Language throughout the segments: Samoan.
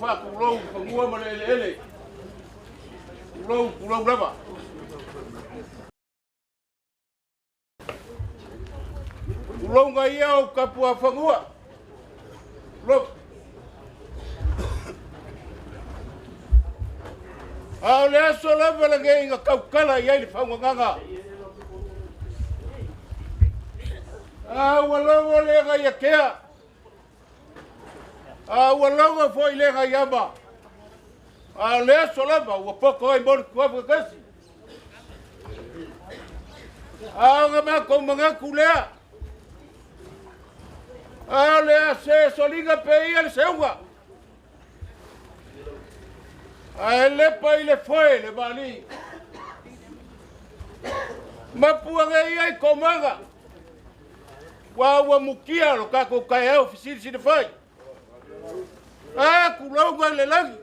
Faatulou fanua ma le eleele. Tulou, tulou lava. Tulou ia o tapuafanua. Tulou. A o le aso lava lenei na tautala i ai le faugagaga. A ua logo le gaiatea. A ua logo foi le gaiama. A o le aso lava ua poto ai mo le tuafu kasi. A o na matou manatu lea. A o le a se soliga pe ia le seuga. Ae lepa i le foe le vali. Mapua ia i komaga. Ua ua mukia lo kako kaeao fisilisili fai. A kulauga i le lagi.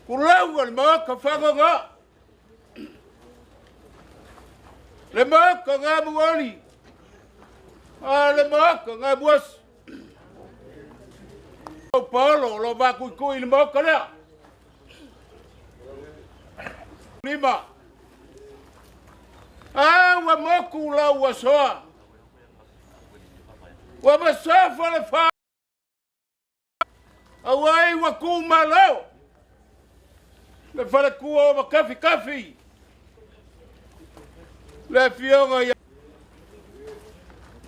Kulauga le maoka fagoga. Le maoka ngā muoli. A le maoka ngā muasi. O Paolo lo vakuikui i le maoka lea. Lima. A ua moku lau ua soa. Ua masofa le fa. Auai ua ku malo. Le falekua o makafi kafi. Le fioga ia.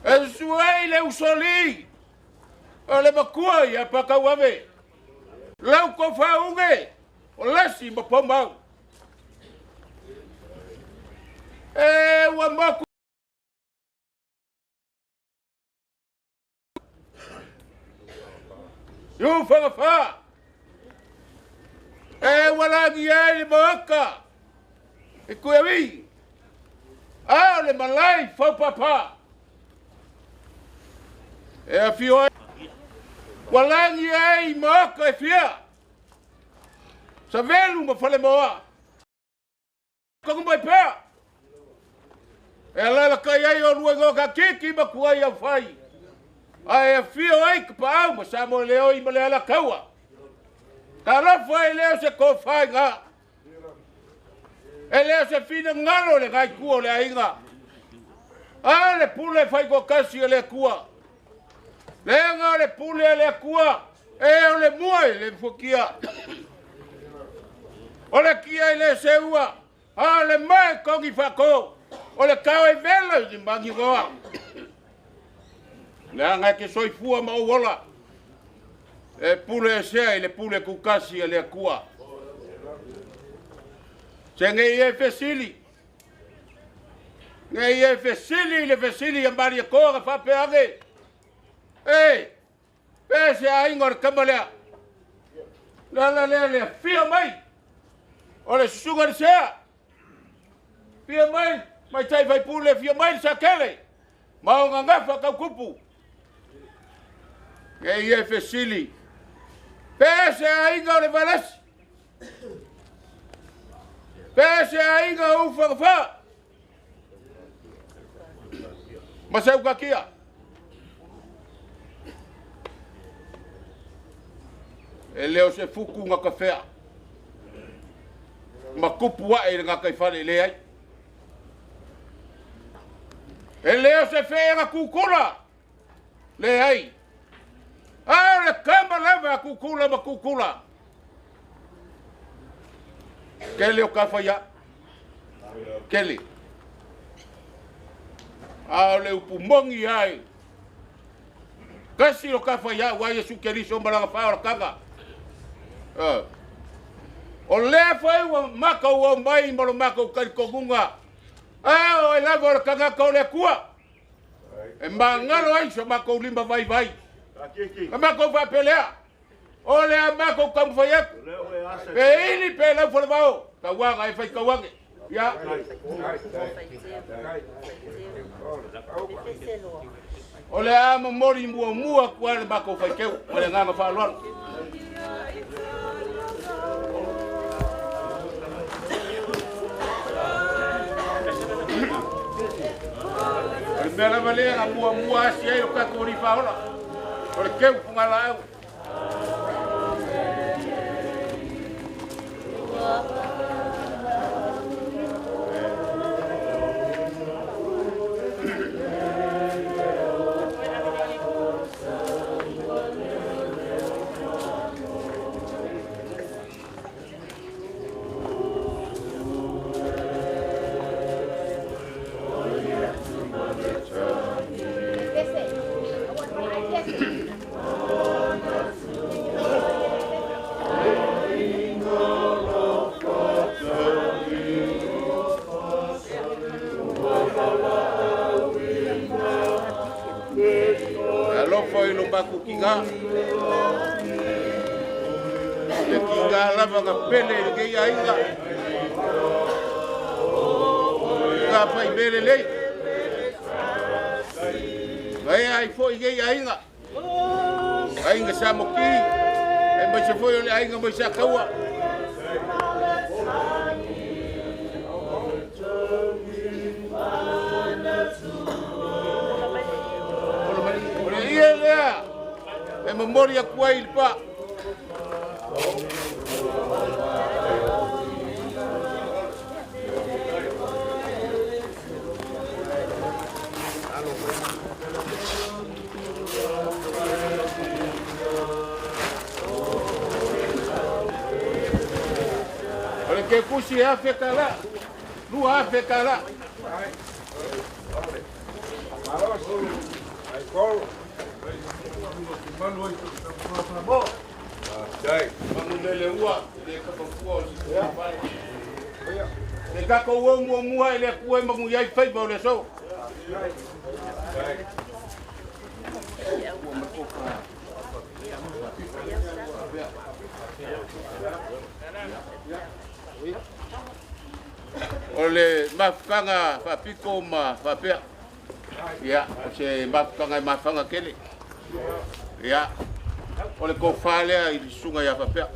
E suai le usoli. O le makua ia pakau ave. Lau ko faauge. O lasi ma pomau. E ua moku. Iu whangawha. E ua lagi ai le maoka. E koe awi. A o le malai faupapa. E awhio ai. Ua lagi ai maoka e fia. Savelu ma whale moa. Kongu mai pea. E alala kai ai o lua ngō ka kiki ma kuai au whai. Ae awhio ai ka paau ma sa mo leo i ma le ala kaua. Ka lafo ai leo se kōwhai ngā. E leo se whina ngalo le ngai kua o le ainga. A le pule whai ko kasi o le kua. Le nga le pule le kua. E o le mua i le fukia. O le kia i le seua. A le mai kongi whako. O le kao e vela i mangi roa. Le anga ke soifua ma ola. E pule e sea i le pule kukasi e le kua. Se ngei e fesili. Ngei e fesili le fesili a Maria Koa ka whapeage. E, pe se ainga o le kama lea. La la lea lea, fia mai. O le susuga le sea. Fia mai, mai tai fai pule, fia mai le sakele. Ma o ngagafa kaukupu. Ngei e fesili. Pe se ainga o le valasi. Pe se ainga o uwhakawha. Ma seu kakia. E leo se fuku ngā kawhea. Ma kupu ae i ngā kaiwhare i le ai. E leo se whea ngā kukura. Le ai. A le kama lava a kukula ma kukula. Kele o ka whaia. Kele. A o le upu mongi ai. Kasi o ka whaia ua Yesu Keriso maranga wha o la kanga. O lea whai ua makau au mai ma lo makau karikogunga. A o e lava o le kanga ka o le kua. E mangalo ai so makou lima vai vai. E makou whapelea. O le a makou kamuwhai aku. Pe ili pe lau whale wao. Kauanga e whai kauange. Ia. O le a mamori mua mua kua le makou whai keu. O le nganga whaaloalo. O le mea lava lea a mua mua asi ai o kakou ni whaola. O le keu pungala au. makou tiga. Le tiga lava na pele i lenei aiga. Tiga faimea lelei. Na ea ai fo'i nei aiga. Aiga Sa Moki, e maise foi o le aiga mai Sataua. O le ie lea e momoli atu ai i le pa. O le kekusi e $1,000, $2,000. Manulele ua, le kapapua o si fale. Le tatou o muamua i le Atua e manuia ai faiva o le aso. O le mafutaga faapito ma faapea. Ia, o se mafutaga e mafaga tele. Ia, o le tofa lea i le susuga ia faapea.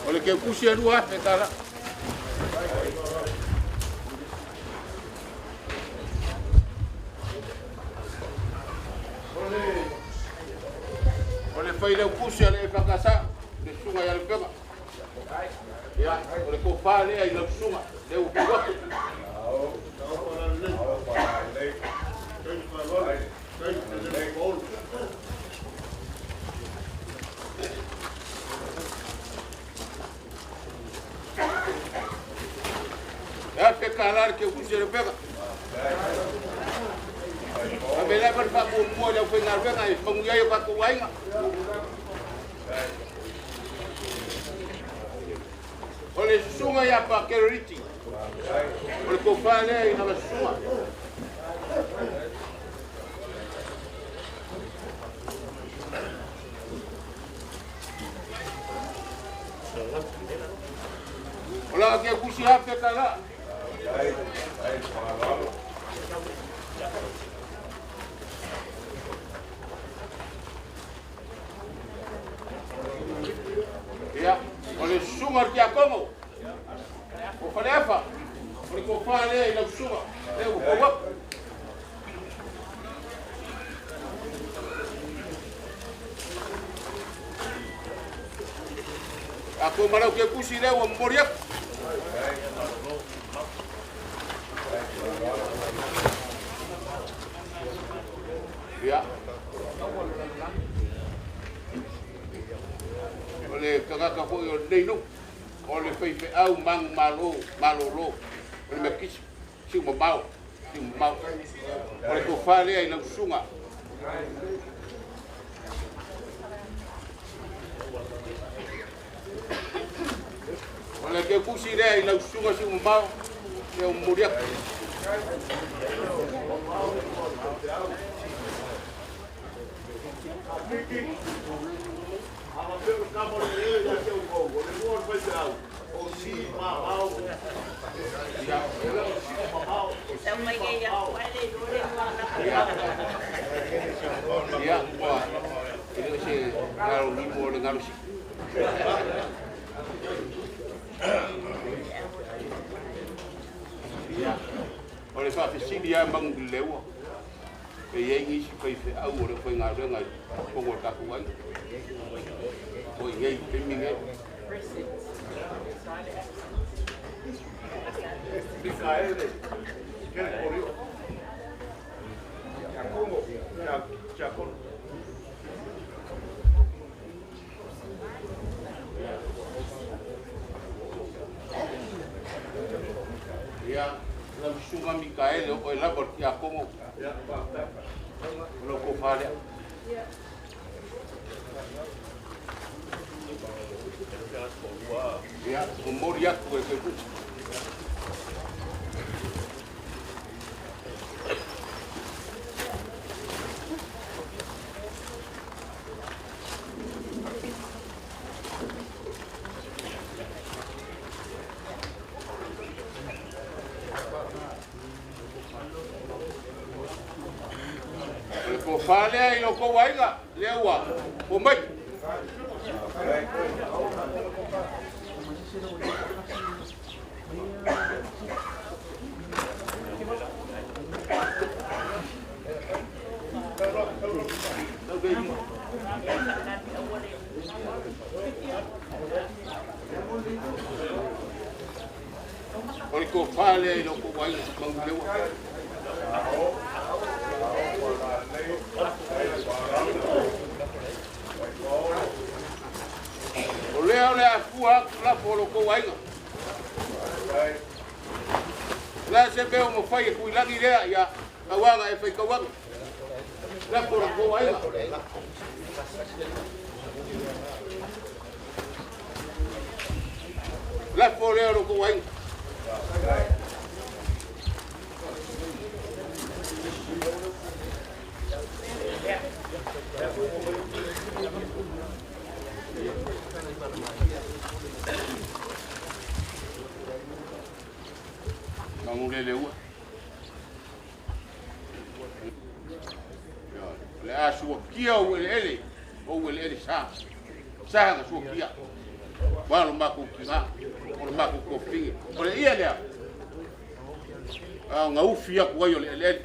O le kekusi e $2,000. O le failautusi a le EFKS, le susuga ia Lupega. Ia, o le tofa lea i lau susuga, lea ua tuu atu. E $1,000 le kekusi a Lupega. Ave lava le faamuamua i le aufaigaluega e manuia ai o tatou aiga. O le susuga ia Pakeriti, o le tofa lea i lana susuga. O la kekusi $1,000. Ia, o le susuga o le tiakono, o Faleafa, o le tofa lea i lau susuga, lea ua tou atu. A ko malau kekusi lea ua momoli atu. Ia. O le tagata foi o lenei nuu, o le faifeau manumalo, malolo, o le Metotisi, siumamao, siumamao. O le tofa lea i lau susuga. O le kekusi lea i lau susuga siumamao, lea ua momoli atu. Ia, ua, e le o se galo nimo o le galo si. Ia, o le faafesili lava magu i le leua. E i ai nisi faifeau o le faigaluega i totonu o le tatou aiga. O i nei taimi nei. Ia, lau susuga Mikaele o oe lava o le tiakono. O lau tofa lea. Ia, momoli atu e le tofa lea i lo kou aiga, lea ua o mai. O le tofa lea i lo kou aiga, mauleua. O lea o le afua atu lafo o lo kou aiga. La se mea o mawhai e kuilagi lea, ia kauaga e whai kauaga. Lafo o lo kou aiga. Lafo lea o lo kou aiga. Mangulele ua. Le a suakia o ele o ele sa. Sa ga suakia. Wa lo maku kinga, o lo maku kofingi. O le ia lea. A ngaufi aku ai o le ele.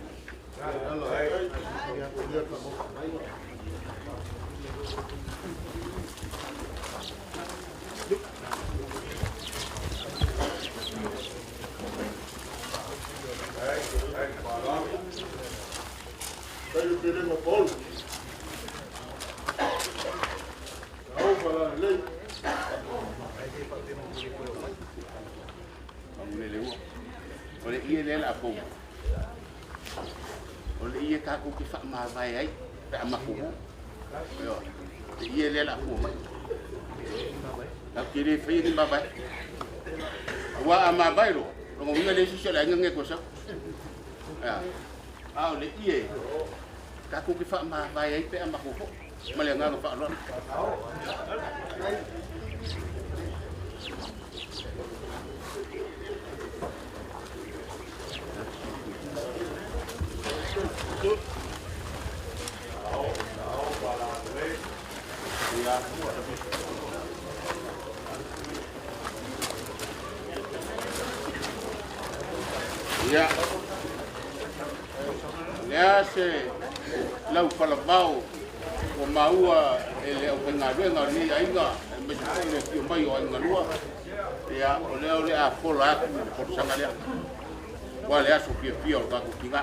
O le ia lea la pou. O le ia tākou ki whaamavae ai, pe a makuhu. Le ia lea la fua mai. Lau ke le whai ni mavae. Ua a mavae lo, longa winga le sisi o le ainga nge koe sau. A o le ia, tākou ki whaamavae ai pe a makuhu. Ma le nganga whaaloa. Ia, lea se lau whalavao o maua e le au whaingaluenga o ni aiga e me se le fio mai o aiga lua. Ia, o lea o le a fola atu le porosanga lea. Wa le aso fia fia o le tātou kinga.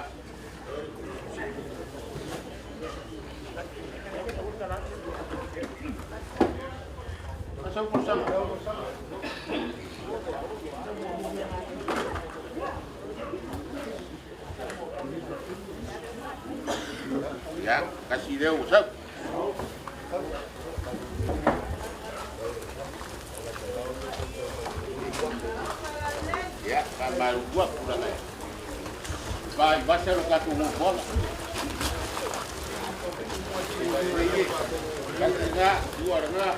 Asau porosanga. Ia, kasi leo o sau. Ia, ka marua puranga e. Vai, vai ser o gato no bola. Nga, dua nga.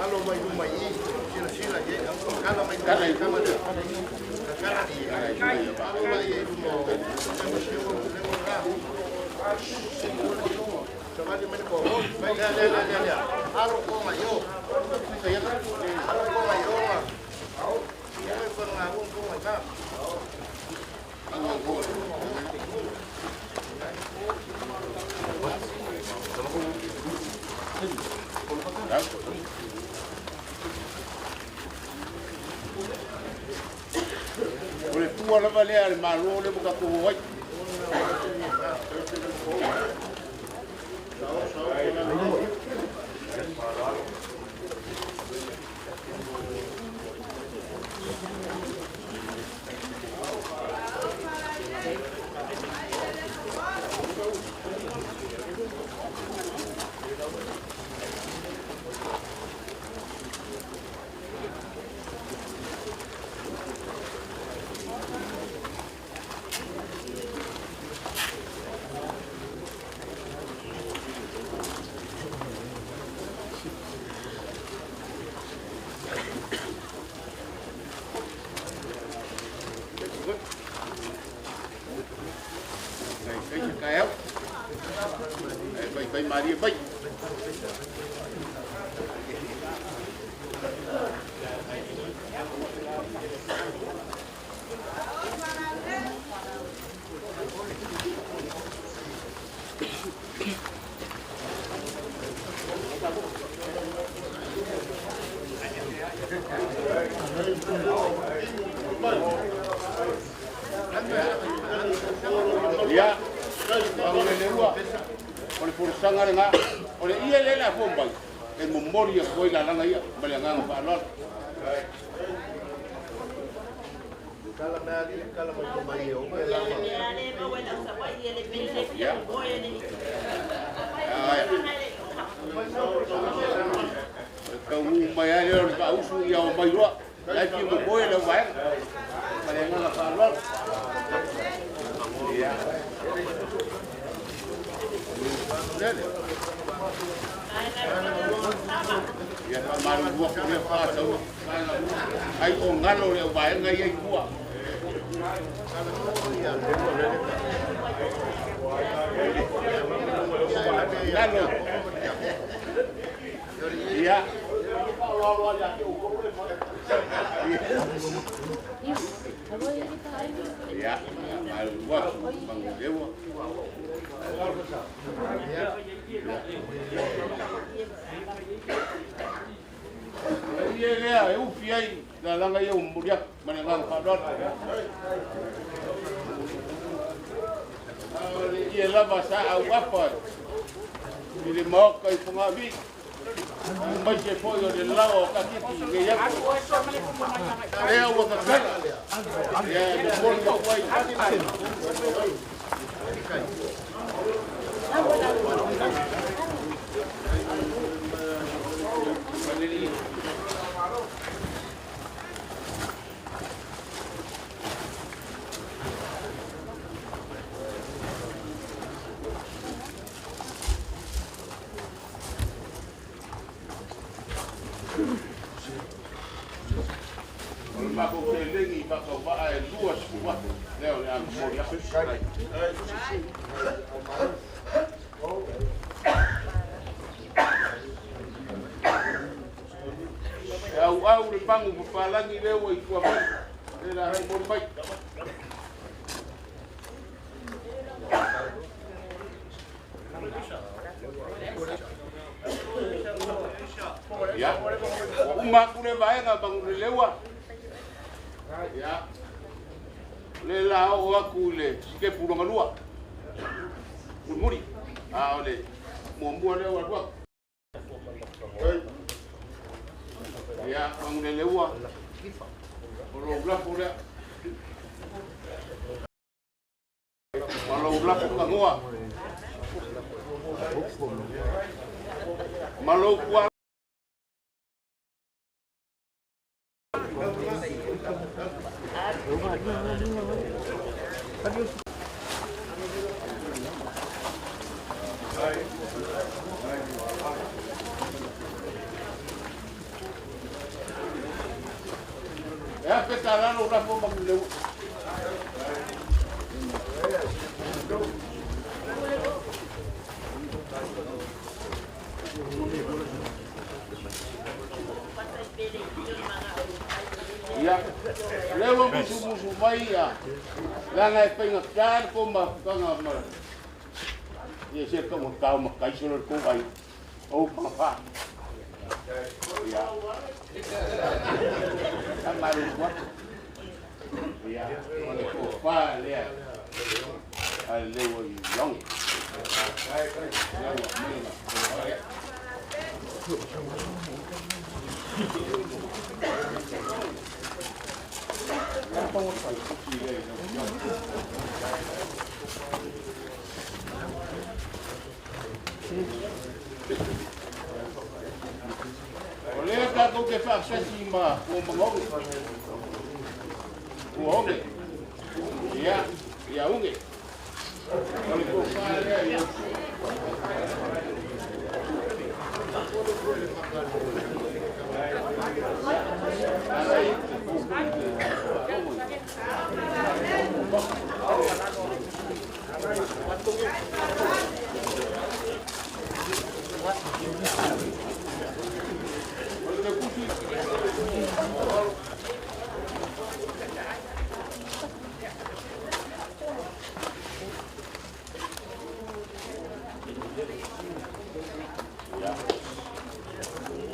Alo mai luma i, sila sila ye, kala mai Kala i luma. Kala i, alo mai i luma. Savali mai ko, mai le le le le. Alo ko mai yo. Alo ko mai yo. Mai ko nga ko ko mai ka. O le pua lava lea le malo le mo tatou o ai. Fai malie mai. Ia, paguleleua, o le folasaga lena, o le ie lea le a fua mai, e momoli atu ai lalaga ia ma le agaga faaaloalo. Ia. Ae. E taunuu mai lava lea o le faausu ia omai loa. La e fia momoe le auvaega. Ma le agaga faaaloalo. Ia. Lele. Ia faamalulu atu lea faataua. Ai o galo le auvaega ia i tua. Galo. Ia. Ia, faamalulu atu, manuleua. Ia lea, e ufi ai lalaga ia ua momoli atu ma le agaga faaaloalo. A o le ie lava sa auafa i le maota i Fogaavii, aemaise foi o le laoa o Kakiki i nei aso. Lea ua tatala, ia e momoli atu ai. O le matou seleni faatauvaa e 20,000 lea o le a momoli atu. E auau le pagu papalagi lea ua i tua mai, lea la momoli mai. Ia, ua uma atu le vaega Maguleleua. Ia, o lea la oo atu i le sitepu lona lua. Mulimuli. A o le muamua lea ua alu atu. Ia, Maguleleua, o lou lafo lea. Ma lou lafo tanoa. Ma lou tua. E afe tala lou lafo Maguleleua. Ia, lea ua musumusu mai ia, leaga e faigata le tou mafutaga ma ia se taugata o matai solo le tou aiga o upagafa. Ia, faamalulu atu. Ia, o le tofa lea a le Leua i Ioge. O lea tatou te faasasi ma ua magoge. Ua oge. Ia, ia uge. O le tofa lea i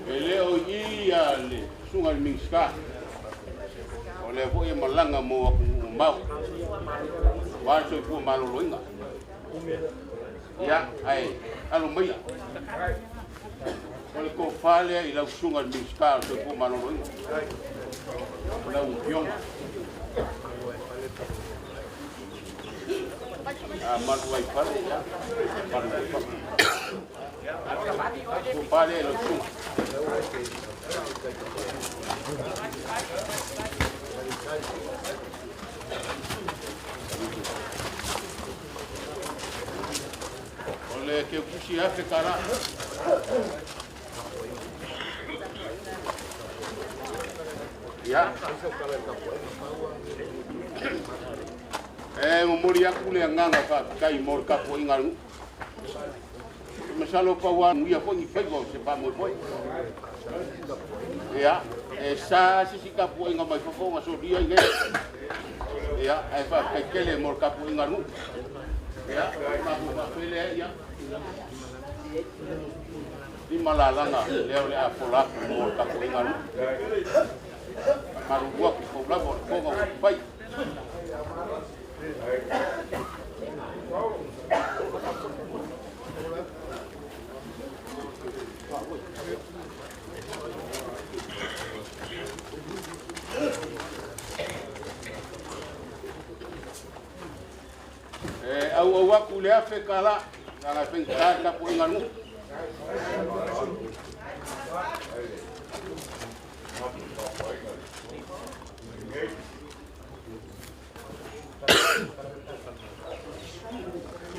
E le o i a le susuga i le Minisita, o lea foi e malaga mo atunuu mamao, aua le soifua maloloina. Ia, ae alo maia. O le tofa lea i lau susuga i le Minisita o le Soifua Maloloina, o lau Afioga. A malu ai fale, ia, malu ai fale. Tofa lea i lau susuga. O le keukusi afe tala. Ia. E momoli aku le agaga faafetai mo le tapuaiga a le nuu. Masalo pau a ia foi ni faiva o se faamoemoe. Ia, e sa sisi tapuaiga mai fafo ma solia i nei. Ia, ae faafetai tele mo le tapuaiga a le nuu. Ia, matou faapele ia. Lima lalaga lea o le a fola atu mo le tapuaiga a le nuu. Malulu atu pau lava o le toga ua fai. E au au aku le afe kala, na faigata le tapuaiga a le nuu.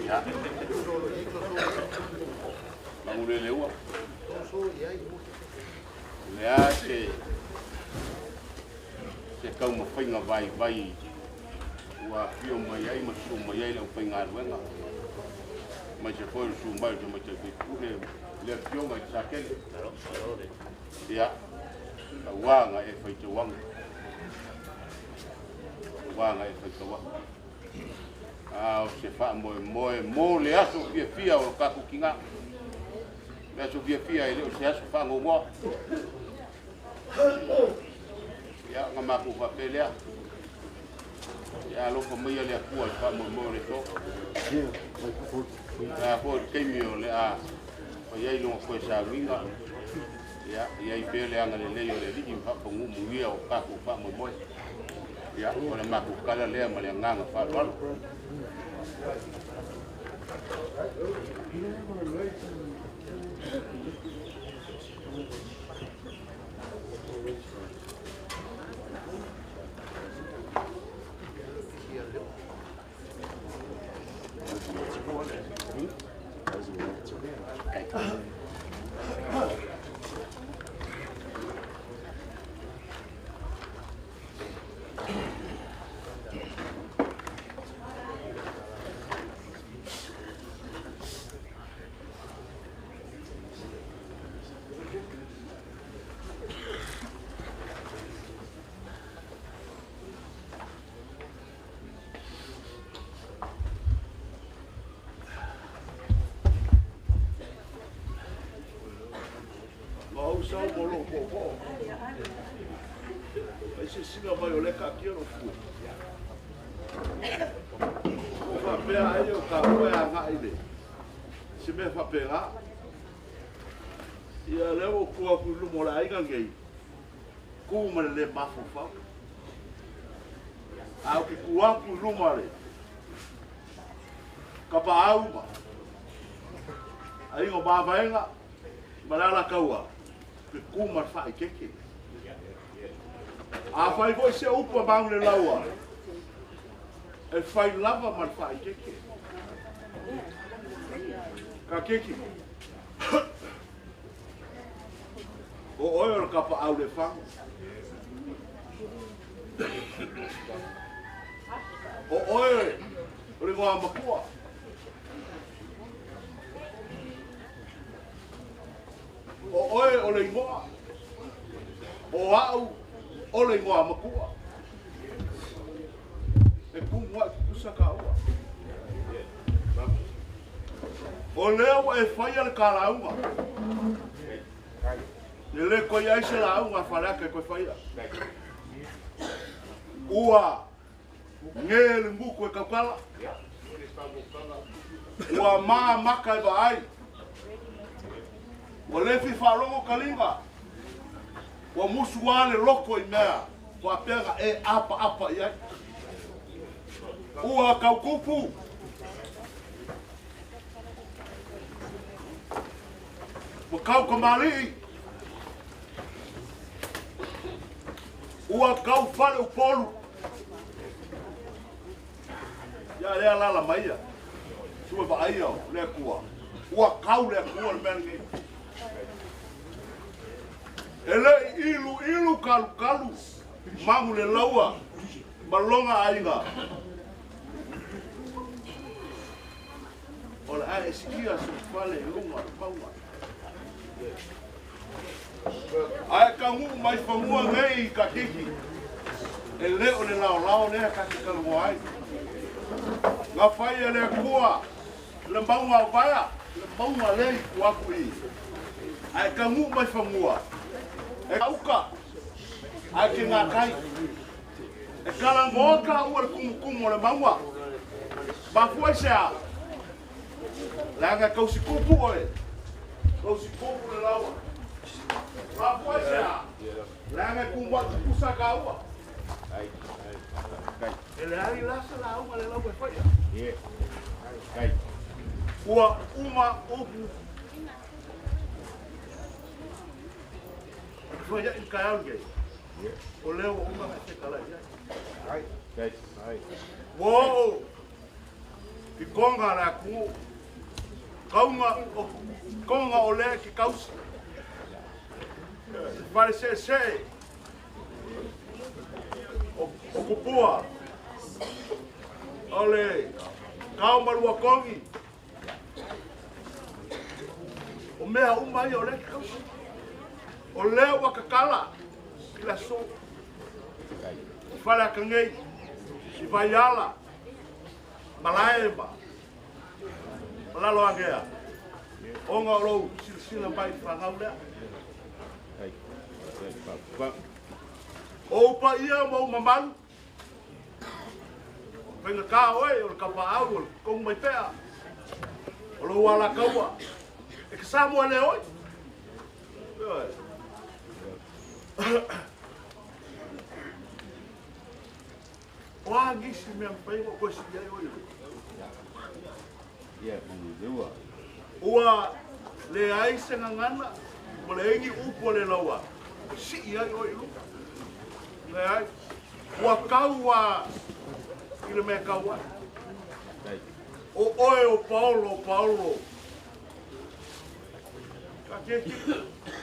Ia. Magulele ua. Le a se taumafaiga vaivai ua afio mai ai ma susu mai ai le aufaigaluega. Mai se foi o le susu mai o le tamaitai faipule le afioga i le Satele. Ia, tauaga e faitauaga. Tauaga e faitauaga. A o se faamoemoe mo le aso fiafia o lo tatou tina. Le aso fiafia e le o se aso faanoanoa. Ia, na matou faapea lea. Ia alofa maia le Atua i le faamoemoe o le aso. Le a foi le taimi o le a fai ai lona toe sauniga. Ia, i ai pea le agalelei o le Alii ma faapagumugia o tatou faamoemoe. Ia, o le matou tala lea ma le agaga faaaloalo. Ma au sau mo lou popo. Ai se sina mai o le ka kia no fua. O fa pea ai o ka koe a ngai le. Se mea faapena. Ia lea ua tu atu i luma o le aiga lenei, tu ma le lē mafaufau. Ae ou te tu atu i luma le kapaau ma aiga o Mavaega ma le Alataua, te tu ma le faaeteete. Afai foi se upu a Manulelaua, e fai lava ma le faaeteete. Ka keiki, o oe o le kapaau le fagu. O oe o le igoa matua. O oe o le igoa. O au o le igoa matua. E kumu ai tutusa kāua. O lea ua e faia le kalauga. E le koe ai se lauga a Faleata e koe faia. Ua ge le muku e kaukala. Ua mā maka e vaai. Ua le fia faalogo ka lima. Ua musu lava le loko i mea faapea na e apaapa i ai. Ua tautupu. Ua kau kamali'i. Ua kau fale Upolu. Ia lea alaala mai ia. Sua vaaia o le Atua. Ua kau le Atua le mea lenei. E le i iluilu kalukalu magu le laua ma lona aiga. O le a e sikia sou fale i luga o le mauga. Ae taunuu mai fanua nei i Katiti, e le o le laolao lea ta te talanoa ai. Na fai e le Atua le mauga o Vaea, le mauga lea i tua atu i i. Ae taunuu mai fanua, e uka, ae ke gatai. E talanoa taua i le tumutumu o le mauga. Mafua i se a? Leaga e tausitupu oe, tausitupu le laua. Mafua i se a? Leaga e tumuai tutusa taua. E leai la se lauga le laua e faia. Ua uma upu. E fai ai le taeao lenei, o lea ua uma ona e fetalai i ai. Ua oo i koga le atunuu, kauga o koga o lea e te tausi. Fale seesee o Kupua, o le kao maluakogi, o mea uma ia o lea e te tausi. O lea ua tatala i le aso i Faleata nei, i Vaiala, Malae ma Laloagea, ona o lou silasila mai i le fanau lea. O ou paia ma ou mamalu, faigata oe o le kapaau o le kohu mai pea, o lou alataua, e te Samoa le oe. O a nisi mea mafai ona toe sili ai oe i lou? Ua leai se gagana ua leai ni upu a le laua e sii ai oe i luga. Leai. Ua tau a i le mea e tau ai. O oe o Paolo, o Paolo. Ka keiki,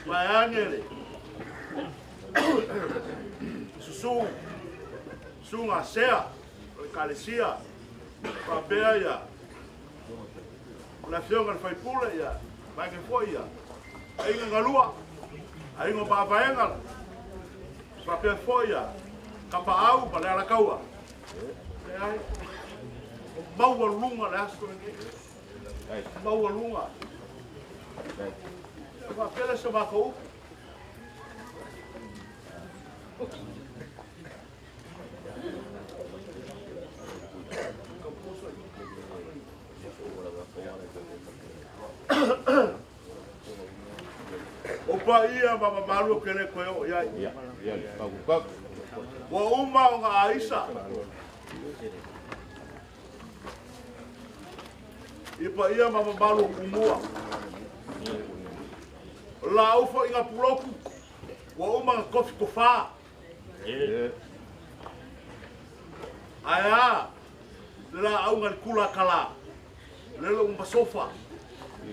vaeane le susu, susuga sea o le Ekalesia, faapea ia o le afioga i le faipule, ia vaeane foi ia aiga galua, aiga o Mavaega, faapea foi ia Kapaau ma le Alataua. Leai, o maualuga le aso lenei. Maualuga. Ia faapea lea se matou upu. Ipa ia ma mamalu ke le koe o iai. Ia, ia le paukukaka. Ua uma o ngā aisa. Ipa ia ma mamalu o kumua. La ufo inga puloku. Ua uma ngā kofi kofā. Aia, le la au ngā kula kala. Le lo umba sofa.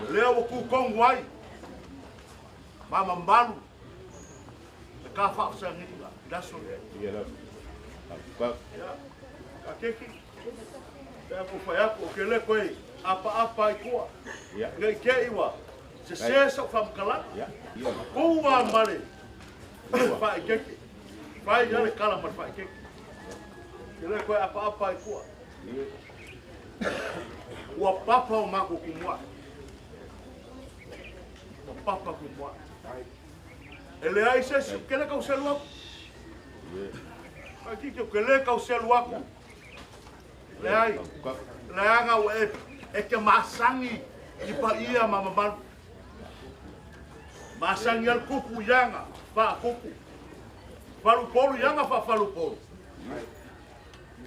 Lea ua kūkongu ai. Ma mamalu. Le ka whaafsangiga. Laso le. Ia la. Paukukaka. Ia, ka keki. Pea ko whai aku, o ke le koe, apa apa i kua. Ia. Ngai ke iwa, se se sa whamkala. Ia, ia. Kua mare, whai keke. Whai ia le kala mare whai keke. Ke le koe apa apa i kua. Ua papa o mako kumua. Ua papa kumua. E le ai se, ke le kau selu aku. Ka kiki o ke le kau selu aku. Le ai, le anga o e ke masangi i pa ia ma mamalu. Masangi al kupu ianga, wha kupu. Falupolu ianga, wha falupolu.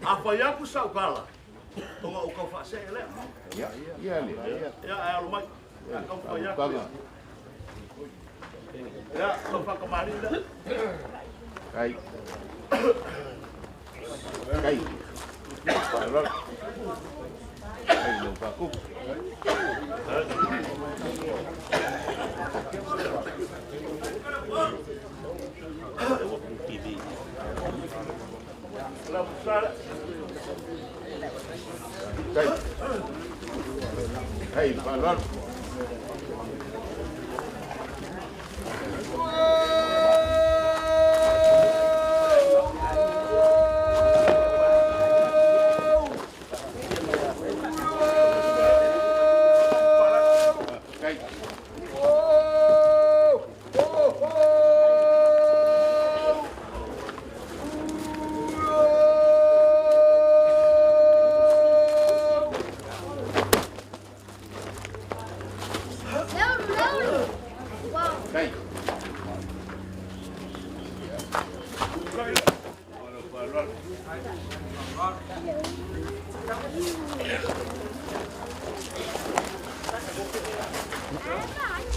A whai aku sau kala, tonga o kau whaase e lea. Ia, ia le. Ia, ai alo mai. Ia, kau whai aku. Ia, kau whakamari lea. Kai. Kai. Kai lo pakuku. Kai. Kai, valor. Kai. Kai. Kai.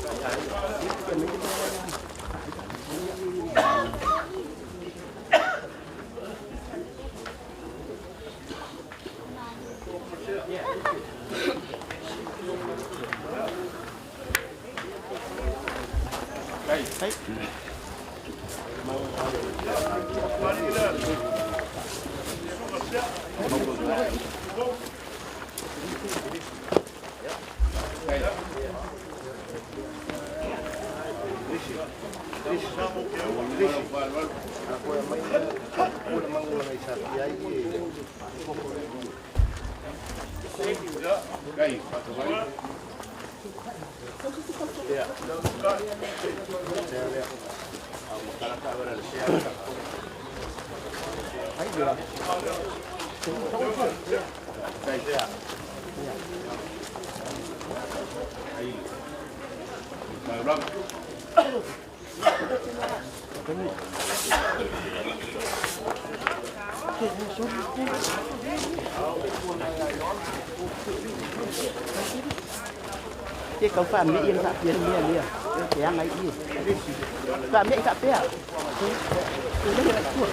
Kai, pakamari. Kai. Kai. Kai. Cái cầu phạm mỹ yên phạm tiền mía mía cái ngay gì phạm mỹ phạm pé từ đây lại chuột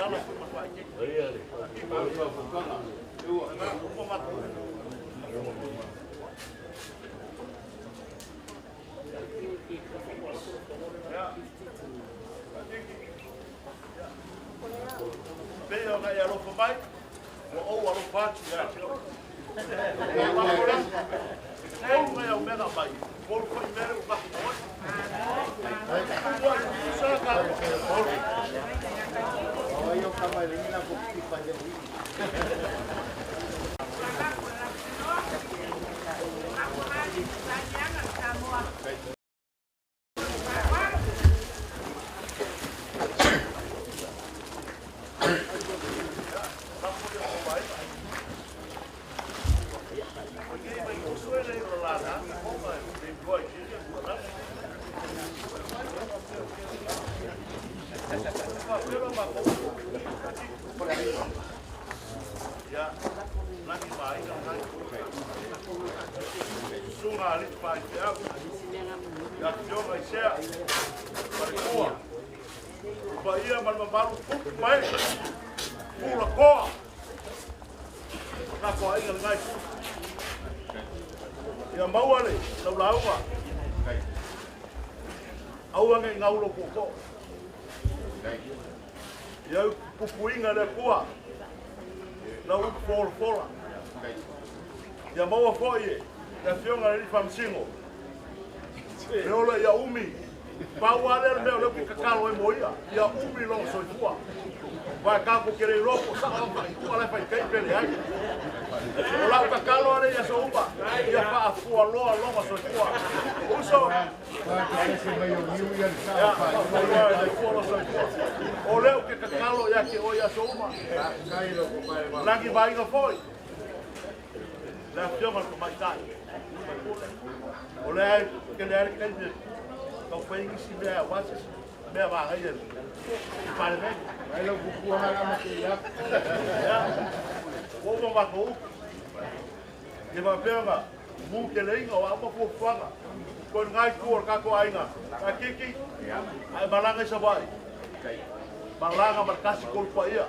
tala foi ma faai. Uma matou. Pei ona e alofa mai, ua ou alofa atu ia te oe. Ou ngai au mea na mai, ua foi mea le ua kaku oe. Ua tusa ka Ai o ka mai le na ko ki pa le ui. Sunga ali pai te au. Ia fioga i sea. Parekoa. Paia ma le mamalu pupu mai. Pula koa. Kako aiga le ngai pu. Ia maua le laulauga. Aua ngai ngaulo koko. Ia pupuinga le kua. Lau upu folafola. Ia maua foi e. Le afioga le Faamasino. Le ola ia umi. Pau lava lea le mea o lea ou te tatalo ai mo ia, ia umi lona soifua. Aua e tatou te le iloa po o sao lana faaiuga la e fai nei pe leai. O lau tatalo lava lea i aso uma, ia faafualoa lona soifua. Uso, ia faafualoa e le Atua lona soifua. O lea ou te tatalo ia te oe i aso uma. Lagi vaaiga foi. Le afioga i le Tamaitai Faipule, o lea e tele ai le taimi e tau fai nisi mea aua se mea manaia i le Palemene. Ai lau pupua na ma te ia. Ia, ua uma matou upu. Ia faapea ona mu teleina o a uma fuafuaga. Koe lena itu o le tatou aiga, Takiki, a e malaga i Savaii, malaga ma le tasi tolu paia.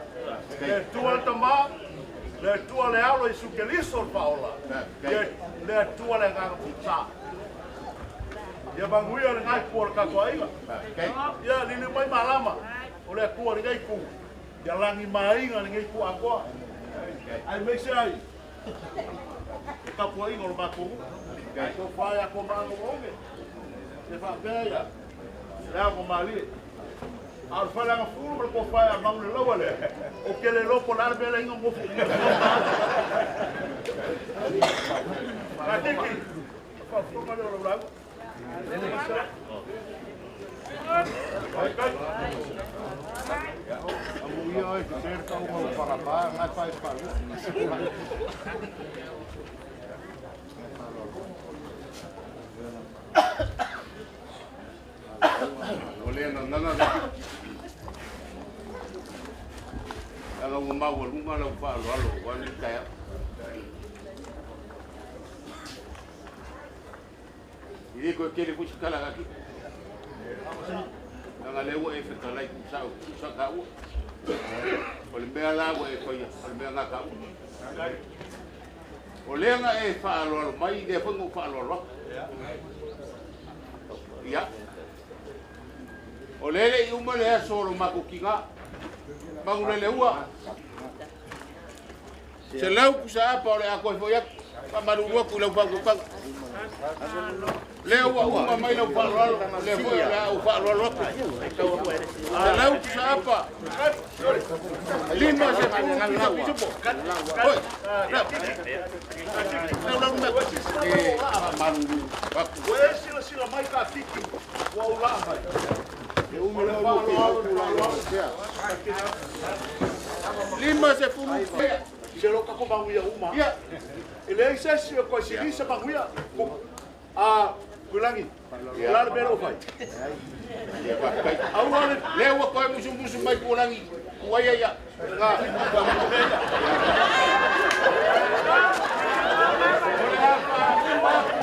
Le Atua le Tama, le Atua le Alo, Iesu Keriso le Faaola, le Atua le Agaga Pugisa. Ia manuia lena itu o le tatou aiga. Ia liliu mai malama o le Atua i lenei itu, ia lagimaiga lenei itu atoa. Aemaise ai le tapuaiga o le matou nuu. Tofa ia Tomaga ua oge, se faapea ia le ago malie. A o le faleaga fulu ma le tofa ia mau le laua lea, ou te le iloa po o le a le mea lea e nonofo i Katiki, faafofoga lea o lau lauga. Amuia oi te cerca uma o parapá, ngai pai palu. O lea na nana le Ala ua maualuga lau faaaloalo aua lenei taeao. E le toe tele foi se tala a Kika. Leaga lea ua e fetalai tuusao tuusa taua. O le mea la ua e faia, o le mea na taua. O lea na e faaaloalo mai, lea foi na ou faaaloalo atu. Ia. O lea e le i uma le aso o lo matou tiga. Manuleleua. 100 pusa apa o le a toe foi atu. Faamalulu atu i lau faautautaga. Lea ua uma mai lau faaaloalo, lea foi o le a ou faaaloalo atu. 100 pusa apa. 50 pisa pisupo. Oi, lau. Lau lau mea. E faamalulu atu. Ua e silasila mai ka tiki ua ou laa mai. E umi le faaaloalo i le sea. 50. Se lo kako manuia uma. Ia. E leai se isi o koe silisa manuia. A Tuilagi, o le a le mea lea ua fai? Ia faafetai. Aua le Lea ua toe musumusu mai Tuilagi, ua ia ia. Nga. O le a faauma atu.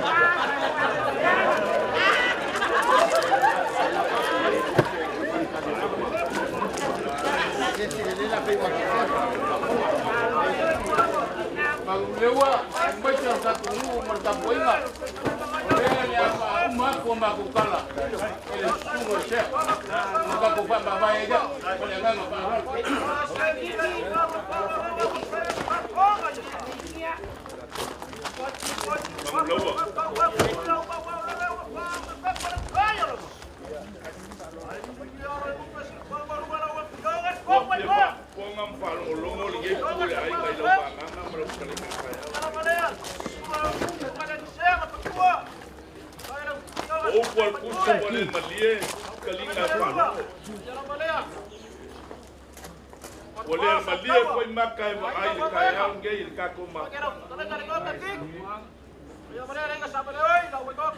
kala e le susuga o le sea. O tatou faamavae ai lea ma le agaga faaaloalo.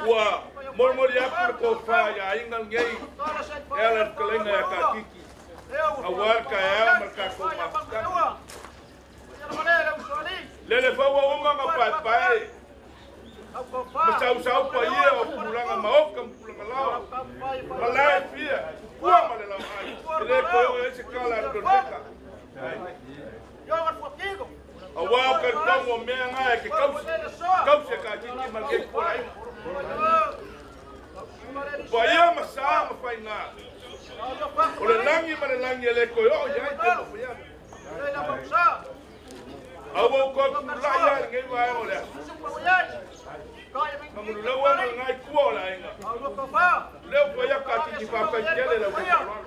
Ua molimoli aku le tofa ia aiga lenei e ala i le fetalaiga ia Kakiki auā le taeao ma le tatou mafutaga. Lele faua uma ma paepae ma sausau paia o tulaga maoka ma tulaga laoa ma lae fia pua ma le lauai e lē toe oo ai se kala a le toloteka. Auā o kalitomu o mea ga e ke kausi kausi e Kakiki ma le keiki pua le aiga. O paia ma sa ma faigā o le lagi ma le lagi e lē toe oo iai pe mafai ana. Aua ua toe pulai lava i lenei vaega o le aso. Mamululaua ma lena i tua o le aiga. Lea ua fai atu Kakiki faafetai tele i lau faaaloalo.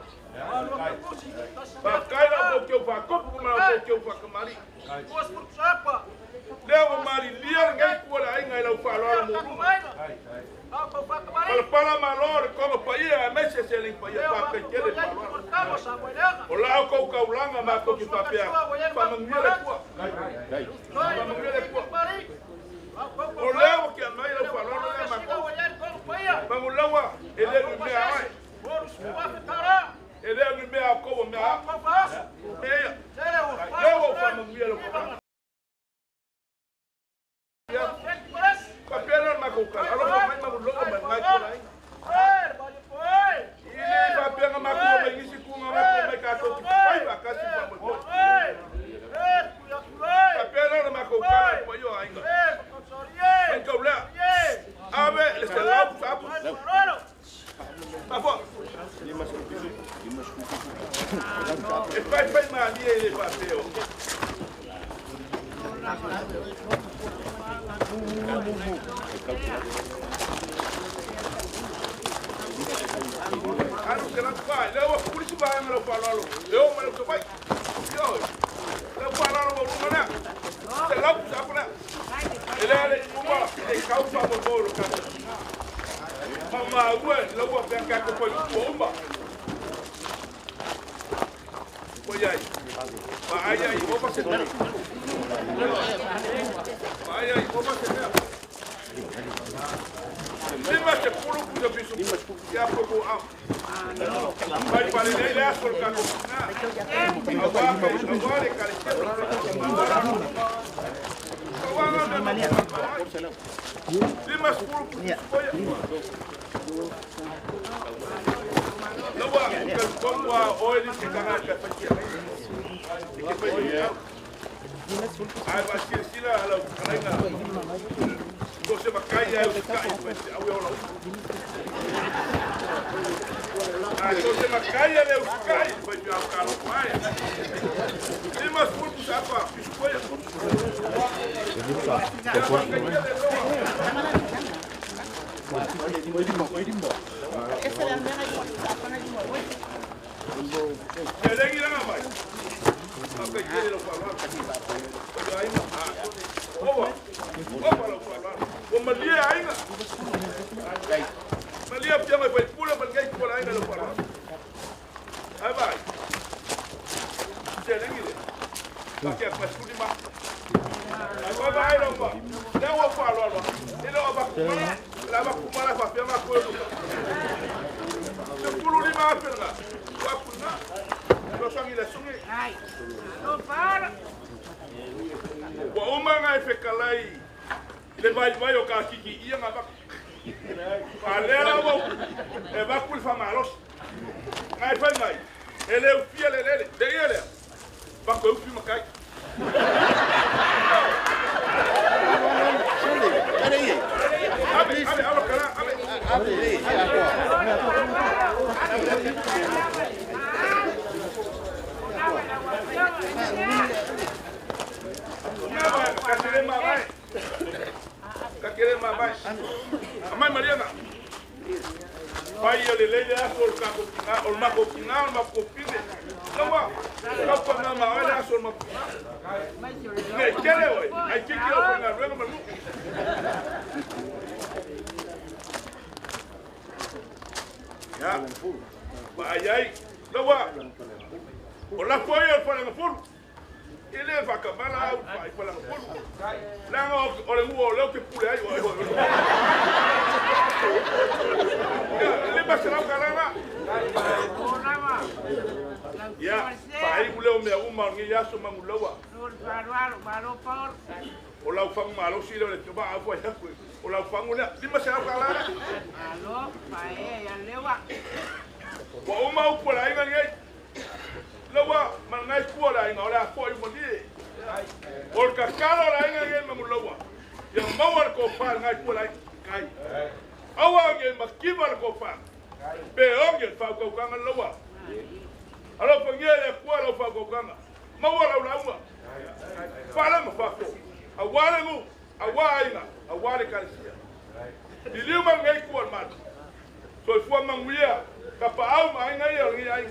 Faafetai lau outou faatupu ma lau outou faakamalii. Lea ua malilia lenei tua o le aiga i lau faaaloalo maualuga. Palapala malo o le toga paia aemaise seleni paia faafetai tele i le faaaloalo. O la outou taulaga matou te faapea faamanuia le Atua. Faamanuia le Atua. O lea ua tea mai lau faaaloalo lea matou. Manulaua e le ni mea a oe. E le o ni mea a outou o mea a mea ia. Lea ua ou faamanuia lau faaaloalo. Faapea lea o le matou tala, alofa mai Manulaua ma lena itu o le aiga. I le faapea na matou omai i nisi itu na matou omai tatou te fai faatasi le faamoemoe. Faapea lea o le matou tala i le paia o aiga. Mai tau lea, ave le 100 pusa apu. Faafoa. E faifai malie e le faapea o. Alu 104, lea ua pulisi vaega lau faaaloalo e oo mai lau Savaii. Ioe, lau faaaloalo maualuga lea. 100 pusa apu lea. E le ale uma e kau faamoemoe o lo tatou. Maumau e lau ua pea tatou fai ua uma. Ua iai. Vaai ai ova se mea. Vaai ai ova se mea. 50 pusa pisu. Ia po au. Vai pale nei le aso le tatou tina. Aua aua le ekalesia. Aua nga mea matou vaai. 50 pusa pisu. Laua talitonu lava o oe le isi tagata e fai e te fai feau. Ae faasilasila lau fetalaiga, so o se matai lava e usitai i le faifeau e ola uma. Ae so o se matai e le usitai i le faifeau talofa e. 50 pusa apa fisu koia. Ia faafetai tele loa. Ia legi langa mai. Faafetai tele lau faaaloalo. O aiga. Ova. Ova lau faaaloalo. Ua malie aiga. Malie afioga i faipule ma lenei itu o le aiga i lau faaaloalo. Ae vaai. Selegi le. Faapea 15. Ae vaavaai lau fa. Lea ua ou faaaloalo atu. E le o avatu mala. O le avatu mala faapea matou e luga. 15,000 lena. Ua atu lena. Fesoasoani i le aso nei. Ua uma ona e fetalai i le vaivai o Kakiki i ia na avatu. A lea la ua e avatu le faamalosi. Na e fai mai, e le ufia le eleele. Le ia lea, avatu e ufi matai. Ave, ave, ave kala, ave. Amai Mariana. Pai o le leile aso o le kako o le mako kina o le mako pine. Lawa, kau pa ngā maa le aso o le mako kina. Nei, kere oi, ai kiki o whanga ruenga manu. Ya, pa ai ai, lawa, o la foi o le whalanga fulu. I le whakamala au i whalanga fulu. Langa o le ngua o leo ke pule ai o ai o. Le basarau kalanga. Ya, pai ule o mea uma o ngi aso manguloa. O lau fangu malo si le te ba afu ai haku. O lau fangu le, lima sarau kalanga. Alo, pae ya lewa. Wa uma upu la inga ngai. Lawa mangai kua la inga o la fo i moni. O ka kalo la inga ngai manguloa. Ya mawa ko fa ngai kua la kai. Awa nge makiva le kofa. Pe onge fa ko kanga lowa. Alo pangia le kwa lo fa ko kanga. Mawa la launga. Fa la ma fa ko. Awa le ngu, awa inga, awa le kalsia. Liliu ma ngai kwa ma. So fua manguia ka pa au ma inga ia ngi ai.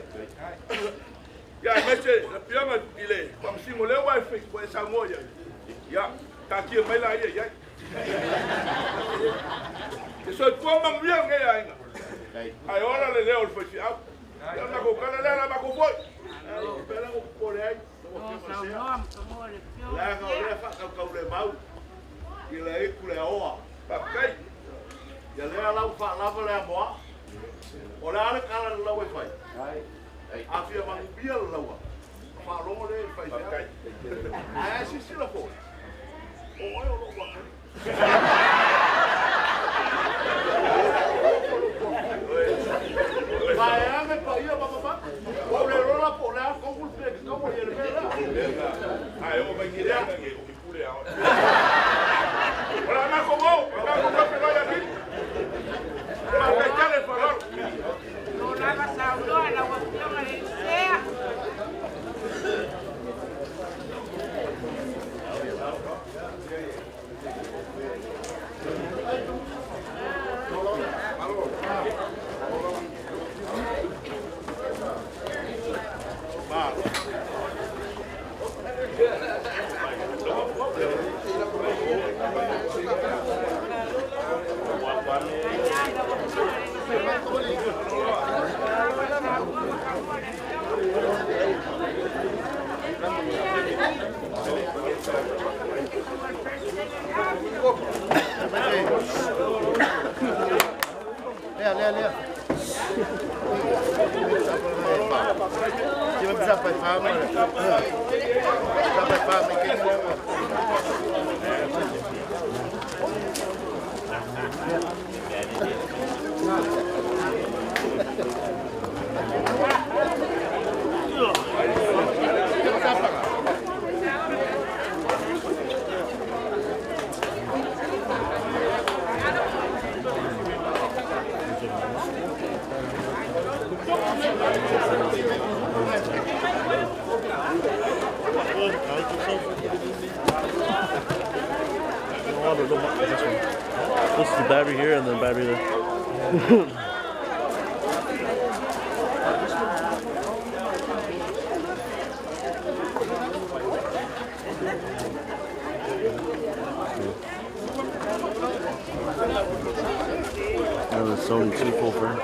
Ya mese la piama ile pamsingo le wa fe ko sa ngoya. Ya ka ki mai la ia ya. So fua manguia ngai ai inga. Ai ora le leo le fi au. Ya na ko kana le la ma ko foi. Pela ko ko le ai. La ga le fa ka le mau. I le ku le oa. Pa kai. Ya le ala fa la le moa. O la le kala la we fai. A fia mangubia la wa. Fa longo le fai. Ai si si la fo. O oi o lo wa. Vai me pa ia pa pa. O le rola po le ko ku pe ko mo ye le la. Ai o vai ngi ngi o ki pule a. Ora na ko mo, na ko ko pe ya bi. Ma ka chale farol. No la va saulo la cuestión es sea. Lea, lea. This is the battery here and then battery there. And the Sony 2 full frame.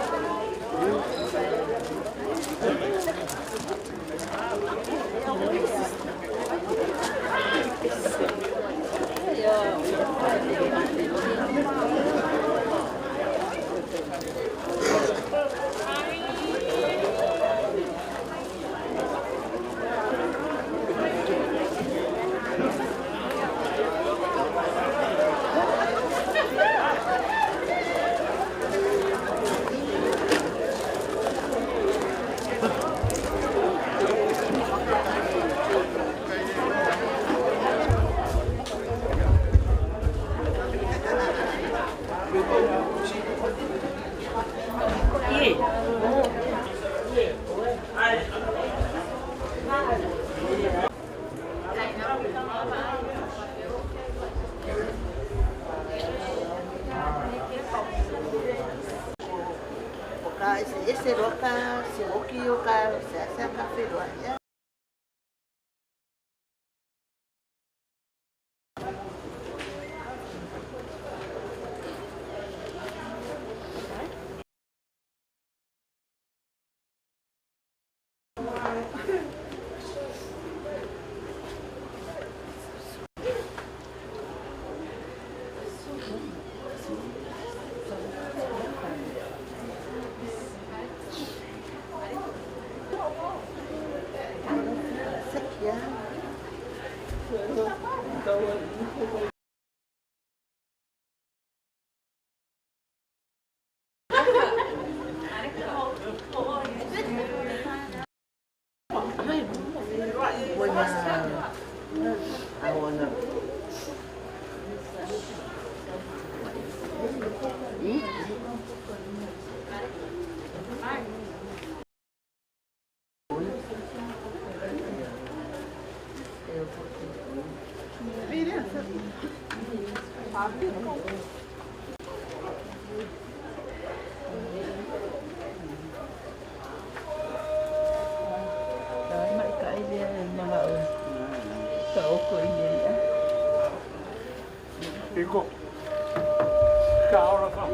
Ka ese loa ka sivoki o ka seasea ka feloai a. I wanna. Iko. Ka ora fa.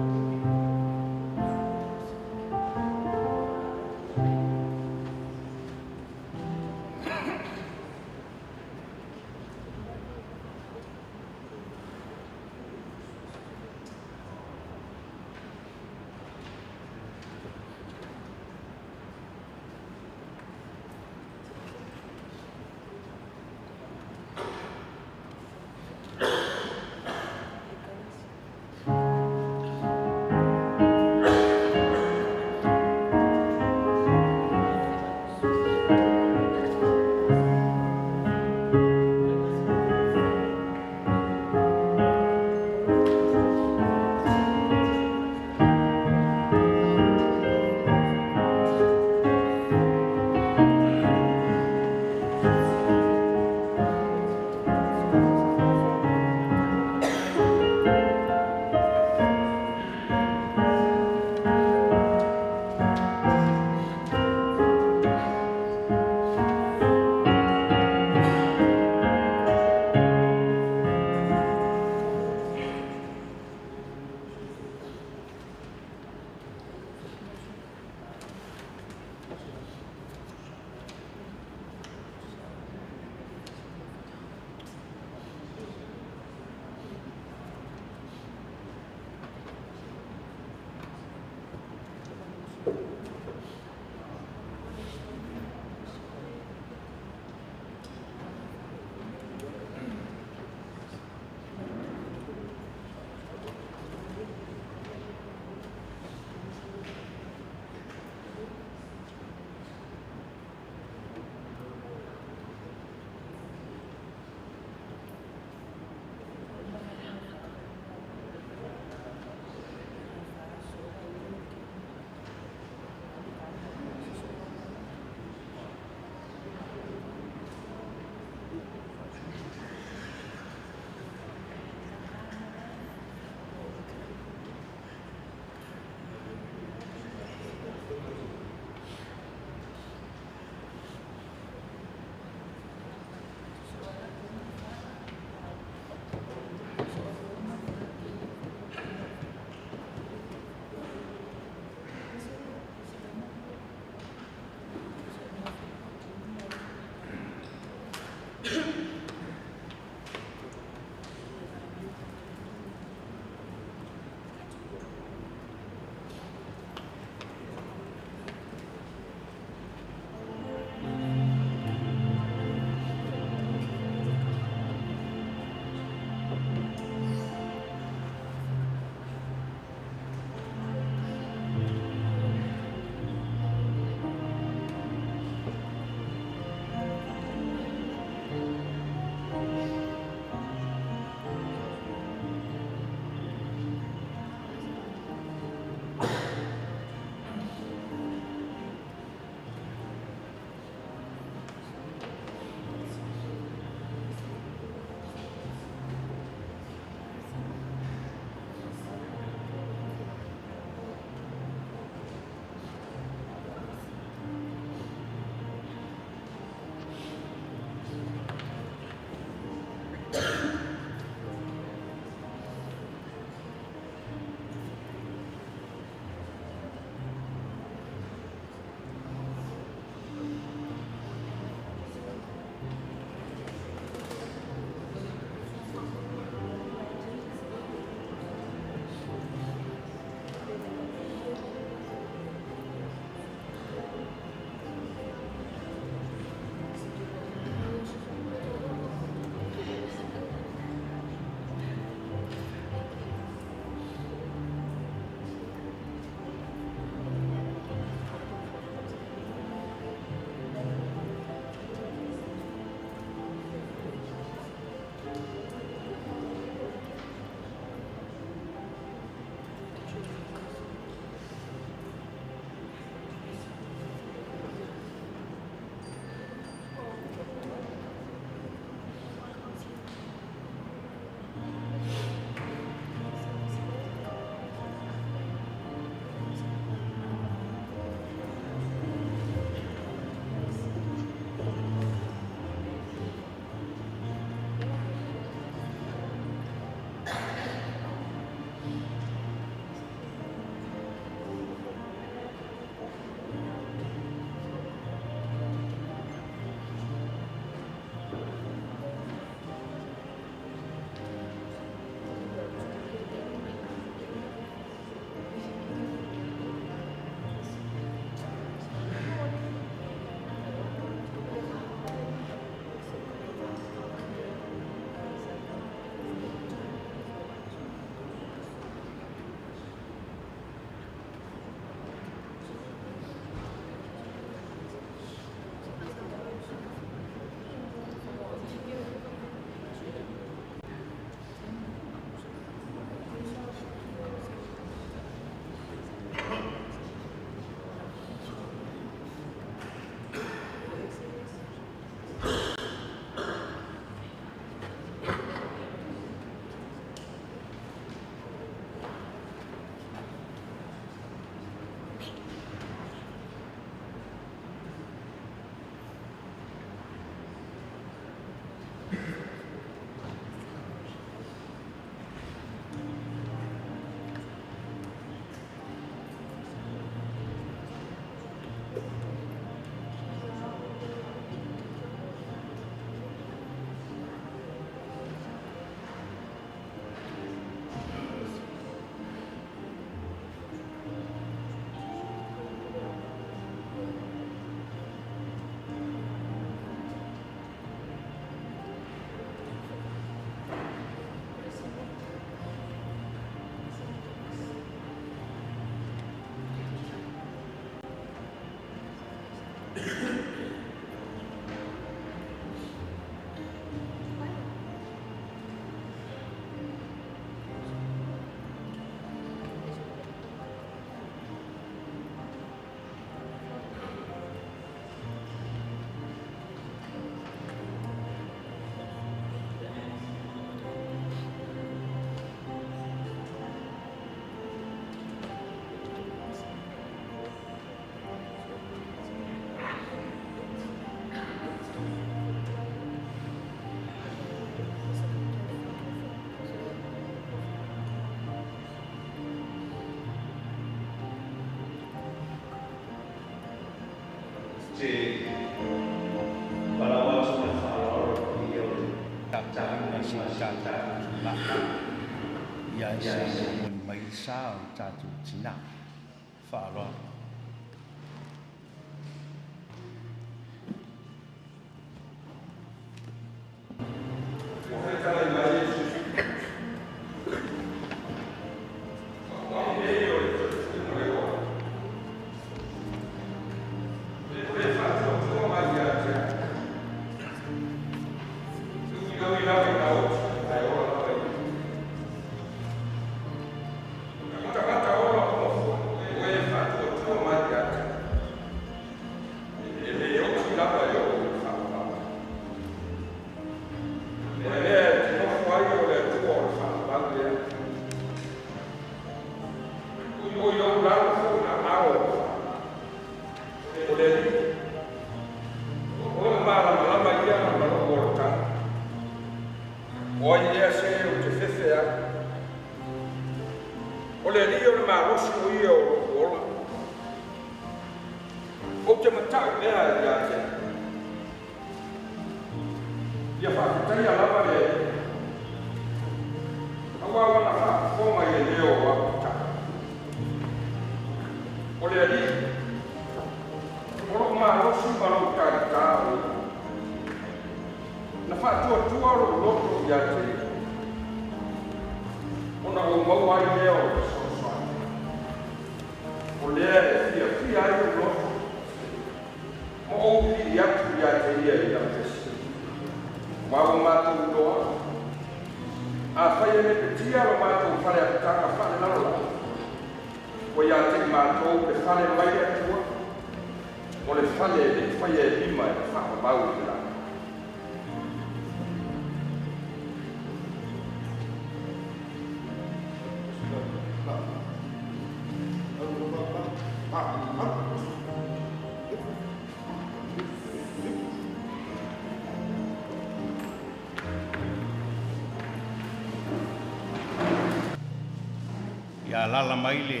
Ia lala mai le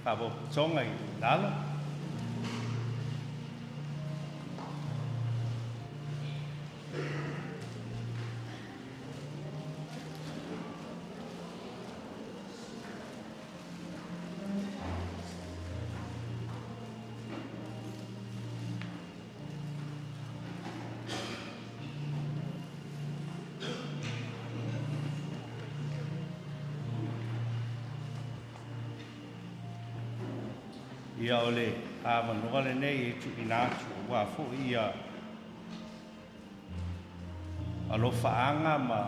faapotopotoga i lalo. Ia o le avanoa lenei e tuuina atu aua foi ia alofaaga ma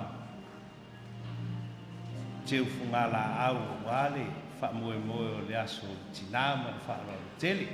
teufugalaau aua le faamoemoe o le aso o le tinā ma le faaaloalo tele.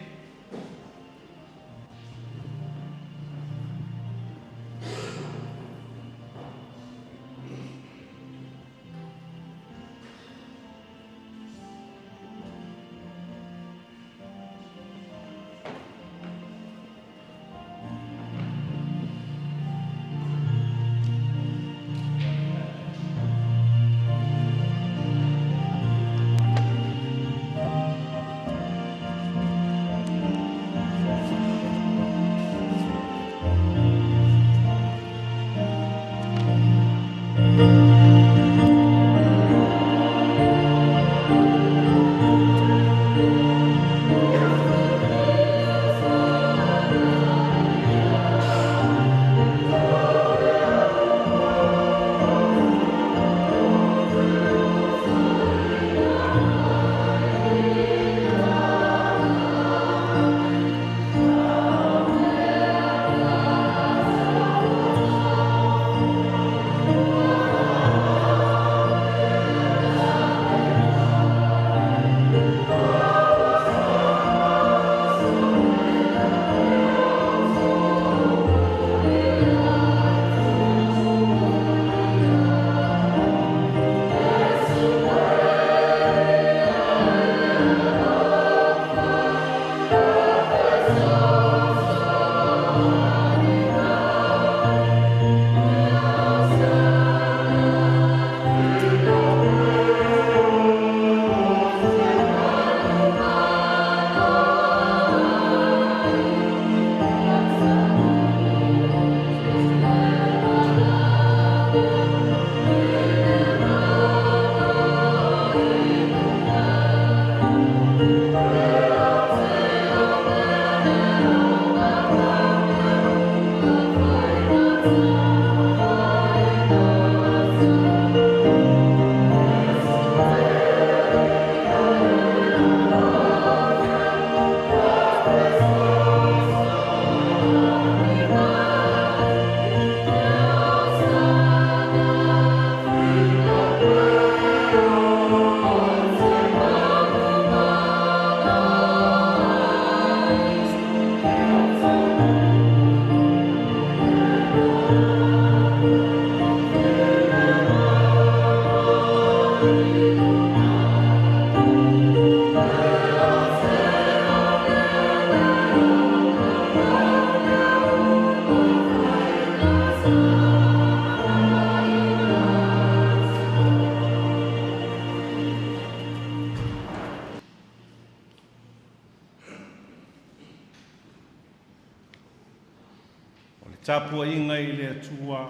Tapuaiga i le Atua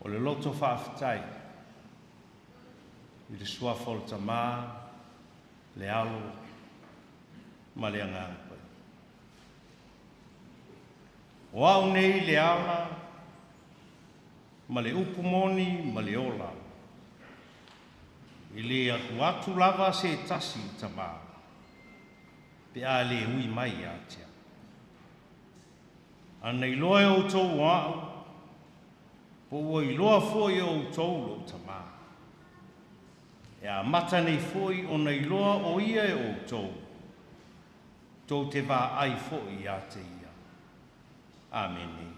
o le loto faafetai i le suafa o le Tamā, le Alo ma le Agaga Paia. O au nei le ala ma le upu moni ma le ola, e le alu atu lava se tasi i le Tamā, pe a le ui mai ia te au. Ana iloa e outou o a'u, po ua iloa foi e outou lo'u Tamā. E amata nei foi ona iloa o ia e outou, tou te vaai foi ia te ia. Amene.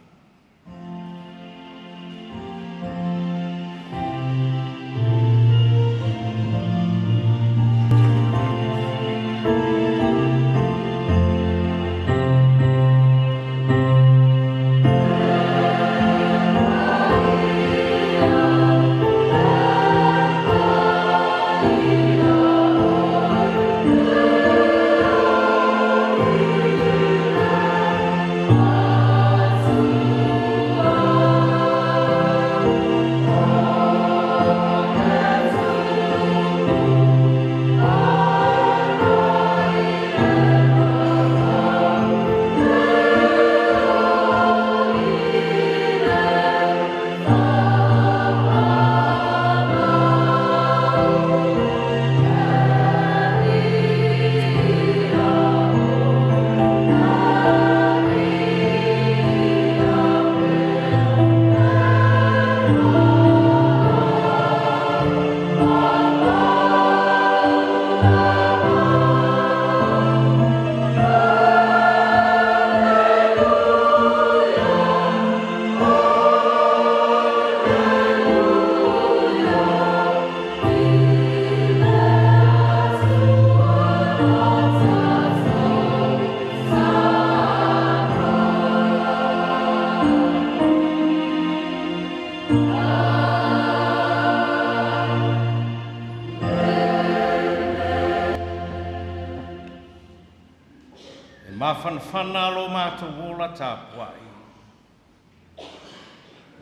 E mafanafana lo matou ola tapuai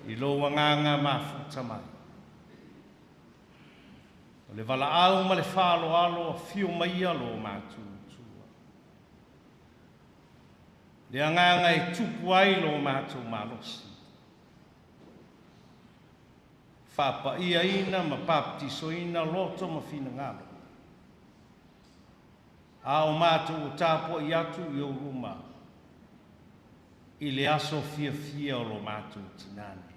i lou agaga mafuta mai. O le valaau ma le faaaloalo afio maia lo matou tua. Le agaga e tupu ai lo matou malosi. Faapaiaina ma papatisoina loto ma finagalo. A o matou o tapuai atu i ou luma i le aso fiafia o lo matou tinane.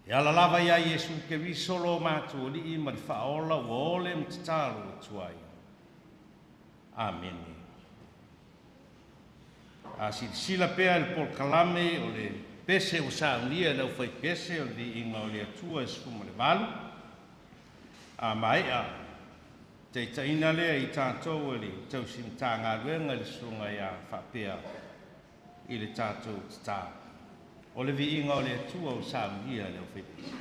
E ala lava ia Iesu Keriso lo matou Alii ma le Faaola ua ole ma tatalo atu ai. Amene. A silasila pea i le polokalame o le pese ua saunia e le aufaipese o le viiga o le Atua e 18, a maea taitaiina lea i tatou e le tausi Matagaluega i le susuga ia faapea i le tatou tatalo. O le viiga o le Atua ua saunia e le aufaipese.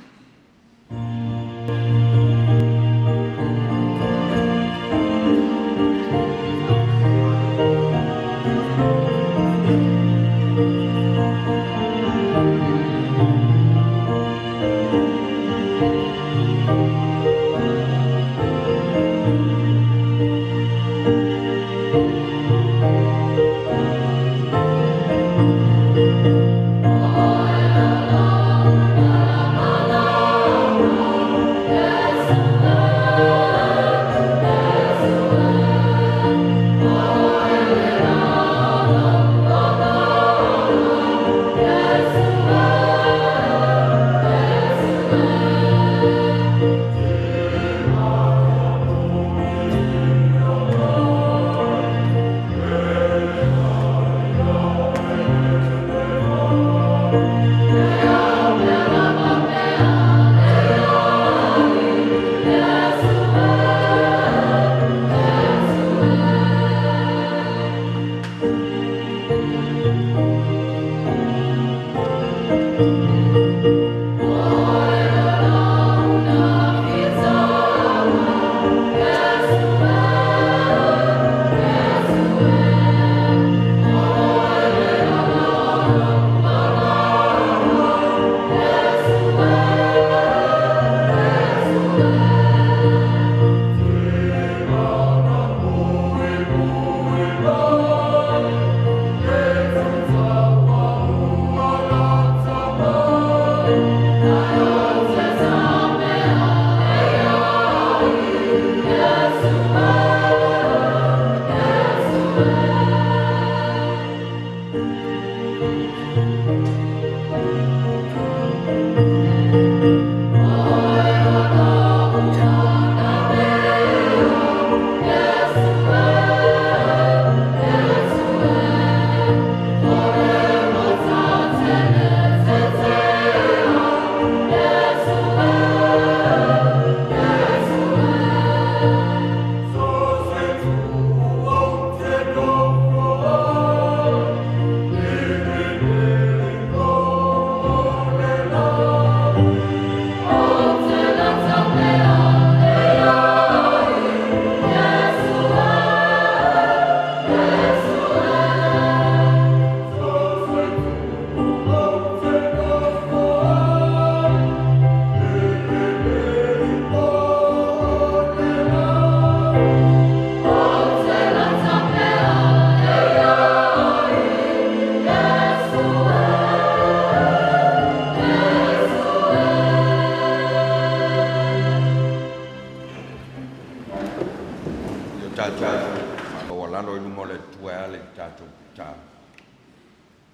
Maualalo i luma o le Atua e ala i tatou tatalo,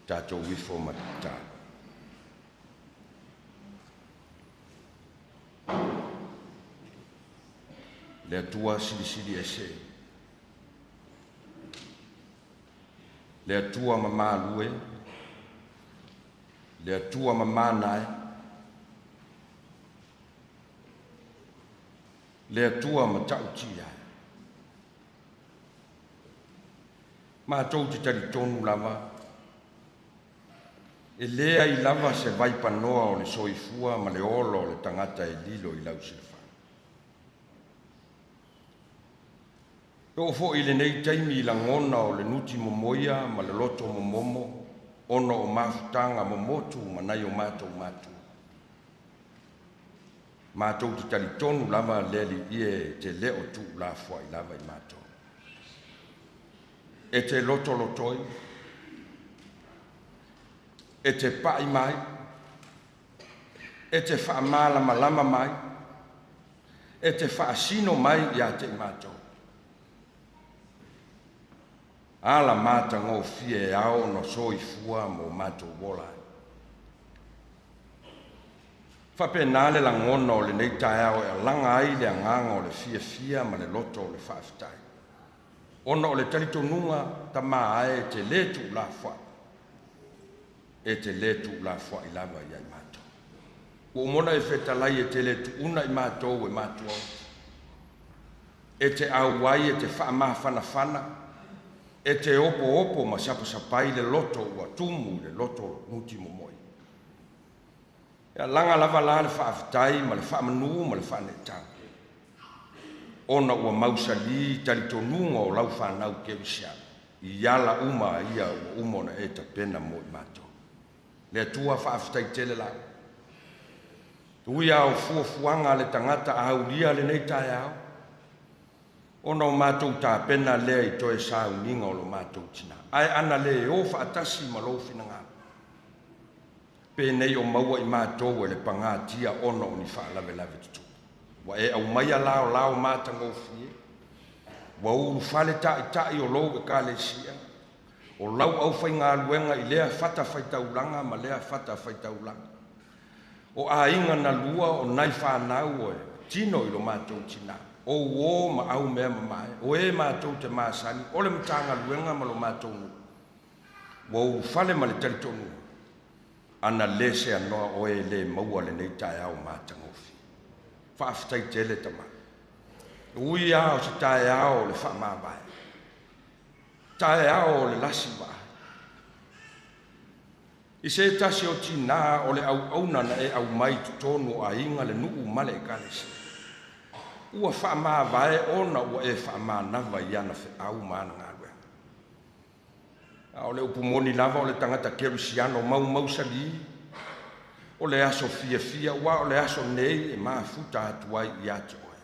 tatou ifo ma tatalo. Le Atua silisili ese, le Atua mamalue, le Atua mamanae, le Atua matautia. Matou te talitonu lava, e lea i lava se vaipanoa o le soifua ma le olo o le tagata e lilo i lau silafaga. E oo foi i lenei taimi i lagona o le nuti momoia ma le loto momomo, ona o mafutaga momotu ma nai o matou matua. Matou te talitonu lava le Alii e te le o tuulafoai lava i matou. E te lotolotoi, e te pai mai, e te faamalamalama mai, e te faasino mai ia te i matou. Ala matagofie e ao ona soifua mo matou ola ai. Faapena le lagona o lenei taeao e alaga ai le agaga o le fiafia ma le loto o le faafetai. Ona o le talitonuga tamā ae e te lē tuulafoai, e te lē tuulafoai lava ia i matou. Ua uma ona e fetalai e te le tuuna i matou e matua oti. E te auai e te faamafanafana, e te opoopo ma sapasapai le loto ua tumu i le loto nuti momoi. E alaga lava la le faafetai ma le faamanu ma le faaneetaga. Ona ua mausali talitonuga o lau fanau kerisiano, i ala uma ia ua uma ona e tapena mo i matou. Le Atua faafetai tele lau. Ui a o fuafuaga a le tagata a aulia lenei taeao, ona o matou tapena lea i toe sauniga o lo matou tina. Ae ana le o faatasi ma lou finagalo. Penei o maua i matou e le pagatia ona o ni faalavelave tutupu. Ua e aumaia lao lao matagofie, ua ulufale taitai o lou ekalesia, o lau aufaigaluega i lea fatafaitaulaga ma lea fatafaitaulaga. O aiga na lua o nai fanau e tino i lo matou tina, o uō ma au mea mamae, o e matou te masani, o le Matagaluega ma lo matou nuu. Ua ulufale ma le talitonuga, ana le seanoa oe e le maua lenei taeao matagofie. Faafetai tele tama. Ui a o se taeao o le faamavae, taeao o le lasi vaai. I se tasi o tinā o le auauna na e aumai totonu o aiga le nuu ma le ekalesia. Ua faamavae ona ua e faamanava i ana feau ma ana galuega. A o le upu moni lava o le tagata kerisiano maumausali, o le aso fiafia, ua o le aso nei e mafuta atu ai ia te oe.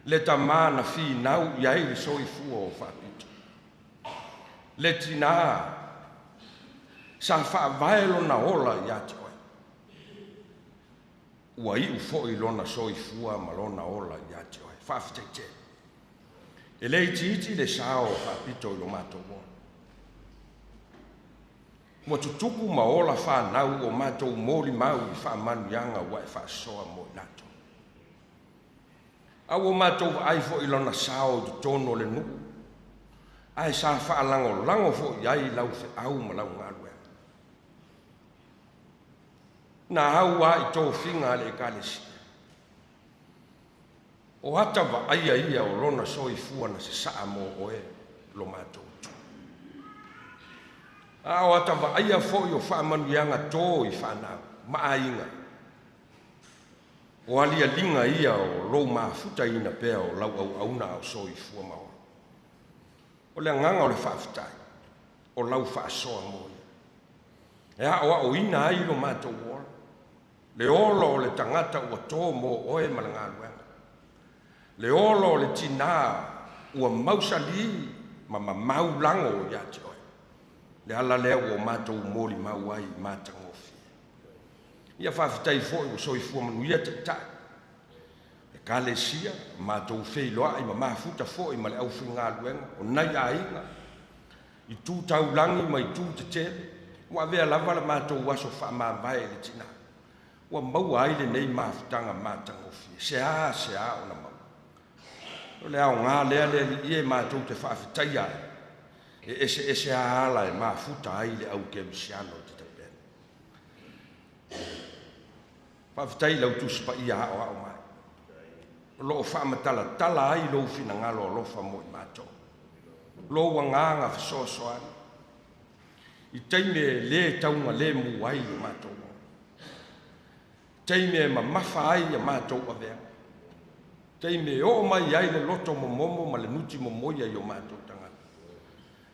Le tamā na finau i ai le soifua o faapito. Le tinā sa faavae lona ola ia te oe. Ua iu foi lona soifua ma lona ola ia te oe. Faafetai tele. E le itiiti le sao o faapito i lo matou ola. Ua tutupu ma ola whanau o mātou mōli mau i whaamanuiaga ua e faasoa mo i latou. A ua matou vaai foi i lona sao i totonu o le nuu, ae sa faalagolago foi ai lau feau ma lau galuega. Na au lava i tofiga a le Ekalesia. O ata vaaia ia o lona soifua na sasaa mo oe lo matou Atua. A o ata vaaia foi o faamanuiaga to i fanau ma aiga. O alialiga ia o lou mafutaina pea o lau auauna a o soifua ma ola. O le agaga o le faafetai, o lau faasoa mo ia. E aoaoina ai lo matou ola, le ola o le tagata ua to mo oe ma le galuega. Le ola o le tinā ua mausali ma mamau lago ia te oe. Le ala lea ua matou molimau ai i matagofie. Ia faafetai foi ua soifua manuia taitai. Ekalesia, matou feiloai ma mafuta foi ma le aufaigaluega o nai aiga, i tu taulagi ma i tu tetele, ua avea lava le matou aso faamavae i le tinā. Ua maua ai lenei mafutaga matagofie, se a ona maua. O le aoga lea le Alii e matou te faafetaia ai, e eseese a ala e mafuta ai le au kerisiano i te tapena. Faafetai lau Tusi Paia aoao mai. O loo faamatalatala ai lou finagalo alofa mo i matou. Lou agaga fesoasoani. I taimi e lē taugalemu ai o matou ola. Taimi e mamafa ai ia matou avea. Taimi e oo mai ai le loto momomo ma le nuti momoia i o matou tagata.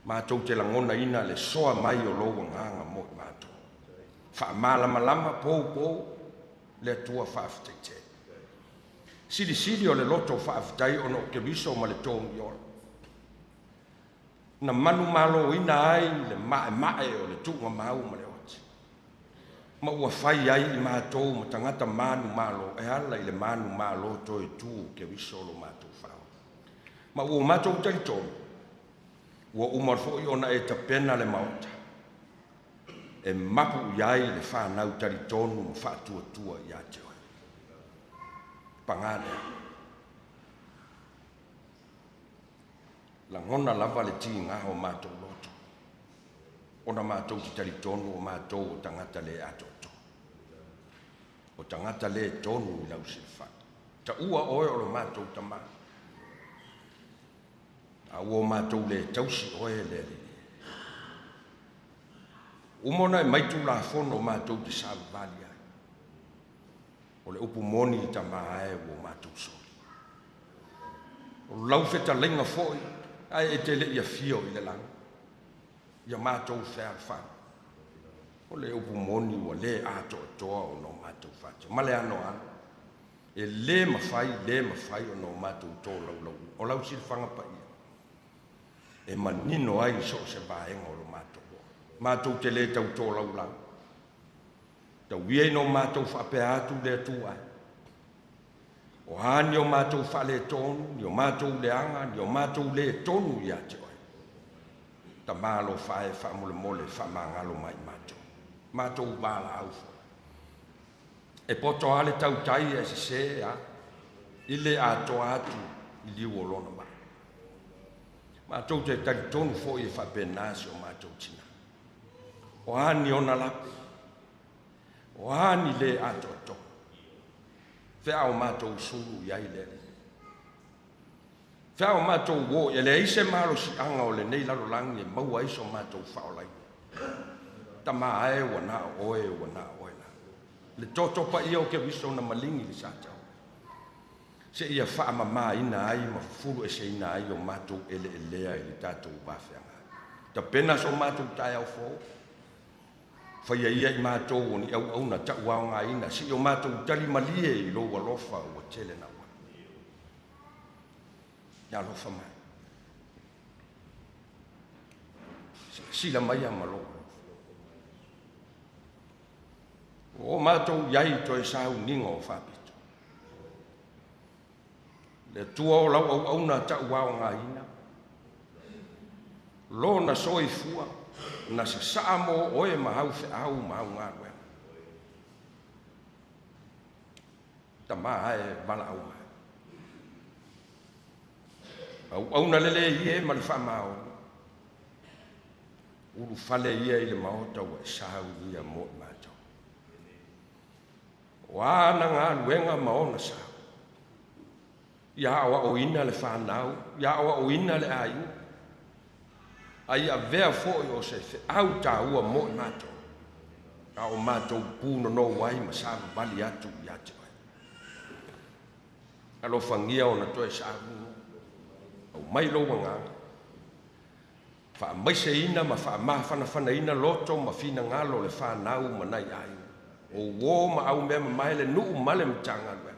Matou te lagonaina le soa mai o lou agaga mo i matou. Faamalamalama poupou le Atua faafetai tele. Silisili o le loto faafetai ona o Keriso ma le togi ola. Na manumaloina ai le maemae o le tuugamau ma le oti. Ma ua fai ai i matou ma tagata manumalo e ala i le manumalo toe tu o Keriso lo matou faaola. Ma ua matou talitonu, ua uma foi ona e tapena le maota. E mapu i ai le whanau talitonu ma faatuatua ia te oe. Pagā lea. Lagona lava le tiga o matou loto. Ona matou te talitonu o matou o tagata le atoatoa. O tagata le tonu i lau silafai. Taua oe o lo matou tamā. A ua matou le tausi oe le Alii. Uma ona e mai tulafono matou te savavali ai. O le upu moni i tamā e ua matou soli. O lau fetalaiga foi, ae e te le i afio i le lagi. Ia matou fealofani. O le upu moni ua le atoatoa ona o matou fati. Ma le anoano. E le mafai ona o matou tolaulauina. O lau silafaga paia. E manino ai so o se vaega o lo matou ola. Matou te le tau tolaulau. Tau ia ina o matou faapea atu le Atua ai. O a ni o matou faaletonu, ni o matou leaga, ni o matou le tonu ia te oe. Tamā alofa e faamolemole faamagalo mai matou. Matou valaau foi. E poto lava le tautai ae sese a, i le atoa atu i liu o lona vaa. Matou te talitonu foi e faapena si o matou tinā. O a ni ona lape, o a ni le atoatoa. Fea o matou sulu i ai le Alii. Fea o matou o e leai se malosiaga o lenei lalolagi e maua ai so matou faaolaina. Tamā e ua na o oe, ua na o oe la. Le toto paia o Keriso na maligi le satau. Se ia faamamaina ai ma fufulu eseina ai o matou eleelea i le tatou vafeaga. Tapena so matou taeao fou. Faia ia i matou o ni auauna tauaogaina, si o matou talimalie i lou alofa ua tele naua. Ia alofa mai. Silasila mai ma lou alofa. O matou i ai toe sauniga o faapito. Le Atua o lau auauna tauaogaina, lona soifua Na sasaa mo oe ma au feau ma au galuega. Tamā e valaau mai. Auauna lelei e ma le faamaoni. Ulufale ia i le maota ua e saunia mo i matou. O a ana galuega ma ona sao. Ia aoaoina le fanau, ia aoaoina le aiga. A ia avea foi o se feau taua mo i matou. A o matou punonou ai ma savavali atu ia te oe. Alofagia ona toe sauniga. Aumai lou agaga. Faamaiseina ma faamafanafanaina loto ma finagalo o le fanau ma nai aiga. O uō ma aumea mamae le nuu ma le Matagaluega.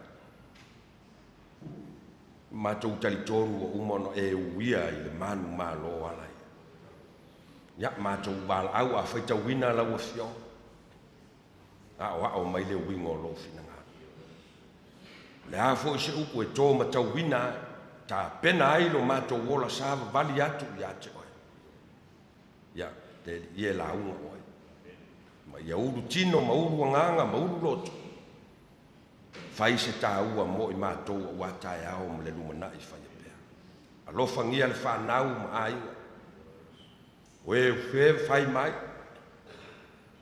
Matou talitonu ua uma ona e uia i le manumalo ala ia. Ia, matou valaau a faitauina lau Afioga. Aoao mai le uiga o lou finagalo. O le a foi se upu e to matauina ai, tapena ai lo matou ola savavali atu ia te oe. Ia, le Alii e lauga oe. Ma ia ulu tino ma ulu agaga ma ulu loto. Fai se taua mo i matou auā taeao ma le lumanai faia pea. Alofagia le fanau ma aiga. O e fe fai mai,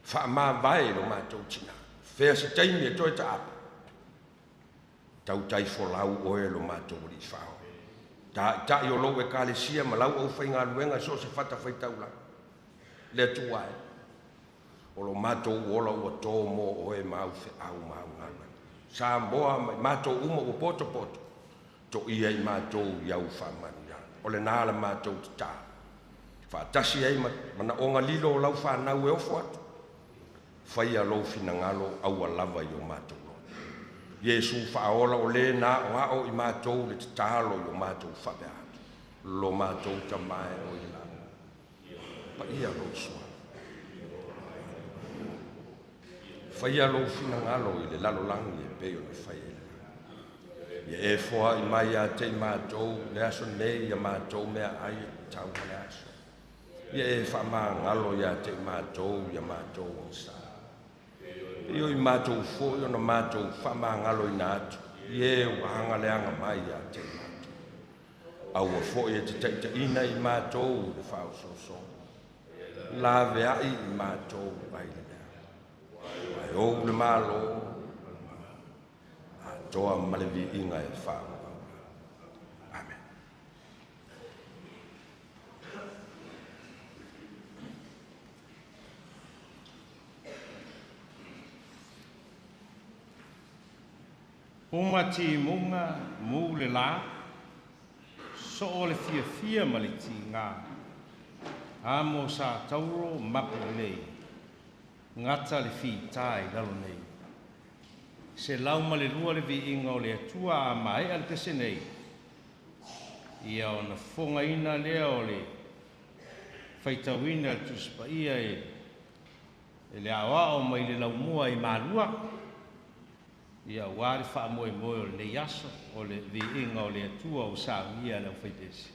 faamavae lo matou tina. Fea se taimi e toe taapa. Tautai folau oe lo matou alii fao. Taitai o lou ekalesia ma lau aufaigaluega i so o se fatafaitaulaga. Le Atua e, o lo matou ola ua tō mo oe ma au feau ma au galuega. Samoa ma i matou uma ua potopoto, toia i matou i au faamanuiaga. O lena la matou tatalo. Faatasi ai ma manaoga lilo o lau fanau e ofo atu. Faia lou finagalo aua lava i o matou loto. Iesu faaola o lē na aoao i matou le tatalo i o matou faapea atu. Lo matou Tama e o i le lagi. Paia lou suafa. Faia lou finagalo i le lalolagi e pei ona faia i le lagi. Ia e foai mai ia te i matou le aso nei ia matou meaai e tatau ma le aso. Ia e faamagalo ia te i matou ia matou agasala. E pei o i matou foi ona matou faamagaloina atu i e ua agaleaga mai ia te i matou. Aua foi e te taitaiina i matou i le faaosoosoga. Laveai i matou ai le leaga. Ae ou le Malo, atoa ma le viiga e faavavau. Amen. Uma timuga mu le lā, soo le fiafia ma le tigā, amo sa tauro mapu lelei, gata le fitā i lalo nei. 102 le viiga o le Atua a maea le pese nei, ia ona fofogaina lea o le faitauina le Tusi Paia e le aoao mai le laumua i Malua, ia auā le faamoemoe o lenei aso o le viiga o le Atua ua saunia e le aufaipese.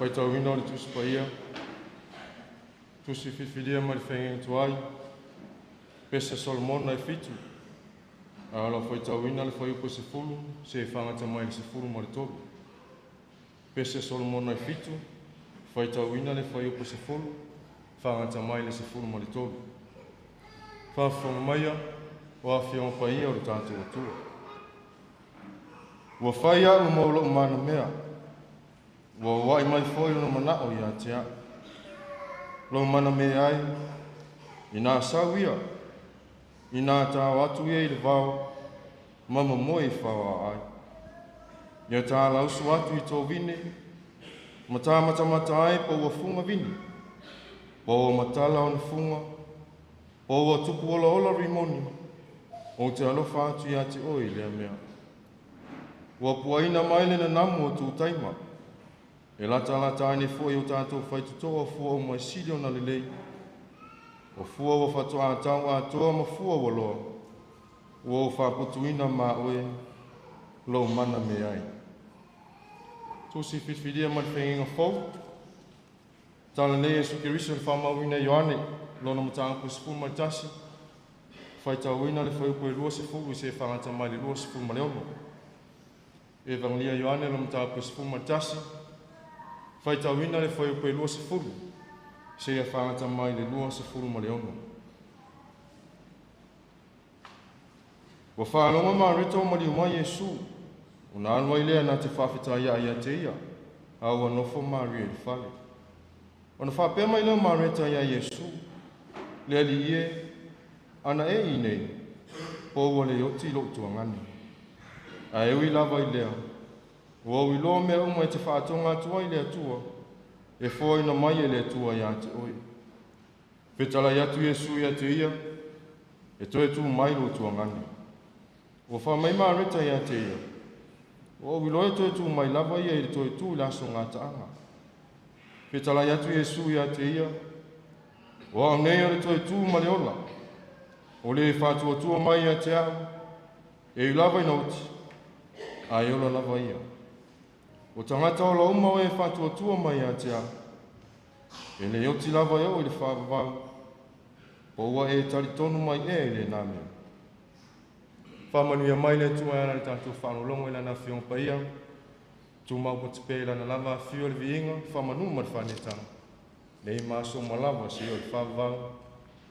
Faitauina o le Tusi Paia, Tusi Filifilia mai le Feagaiga Tuai, Pese Solomona e 7, ae o le a faitauina le fuaiupu e 10 seia fagata mai le 13. Pese Solomona e 7, faitauina le fuaiupu e 10, fagata mai le 13. Faafofoga maia o afioga paia o le tatou Atua. Ua fai a'u ma o lo'u manamea, ua ua'i mai foi ona mana'o ia te a'u. Lou manamea ai, inā sau ia, inā tao atu ia i le vao, ma momoe i faoa ai. Ia tālausu atu i tō vine, ma tāmatamata ai pa ua fuga vini, pa ua matala ona fuga, pa ua tupu olaola rimoni, o te alofa atu ia te oe i lea mea. Ua puaina mai le nanamu o tūtaima, e latalata ai nei foi o tātou faitotoa fua o mai sili ona lelei, o fua ua faatoa tau atoa ma fua ua loa, ua o faaputuina ma oe, lou mana me ai. Tusi filifilia ma le feagaiga fou, tala nei Iesu Keriso i le faamauina e Ioane, lona mataupu e 11, faitauina le fuaiupu e 20 i seia fagata mai le 26. Evagelia Ioane lona mataupu e 11, faitauina le fuaiupu e 20 seia fagata mai le 26. Ua faalogo Mareta o maliu mai Iesu, ona alu ai lea na te faafetai ia te ia, a ua nofo Maria i le fale. Ona faapea mai lea o Mareta ia Iesu, le Alii e, ana e i nei, po ua le oti lou tuagane. Ae ui lava i lea, ua ou iloa mea uma e te faatoga atu ai le Atua, e foaina mai e le Atua ia te oe. Fetalai atu Iesu ia te ia, e toe tū mai lou tuagane. Ua faamai Mareta ia te ia, ua ou iloa e toe tū mai lava ia i le toe tū i le aso gataaga. Fetalai atu Iesu ia te ia, o au nei o le toe tū ma le ola, o le faatuatua mai ia te au, e ui lava ina oti, ae ola lava ia. O tagata ola uma o e faatuatua mai ia te au, e le oti lava e oo i le faavavau, po ua e talitonu mai ea i lenā mea. Faamanuia mai le Atua e ala i le tatou faalogologo i Lana Afioga Paia, tumau patupea i Lana lava afio le viiga, faamanu ma le faanetaga, nei ma aso uma lava seia oo i le faavavau,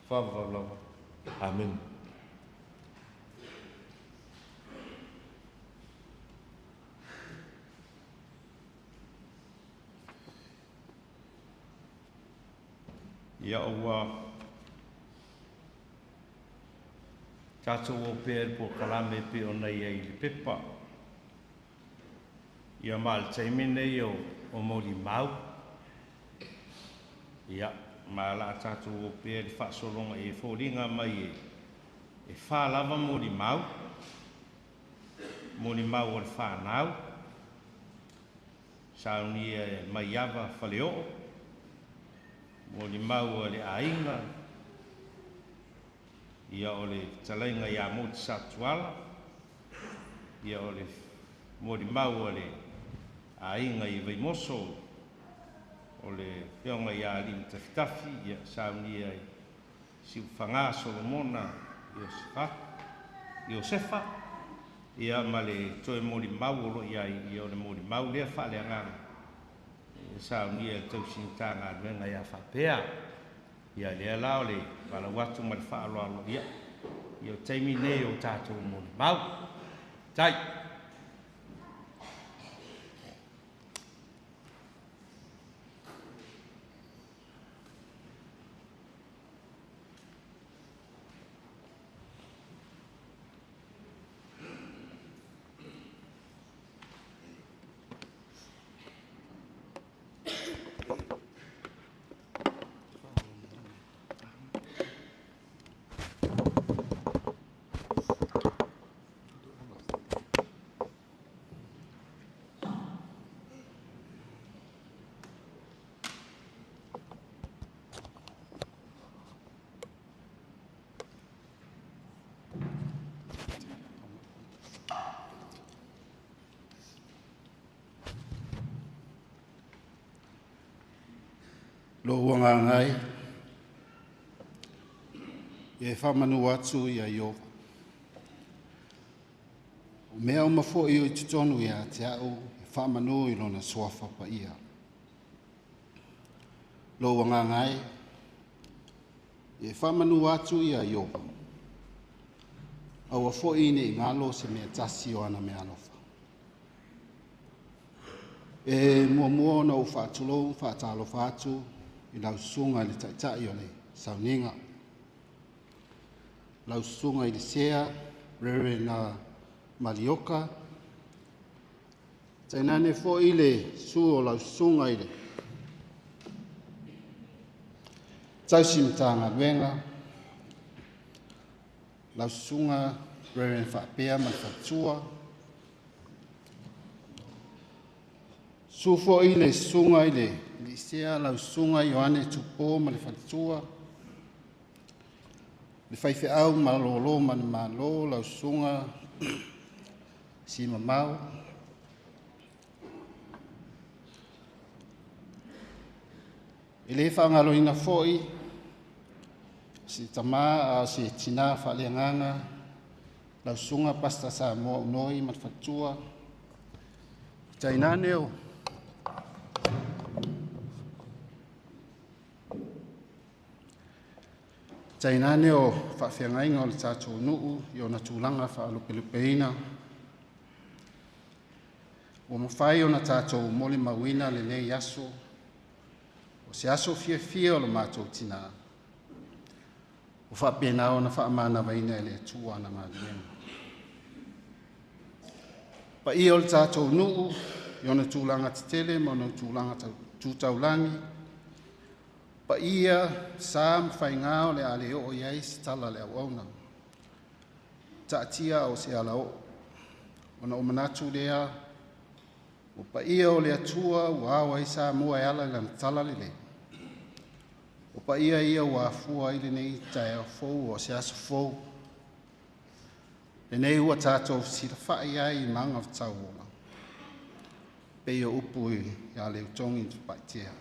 faavavau lava. Amen. Ia ua tatou o pea i le polokalame pei ona i ai i le pepa. Ia ma le taimi nei o molimau. Ia ma la tatou o pea i le faasologa e foliga mai e fa lava molimau. Molimau o le whanau. Saunia e maiava whaleoo. Molimau o le aiga. Ia o le talainga ia moti satuala. Ia o le molimau o le aiga i Vaimoso. O le fionga ia alii tafitafi. Ia saunia e Siufaga Solomona Iosefa. Ia ma le toe molimau o lo iai. Ia o le molimau lea faaleagaga. Saunia e tausinitaga aluega ia faapea. Ia lea la o le palau atu ma le faaloalo ia. Ia o taimi nei o tatou molimau. Tai. Lou agaga e, ia e faamanu atu ia Ieova. O mea uma fo'i o i totonu ia te a'u e faamanu i lona suafa paia. Lou agaga e, ia e faamanu atu ia Ieova. Aua fo'i nei galo se mea tasi o ana meaalofa. E muamua ona ou faatulou faatalofa atu i lau susuga i le Taitai o le Sauniga, lau susuga i le Sea Reverend Malioka, tainane foi le susu o lau susuga i le Tausi Matagaluega, lau susuga Reverend Faapea ma le faletua, susu foi le susuga i le Lisea, lau susuga Ioane Tupo ma le faletua, le faifeau malōlō manumalo, lau susuga Simamau, e lē faagaloina foi se tamā a o se tinā faaleagaga, lau susuga Pastor Samoa Unoi ma le faletua, tainane o faafeagaiga o le tatou nuu i ona tulaga faalupelupeina. Ua mafai ona tatou molimauina lenei aso, o se aso fiafia o le matou tinā, ua faapena ona faamanavaina e le Atua ana galuega. Paia o le tatou nuu i ona tulaga tetele ma ona tulaga tu taulagi, paia, sa ma faigā o le a le oo i ai se tala a le auauna, taatia o se alaoo, ona o manatu lea, o paia o le Atua ua ao ai Samoa e ala i lana talalelei. O paia ia ua afua ai lenei taeao fou o se aso fou. Lenei ua tatou fesilafai ai i magafetau ola, pei o upu ia Leutogi i Satupaitea.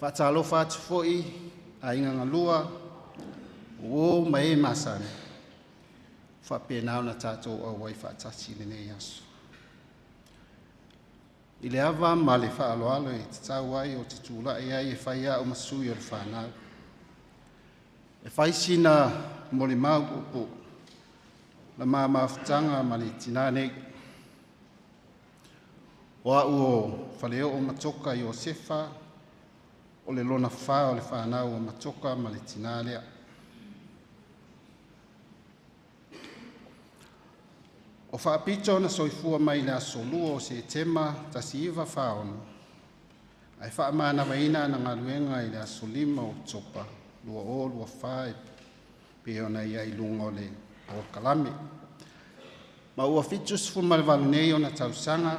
Faatalofa atu foi aiga galua, o uo ma e masani, faapena ona tatou auai faatasi i lenei aso. I le ava ma le faaaloalo e tatau ai o te tulai ai e fai au ma sui o le fanau. E fai sina molimau puupuu la ma mafutaga ma le tinā nei. O a'u o Faleoo Matoka Iosefa, o le lona fa o le fanau o Matoka ma le tinā lea. O faapito na soifua mai le aso 2 o Setema 1946, ae faamanavaina ana galuega i le aso 5 o Oketopa 2024 e pei ona i ai i luga o le polokalame. Ma ua 78 nei ona tausaga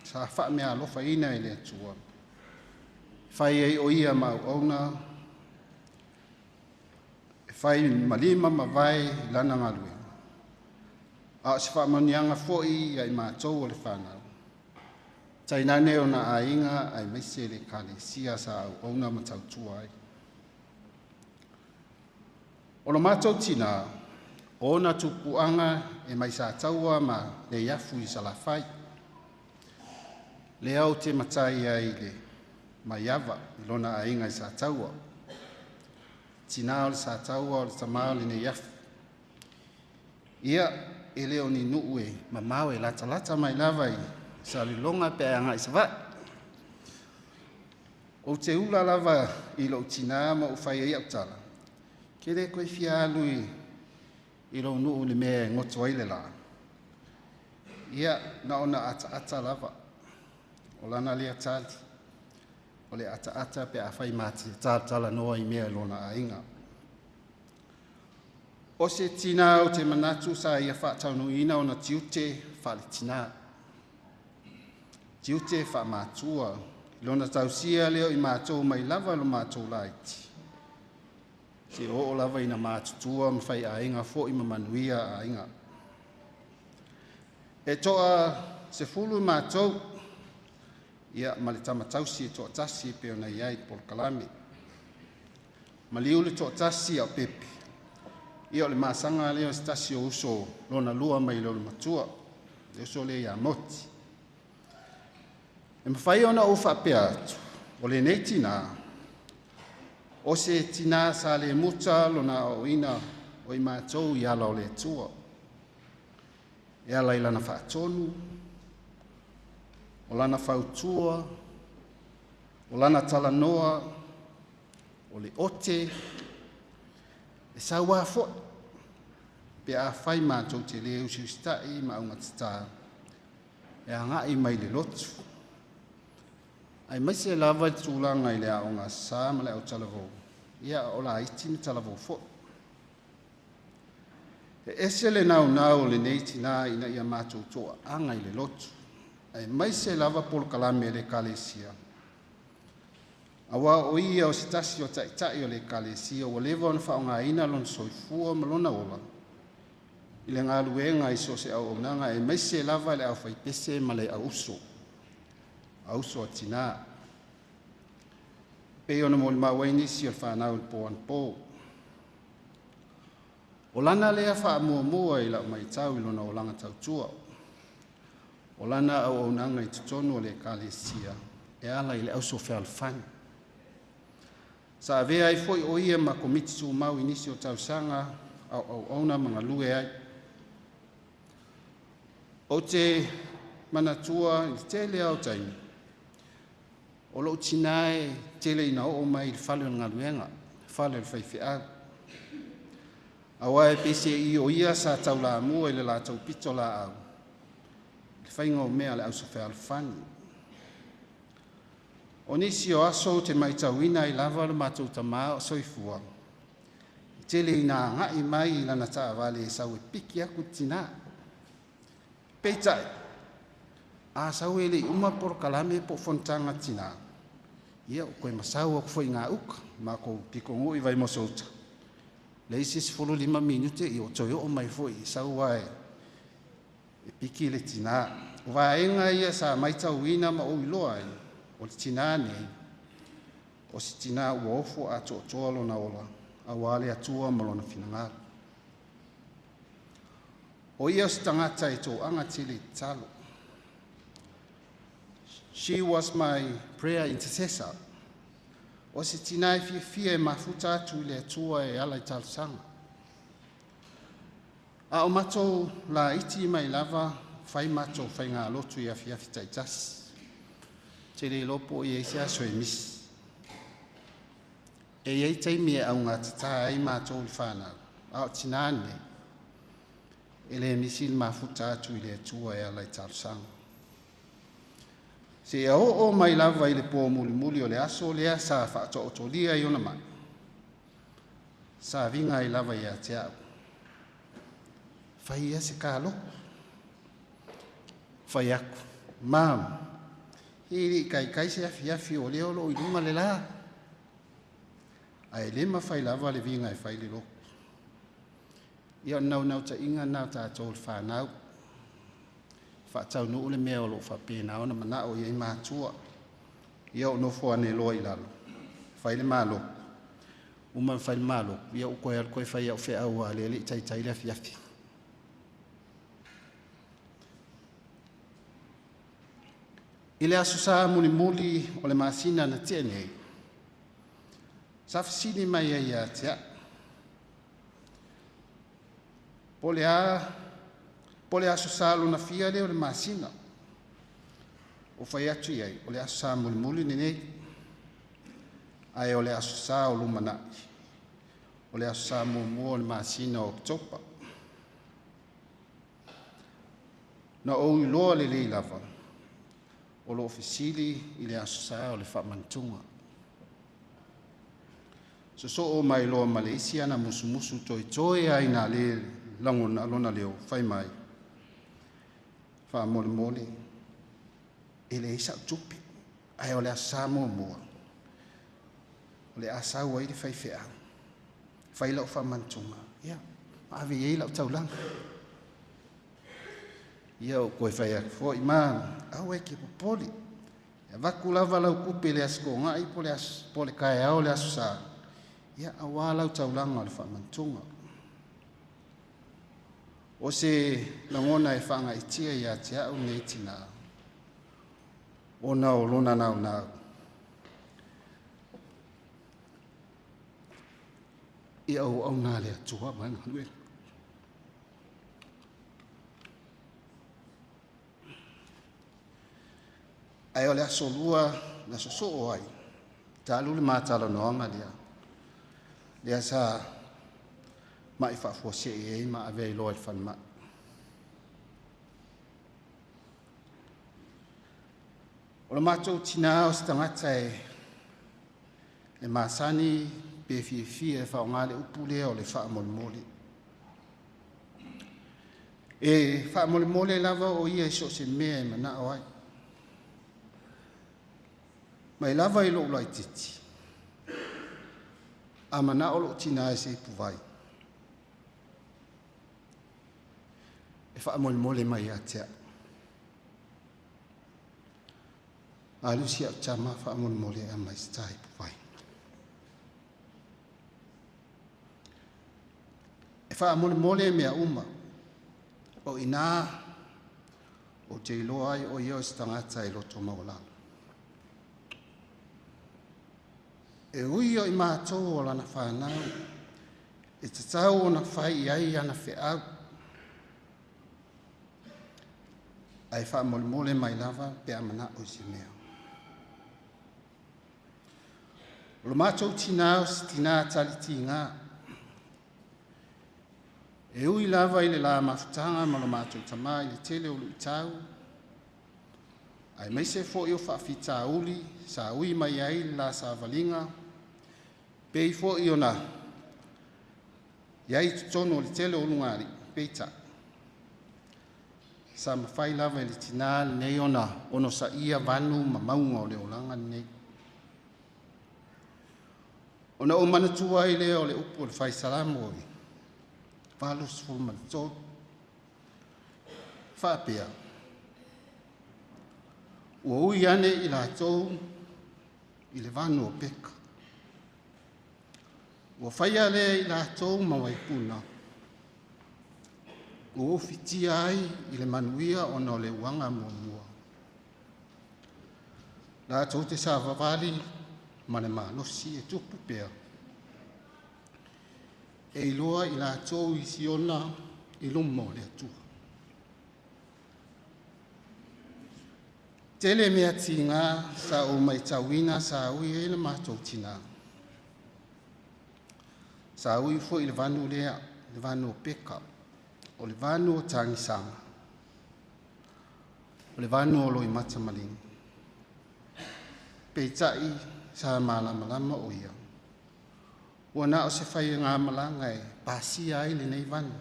sa faameaalofaina e le Atua, fai ai o ia ma auauna, e fai ma lima ma vae i lana galuega. A o se faamanuiaga foi ia i matou o le fanau, tainane ona aiga aemaise le ekalesia sa auauna ma tautua ai. O lo matou tinā, o ona tupuaga e mai Sataua ma Neiafu i Salafai. Lea ou te matai ai i le Maiava i lona aiga i Sataua. Tinā o le Sataua o le tamā o le Neiafu. Ia, e le o ni nuu e mamao e latalata mai lava i Salelologa pe a agai i Savaii. Ou te ula lava i lou tinā ma ou fai ai au tala, ke le koe fia alu i lou nuu i le mea e goto ai le la. Ia, na ona ataata lava, o lana lea tali, o le ataata pe a fai ma te talatalanoa i mea i lona aiga. O se tinā o te manatu sa ia faataunuuina ona tiute faaletinā, tiute faamatua, i lona tausia lea o i matou mai lava lo matou laiti, se oo lava ina matutua ma fai aiga foi ma manuia aiga. E toa 10 matou, Ia ma le tamatausi e toatasi e pei ona i ai polokalame. Maliu le toatasi a o pepe, ia o le masaga lea o se tasi o uso lona lua mai le matua, le uso lea ia Moti. E mafai ona ou faapea atu, o lenei tinā, o se tinā sa le muta lona aoaoina o i matou i ala o le Atua. E ala i lana faatonu, o lana fautua, o lana talanoa, o le ote, e sauā foi, pe afai matou te le usiusitai ma augatatā, e agai mai le lotu. Aemaise lava i le tulaga i le aoga sa ma le autalavou, ia o laiti ma talavou foi. E ese le naunau o lenei tinā ina ia matou toaaga i le lotu, aemaise lava polokalame a le Ekalesia, auā o ia o se tasi o taitai o le Ekalesia ua leva ona faaaogaina lona soifua ma lona ola i le galuega i so o se auaunaga, aemaise lava le aufaipese ma le auuso, auso a tinā. Pei ona molimau ai nisi o le fanau i le po anapo. O lana lea faamuamua i lau matau i lona olaga tautua, o lana auaunaga i totonu o le Ekalesia e ala i le auso fealofani. Sa avea ai foi o ia ma komiti tumau i nisi o tausaga a o auauna ma galue ai. Ou te manatua i le tele lava o taimi, o lou tinā e tele ina oo mai i le fale o le galuega, fale o le faifeau. Aua e peiseai o ia sa taulamua i le latou pitolaau i le faiga o mea a le auso fealofani. O nisi o aso ou te matauina ai lava le matou tamā o soifua, e tele ina agai mai i lana taavale e sau e piki atu le tinā. Peitai, a sau e le i uma polokalame po o fonotaga a tinā, ia ua toe masau atu foi i gauta, matou pitonuu i Vaimoso uta, le isi 15 minute ia ua toe oo mai foi e sau lava e piki le tinā. O vaega ia sa matauina ma ou iloa ai, o le tinā nei, o se tinā ua ofo atoatoa lona ola, auā le Atua ma lona finagalo. O ia o se tagata e toaga tele i tatalo. She was my prayer intercessor. O se tinā e fiafia e mafuta atu i le Atua e ala i talosaga. A o matou laiti mai lava, fai matou faigalotu i afiafi taitasi. Te le iloa po o i ai se aso e misi. E i ai taimi e augatatā ai matou i le fanau, a o tinā nei, e le misi le mafuta atu i le Atua e ala i talosaga. Seia oo mai lava i le po mulimuli o le aso lea sa faataotolia ai ona mai, sa viga ai lava ia te au. Fai ia se kaloku. Fai atu, Mom, e le i taitai se afiafi o lea o loo i luga le la. Ae le mafai lava le viga e fai le lotu. Ia o le naunautaiga lena o tatou le fanau. Faataunuu le mea o lo o faapena ona manao i ai matua. Ia o nofo ane loa i lalo, fai le maloku, uma ona fai le maloku, ia ua toe alu toe fai au feau a lea e le i taitai le afiafi. I le aso Sa mulimuli o le masina na tea nei, sa fesili mai ai ia te au, po o le aso Sa lona fia lea o le masina. O fai atu i ai, o le aso Sa mulimuli lenei, ae o le aso Sa o lumanai, o le aso Sa muamua o le masina o Oketopa. Na ou iloa lelei lava, o loo fesili i le aso Sa o le faamanatuga. Sosoo mai loa ma le isi ana musumusu toetoe ai na le lagona lona leo fai mai, faamolemole, e leai sau tupe, ae o le aso Sa muamua, o le a sau ai le faifeau, fai lau faamanatuga, ia, ma ave i ai lau taulaga. Ia ou toe fai atu foi, ma, aua e te popole, E avaku lava lau kupe i le Aso Toonai po o le taeao o le Aso Sa, ia auā lau taulaga o le faamanatuga. O se lagona e faagaitia ia te au lenei tinā, ona o lona naunau. Ia auauna a le Atua ma le galuega. Ae o le aso lua na sosoo ai, talu le matalanoaga lea, lea sa mai faafuasei ai ma ave ai loa i le falemai. O le matou tinā o se tagata e masani pe fiafia e faaaoga le upu lea o le faamolemole. E faamolemole lava o ia i so o se mea e manao ai. Mai lava i lou laitiiti, a manao lou tinā i se ipuvai, e faamolemole mai ia te au. Alu si au tama faamolemole e aumai se ta ipuvai. E faamolemole mea uma, o ina o te iloa ai o ia o se tagata e loto maualalo. E ui o i mātou o lana whānau, e tatau ona fai i ai ana feau. Ae faamolemole mai lava pe a manao i se mea. O le matou tinā o se tinā talitiga. E ui lava i le la mafutaga ma lo matou tamā i le tele o luitau, ae maise foi o faafitauli sa ui mai ai le la savaliga, pei foi ona i ai totonu o le tele o ulugalii, peitai, sa mafai lava e le tinā lenei ona onosaia vanu ma mauga o le olaga lenei. Ona ou manatua ai lea o le upu o le Faisalamo i 83, faapea, ua ui ane i latou i le vanu o peka. Ua faia lea i latou ma waipuna, ua ufitia ai i le manuia ona o le uaga muamua. Latou te savavali ma le malosi e tupu pea. E iloa i latou i Siona i luma o le Atua. Tele mea tiga sa ou matauina sa ui ai le matou tinā. Sa ui foi i le vanu lea, le vanu o peka, o le vanu o tagisaga, o le vanu o loimata maligi. Peitai sa malamalama o ia. Ua na o se faigamalaga e pasia ai lenei vanu.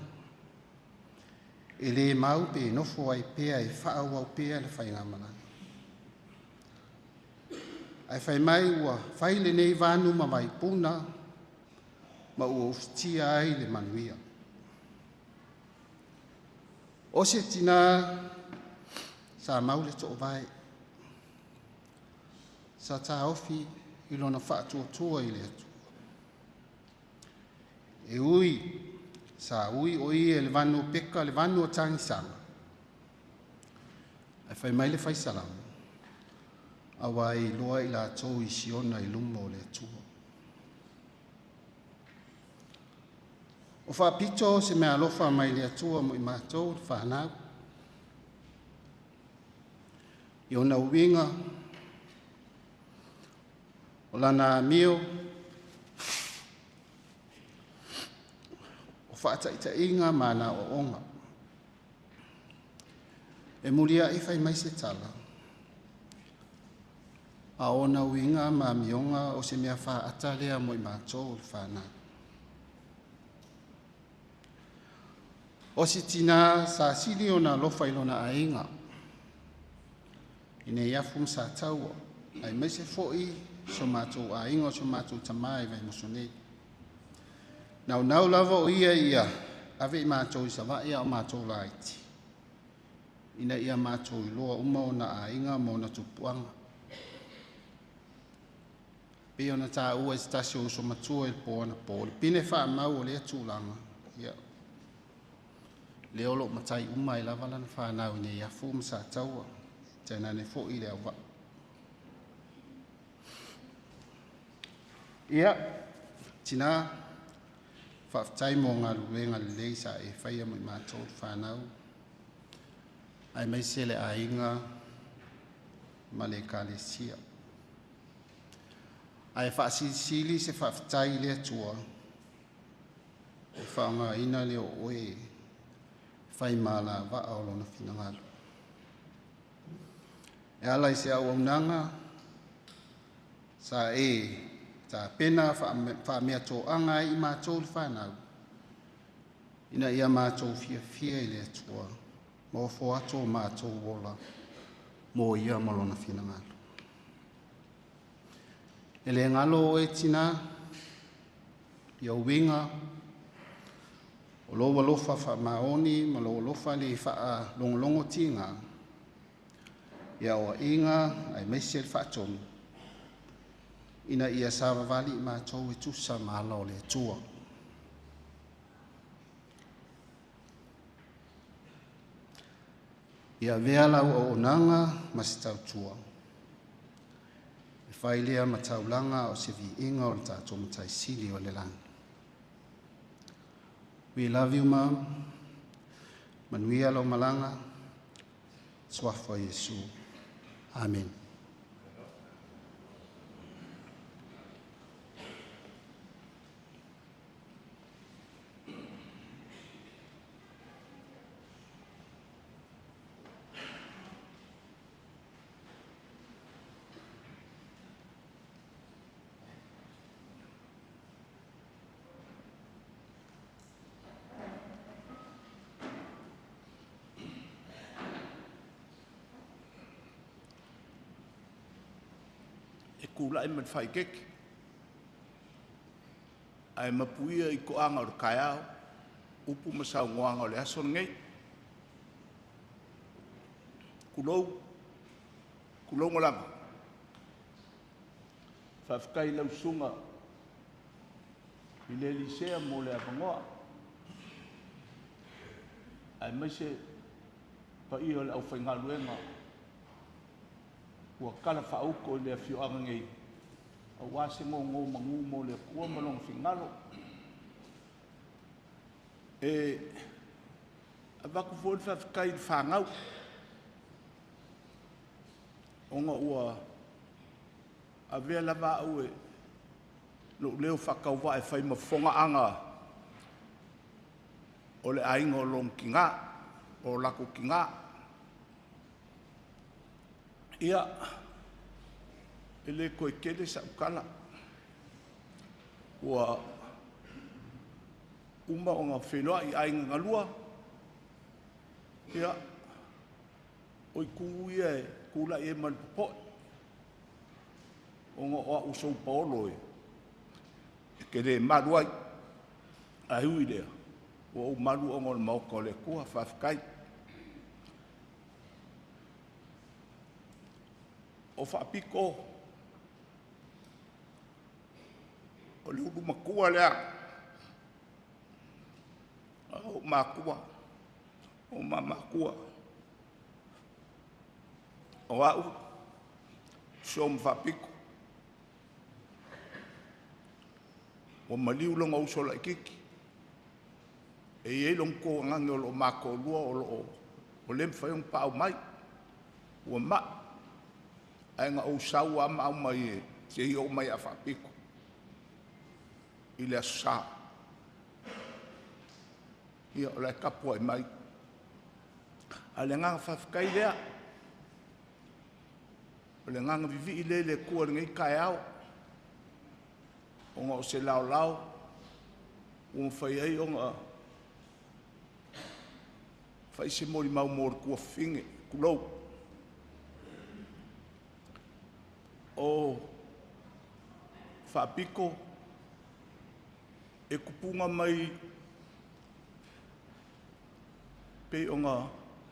E le mau pe nofo ai pea e faaauau pea le faigamalaga. Ae fai mai ua fai lenei vanu ma vaipuna ma ua ufitia ai le manuia. O se tinā sa mau le toovae, sa taofi i lona faatuatua i le Atua. E ui, sa ui o ia i le vanu o peka, le vanu o tagisaga. Ae fai mai le Faisalamo, auā e iloa i latou i Siona i luma o le Atua. O faapito se mea alofa mai le Atua mo i matou le whanau. I ona uiga, o lana amio, o whaataitaiga ma ana oonga. E mulia i whai mai se tala, a ona uiga ma amioga o se mea whaata lea mo i mātou le whanau. O si tina sa sili ona alofa i lona aiga, i nei afu ma sa taua, ai mai se foi so mātou aiga o so mātou tamā i Vaimoso nei. Naunau lava o ia ia ave i mātou i Savaii a o mātou laiti, ina ia mātou iloa uma ona aiga ma ona tupuaga. Pei ona taua i se tasi o uso matua i le po anapo, le pine faamau o lea tulaga, ia, lea o loo matai uma ai lava lana fanau i Neiafu ma Sataua, tainane foi le auvaa. Ia, tina, faafetai mo galuega lelei sa e faia mo i matou le fanau, aemaise le aiga ma le ekalesia. Ae faasilisili se faafetai i le Atua e faaaogaina lea o oe e fai ma alavaa o lona finagalo. E ala i se auaunaga sa e tapena faameatoaga ai i matou le fanau, ina ia matou fiafia i le Atua, ma ofo atu o matou ola mo ia ma lona finagalo. E le galo oe tina, i ou uiga, o lou alofa faamaoni ma lou alofa le faalogologo tiga, i aoaiga aemaise le faatonu, ina ia savavali i matou e tusa ma ala o le Atua. Ia avea lau auaunaga ma se tautua, e fai lea ma taulaga o se viiga o le tatou Matai Sili o le lagi. We love you, Mom. Manuia lau malaga. Suafa Iesu. Amen. E kula'i ma le faaikeeke ae mapuia i toaga o le taeao upu ma saunoaga o le aso lenei. Tulou, tulouna lava. Faafetai i lau susuga i le Elisea mo le avanoa, aemaise paia o le aufaigaluega ua talafaauto i le afioaga nei aua se nonomanu mo le Atua ma Lona finagalo. E avatu foi le faafetai i le fanau, ona ua avea lava au e lou leo faatauvaa e fai ma fofogaaga o le aiga o lona tina, o latou tina. Ia, e le toe tele sau tala, ua uma ona feiloai aiga na lua. Ia, o itu ia e tulai ai ma le popoe, ona o au o sou paolo e te le malu ai, ae ui i lea, ua ou malu ona o le maota o le Atua. Faafetai. O Faapito, o le ulu matua lea a ou matua, o ma matua. O au, uso ma Faapito, ua maliu lona uso laitiiti, e i ai lona tuagage o lo o ma toalua o lo o ua le mafai ona paau mai, ua mai. Ae na ou sau lava ma aumai e se i oo mai ia Faapito i le aso Sa. Ia, o la e tapuai mai. A o le agaga faafetai lea, o le agaga vivii lea i le Atua i lenei taeao, ona o se laolao ua mafai ai ona fai se molimau mo le tuafafine, tulou. O Faapito e tupuga mai pei ona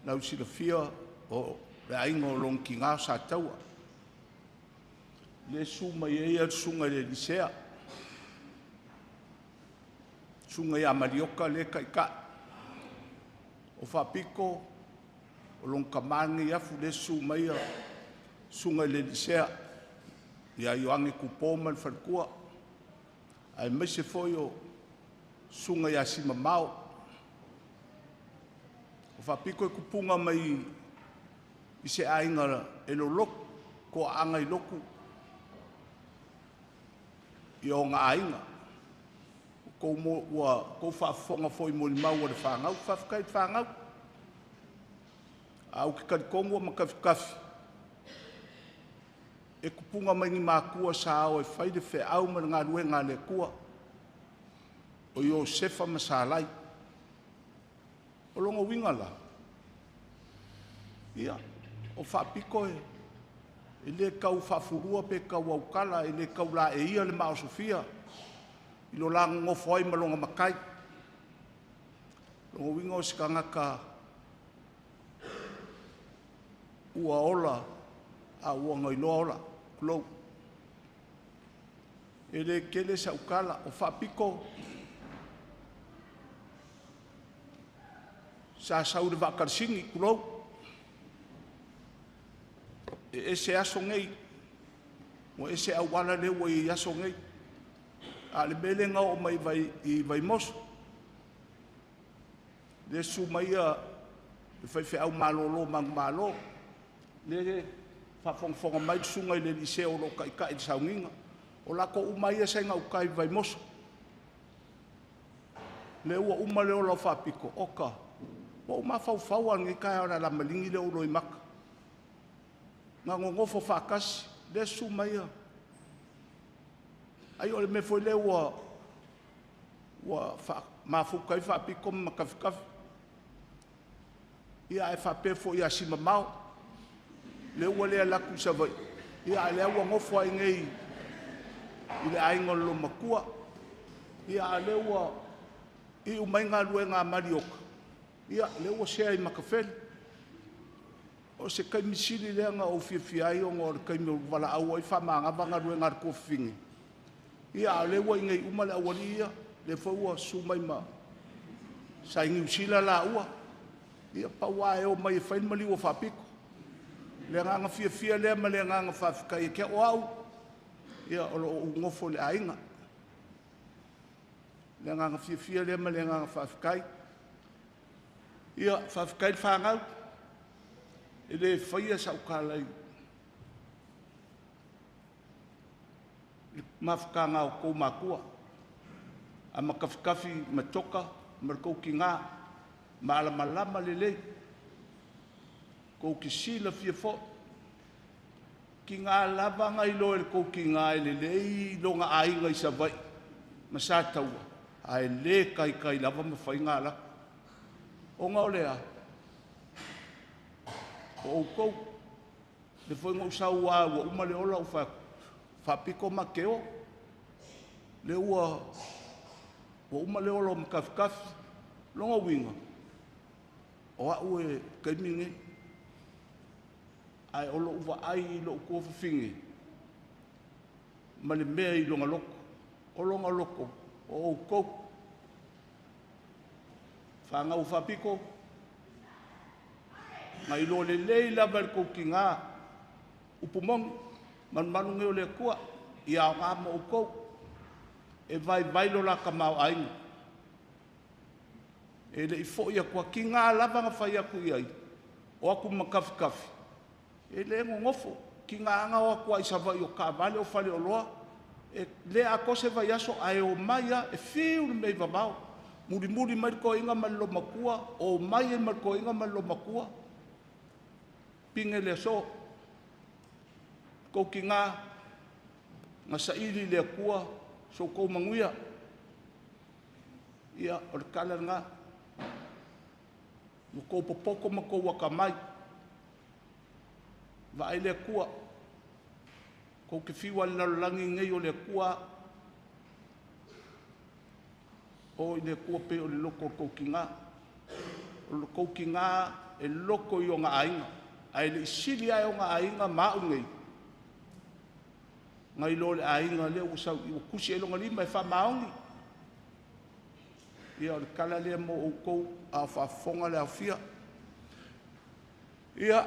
lausilafia o le aiga o lona tina o Sataua. Le su mai ai le susuga i le Elisea, susuga ia Malioka lea e taitai. O Faapito, o lona tama lenei afu lea e susu mai le susuga i le Elisea ia Ioane Tupo ma le faletua, aemaise foi o susuga ia Simamao. O Faapito e tupuga mai i se aiga e lolotu, toaaga i lotu i ona aiga. Ua outou faafofoga foi i molimau a le fanau, faafetai i le fanau. Ae ou te talitonu o makafikafi e tupuga mai ni matua sa o e fai le feau ma le galuega a le Atua, o Iosefa ma Salai. O lona uiga la, ia, o Faapito e le tau faafulua pe tau autala, e le tau laeia le maosofia i lo la nonofo ai ma lona matai. O lona uiga o se tagata ua ola a ua na iloa ola, tulou. E le tele sau tala, o Faapito sa sau i le vaa Kalisini, tulou. E ese aso nei, ua ese auala lea ua i ai i aso nei. A o le mea lea na oo mai i Vaimoso, lea e susu mai le faifeau malolo manumalo, lea e faafogafoga mai le susuga i le Eliseo o lo o taitai i le sauniga. O latou uma ia sa i gauta i Vaimoso. Lea ua uma le ola o Faapito, oka, ua ou mafaufau lava i lenei taeao i le ala maligi lea o ou loimata. Na nonofo faatasi, lea e susu mai ia. Ai o le mea foi lea ua mafuta ai Faapito ma Makafikafi. Ia ae faapea foi ia Simamao, lea ua le alu atu i Savaii, ia a o lea ua nofo lava i inei i le aiga o le loomatua. Ia a o lea ua iu mai galuega a Marioka, ia lea ua sea i Matafele. O se taimi sili lea ona ou fiafia ai ona o le taimi ua valaau ai faamanava galuega a le tuafafine, ia a o lea ua i inei uma le aualii ia, lea foi ua susu mai ma… Sa i Niu Sila laua, ia pau lava e omai e fai le maliu o Faapito. O le agaga fiafia lea ma le agaga faafetai ia te au. O au, ia o lo o ou nofo i le aiga. O le agaga fiafia lea ma le agaga faafetai. Ia, faafetai le fanau. E le faia sau tala i le mafutaga a outou matua, a makafikafi ma Toka ma le tou tina, malamalama lelei, tou te silafia foi. Tiga lava na iloa e le tou tina e lelei lona aiga i Savaii ma Sataua, ae le taitai lava ma fai na alu atu. Ona o le a? O outou. Lea foi na ou sau lava ua uma le ola ou fai atu, Faapito ma te o. Lea ua uma le ola o Makafikafi. Lona uiga, o au e taimi lenei, ae o lou vaai i lou tuafafine ma le mea i lona loto. O lona loto, o outou. Fanau a Faapito, na iloa lelei lava e le tou tina, upu moni, malumalu nei o le Atua, ia aoga mo outou. E vaivai lo la tamaoaiga. E le i foi atu lava, tiga lava na fai atu i ai, o atu ma Makafikafi, e le nonofo. Tiga na o atu lava i Savaii o taavale, o faleoloa, e le atoa se vaiaso ae omai lava, e fiu le mea e vavao, mulimuli mai le toeaina ma le loomatua, omai ai ma le toeaina ma le loomatua, pine le aso. Tou tina, na saili i le Atua so outou manuia. Ia, o le tala lena. Ua outou popoto ma outou atamai. Vaai le Atua, tou te fiu lava i le lalolagi lenei o le Atua lava. O i le Atua pei o le loto o le tou tina. O le tou tina e loto i ona aiga, ae le i sili ae ona aiga ma au nei. Ngai lo le aiga lea ua sau ua tusi ai lona lima e faamaoni. Ia o le tala lea mo outou a o faafofoga le aofia. Ia,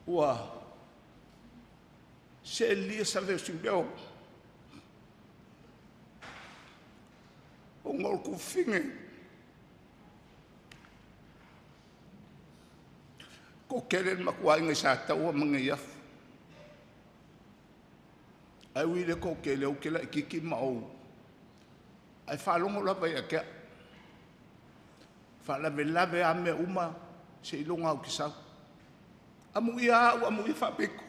ua seelia save o siuleo ona o le tufine toatele le matuaiga i Sataua ma Neiafu. Ae ui i le toatele ou te laititi ma ou ae faalogo lava ia te au. Faalavelave a mea uma seiloga ou te sau. Amuia au, amuia faapito.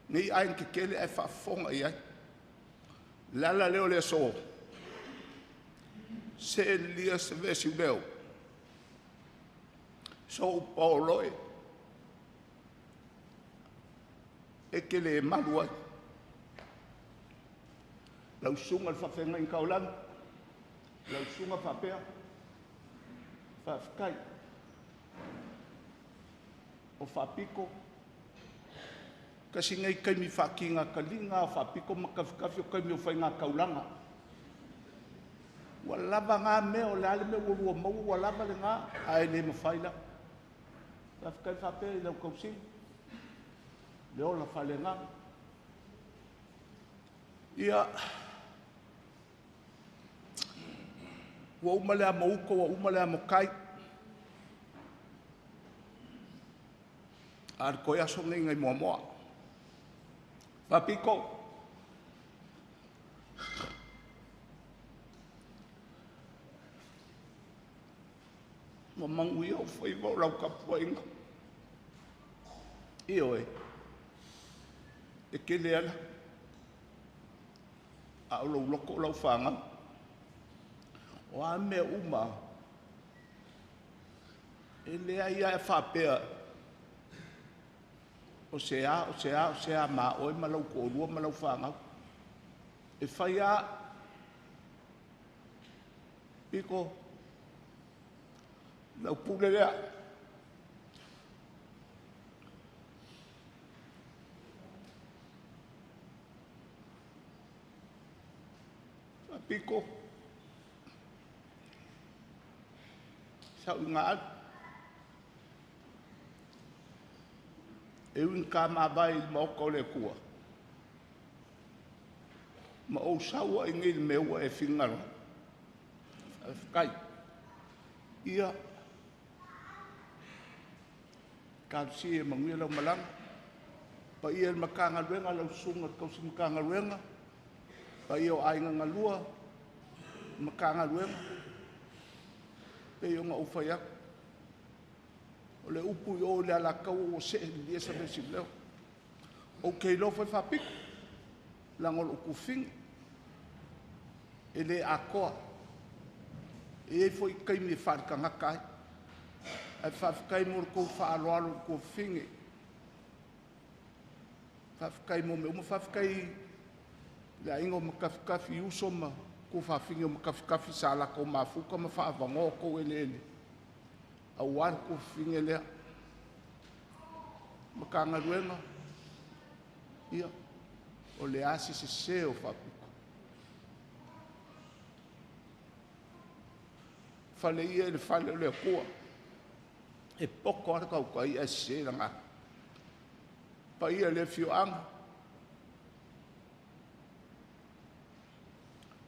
Nei aiga tetele ae faafofoga i ai. Le ala lea o le aso, seelia se vesi leo. So paoloe e te le malu ai. Lau susuga i le faafeagaiga taulagi, lau susuga faapea, faafetai. O faapito, tasi nei taimi faatiga taliga o faapito ma kafikafi o taimi o faigataulaga. Ua lava na mea, o le a le mea ua lua maua, ua lava lena, ae le mafai lava. Faafetai faapea i lau tausiga, le ola faaleagaga. Ia, ua uma le amo uto, ua uma le amo tai. A o le toe aso lenei nai Moamoa. Faapito, ua manuia ou faiva o lau tapuaiga. Ioe, e tele ala, a o lou loto o lau fanau. O a mea uma, e leai lava e faapea, o se a, o se a, o se a ma oe ma lau toalua ma lau fanau. E fai lava, pito, lau pule lea. Faapito, sau ina alu. E ui ina ta mavae i le maota o le Atua, ma ou sau ai nei i le mea ua e finagalo ai. Faafetai. Ia, talosia ia manuia lau malaga. Paia i le Matagaluega, lau susuga i le tausi Matagaluega, paia o aiga galua, Matagaluega, pei ona ou fai atu. O le upu i o i le Alataua ua see lilia Saveasiuleo. Ou te iloa foi faapito, leaga o lou tuafafine. E le atoa. E i ai foi taimi e faaletagata ai. Ae faafetai mo le tou faaaloalo i le tuafafine. Faafetai mo mea uma. Faafetai i le aiga o Makafikafi, uso ma tuafafine o Makafikafi sa latou mafuta ma faavanoa tou eleele aua le tuafafine lea. Matagaluega, ia, o le a se sese o faapito. Fale ia i le fale o le Atua. E poto lava le tautai ae sese lana ata. Paia i le afioaga,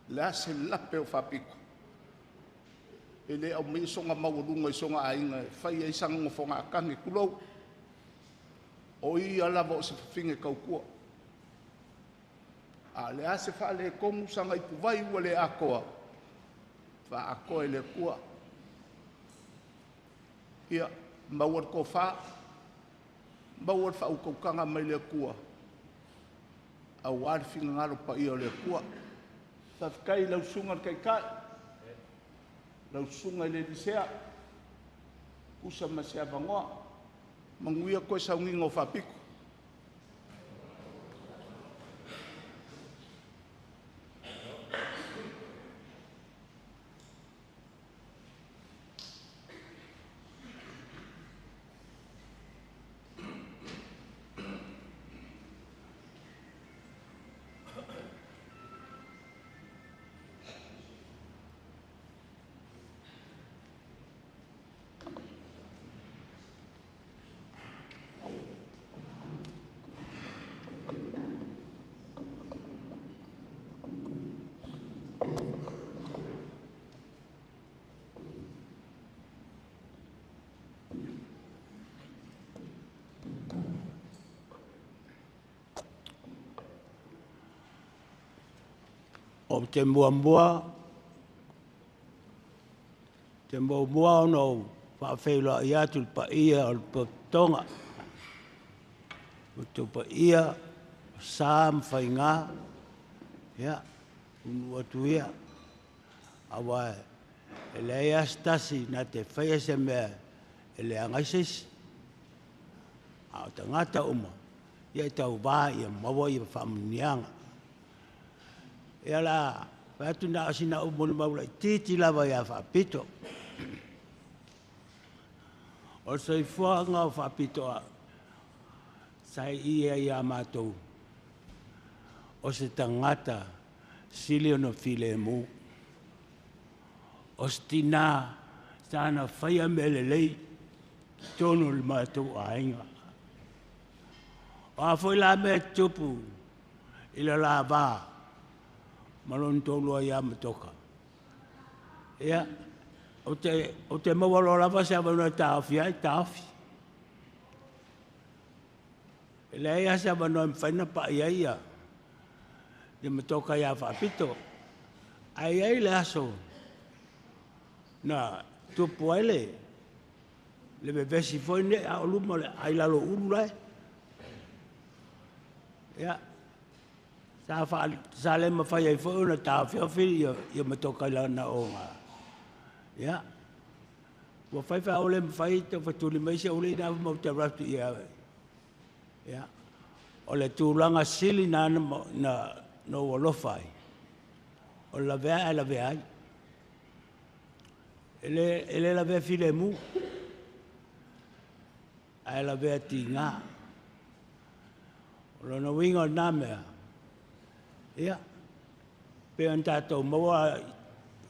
le a se lape o faapito, e le aumaia sona maualuga i sona aiga e fai ai sana nofoga tagi, tulou. O ia lava o se fafine tautua. A o le a se faaletonu sana ipuvai ua le atoa, faaatoa e le Atua. Ia, maua le tofa, maua le faautautaga mai le Atua, aua le finagalo paia o le Atua. Faafetai i lau susuga i le Taitai, lau susuga i le Elisea, tusa ma se avanoa. Manuia toe sauniga o faapito. Ou te muamua ona ou faafeiloai atu i le paia o le potoga, o outou paia, o sa ma faiga, ia, unu atu ia, aua e leai lava se tasi na te faia se mea e leaga ai se isi. A o tagata uma, ia e tauvā ia maua ia faamanuiaga. Ia la, fai atu na o sina upu molimau laitiiti lava ia Faapito. O le soifuaga o Faapito sa ia ia matou, o se tagata sili ona filemu. O se tinā sa na faia mea lelei totonu o le matou aiga. O a foi la mea tupu i le lava ma lona toalua ia Matoka. Ia, ou te maua loa lava se avanoa e taofi ai, taofi. E leai lava se avanoa e mafai ona pai ai ia Matoka ia Faapito. Ae i ai le aso na tupu ai le vevesi foi nei a o luma o le ai lalo o ulu lae. Ia, sa le mafai ai foi ona taofiofi ia Matoka i lana oga. Ia, ua fai fai o le mafai tau fatuli mai se ule ina mau te raftu ia. Ia, o le tulaga sili na na ua alofa ai, o le lavea ae lavea ai. E le lavea filemu, ae lavea tiga. O lona uiga o lena mea, ia, pe ona tatou maua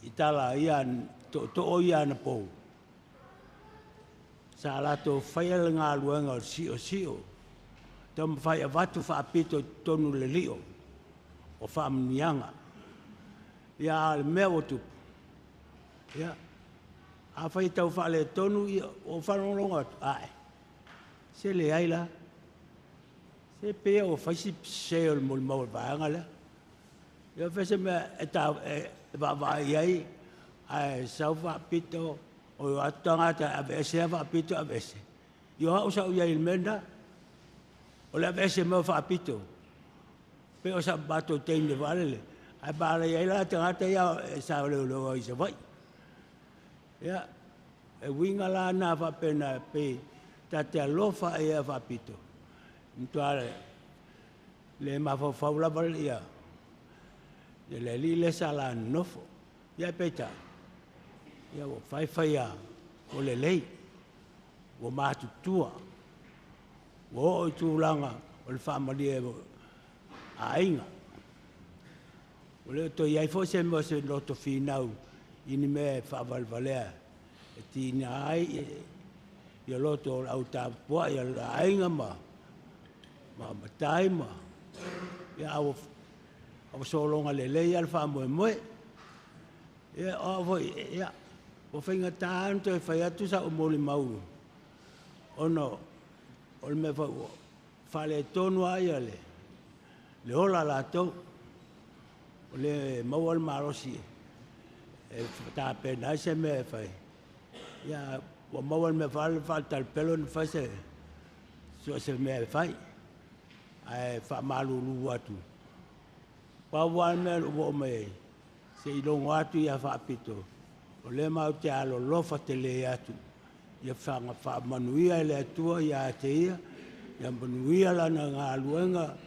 i tala ia tootoo ia anapo, sa latou faia le galuega o le siosio, taumafai avatu faapito i totonu le lio o faamanuiaga. Ia, a o le mea ua tupu, ia, afai e tau faaletonu, ia, ua faalogologo atu, ae, se leai la. Se pei ua fai si sese o le molimau o le vaega lea. Ia fai se mea e vaavaai ai, ae sau faapito, o atu tagata e aveese faapito aveese. Ia o au sa ou i ai i le mea lena. O le aveese mea o faapito. Pe o sa matou teine faalele. Ae palai ai la tagata ia e sa leoleo ai i Savaii. Ia, e uiga la na faapena pe tate alofa ia faapito. Matua le mafaufau lava ia le alii le sa la nofo. Ia peitai, ia ua faifai a o lelei, ua matutua, ua oo i tulaga o le faamalie aiga. O le toe iai foi se mea se loto finau i ni mea e faavalevalea e tiga ai ia loto o le au tapuai ia le aiga ma matai ma ia aua sologa lelei ia le faamoemoe. Ia o foi ia ua faigata ona toe fai atu sa molimau ona o le mea foi ua faaletonu lava ia le ola latou. O le maua le malosi e tapena ai se mea e fai. Ia ua maua le mea faaletalapelo na fai se so se mea e fai. Ae faamalulu atu. Pau lava le mea ua oo mai ai, se i logo atu ia Faapito, o lea matou te alolofa tele atu. Ia faamanuia e le Atua ia te ia, ia manuia lana galuega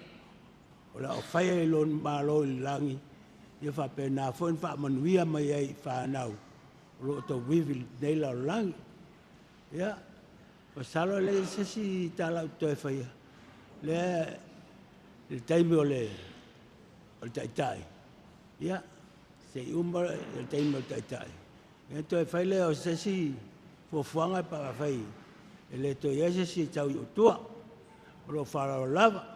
o le a faia i lona Malo i le lagi, ia faapena foi ona faamanuia mai ai i fanau o lo o tauivi nei lalolagi. Ia, masalo e leai se isi tala ou te toe faia. Lea i le taimi o le taitai, ia, se i uma le taimi o le taitai. Ia toe fai lea o se isi fuafuaga e paafai e le toe i ai se isi tau i utua. O lo o faaaloalo lava.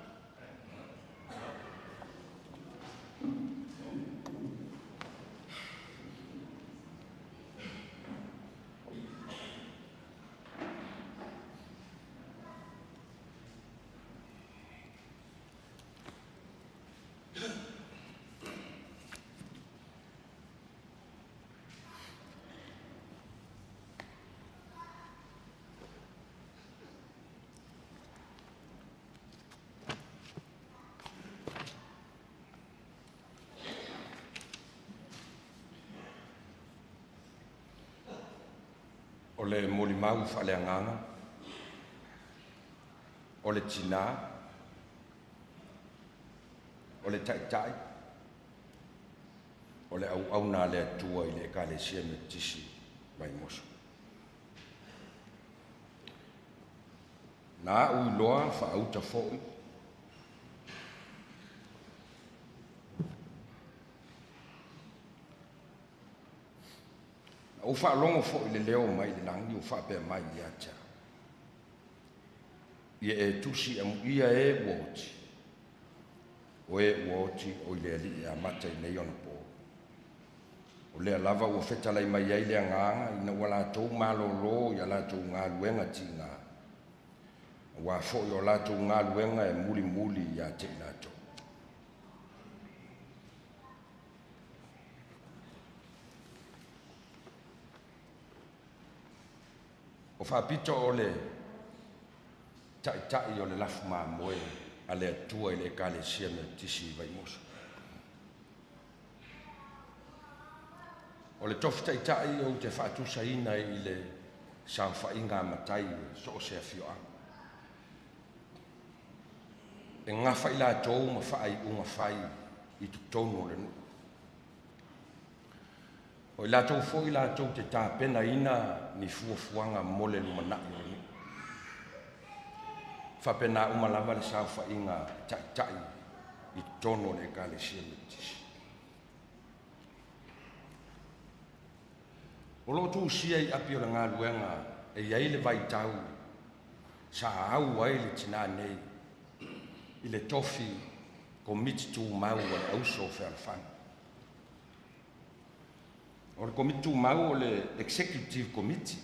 le molimau faaleagaga, o le tinā, o le taitai, o le auauna a le Atua i le Ekalesia Metotisi Vaimoso. Na a'u iloa faauta fo'i na ou faalogo fo'i le leo mai le lagi o faapea mai ia te a'u, ia e tusi amuia e ua oti, o e ua oti o i le Alii e amata i nei ona pō. O lea lava ua fetalai mai ai le agaga ina ua latou malōlō i a latou galuega tigā, auā foi o latou galuega e mulimuli ia te i latou. O faapito o le taitai o le lafu mamoe a le Atua i le Ekalesia Metotisi i Vaimoso. O le tofi taitai ou te faatusaina i le saofaiga a matai so o se afioaga. E gafa i latou ma faaiuga fai i totonu o le nuu. O i latou foi latou te tapenaina ni fuafuaga mo le lumanai o le nuu. Faapena uma lava le saofaiga taitai i totonu o le Ekalesia Metotisi. O loo tusia i api o le galuega e i ai le vaitau sa au ai le tinā nei i le tofi komiti tumau a le Auso o Fealofani. O le komiti tumau o le Executive Committee.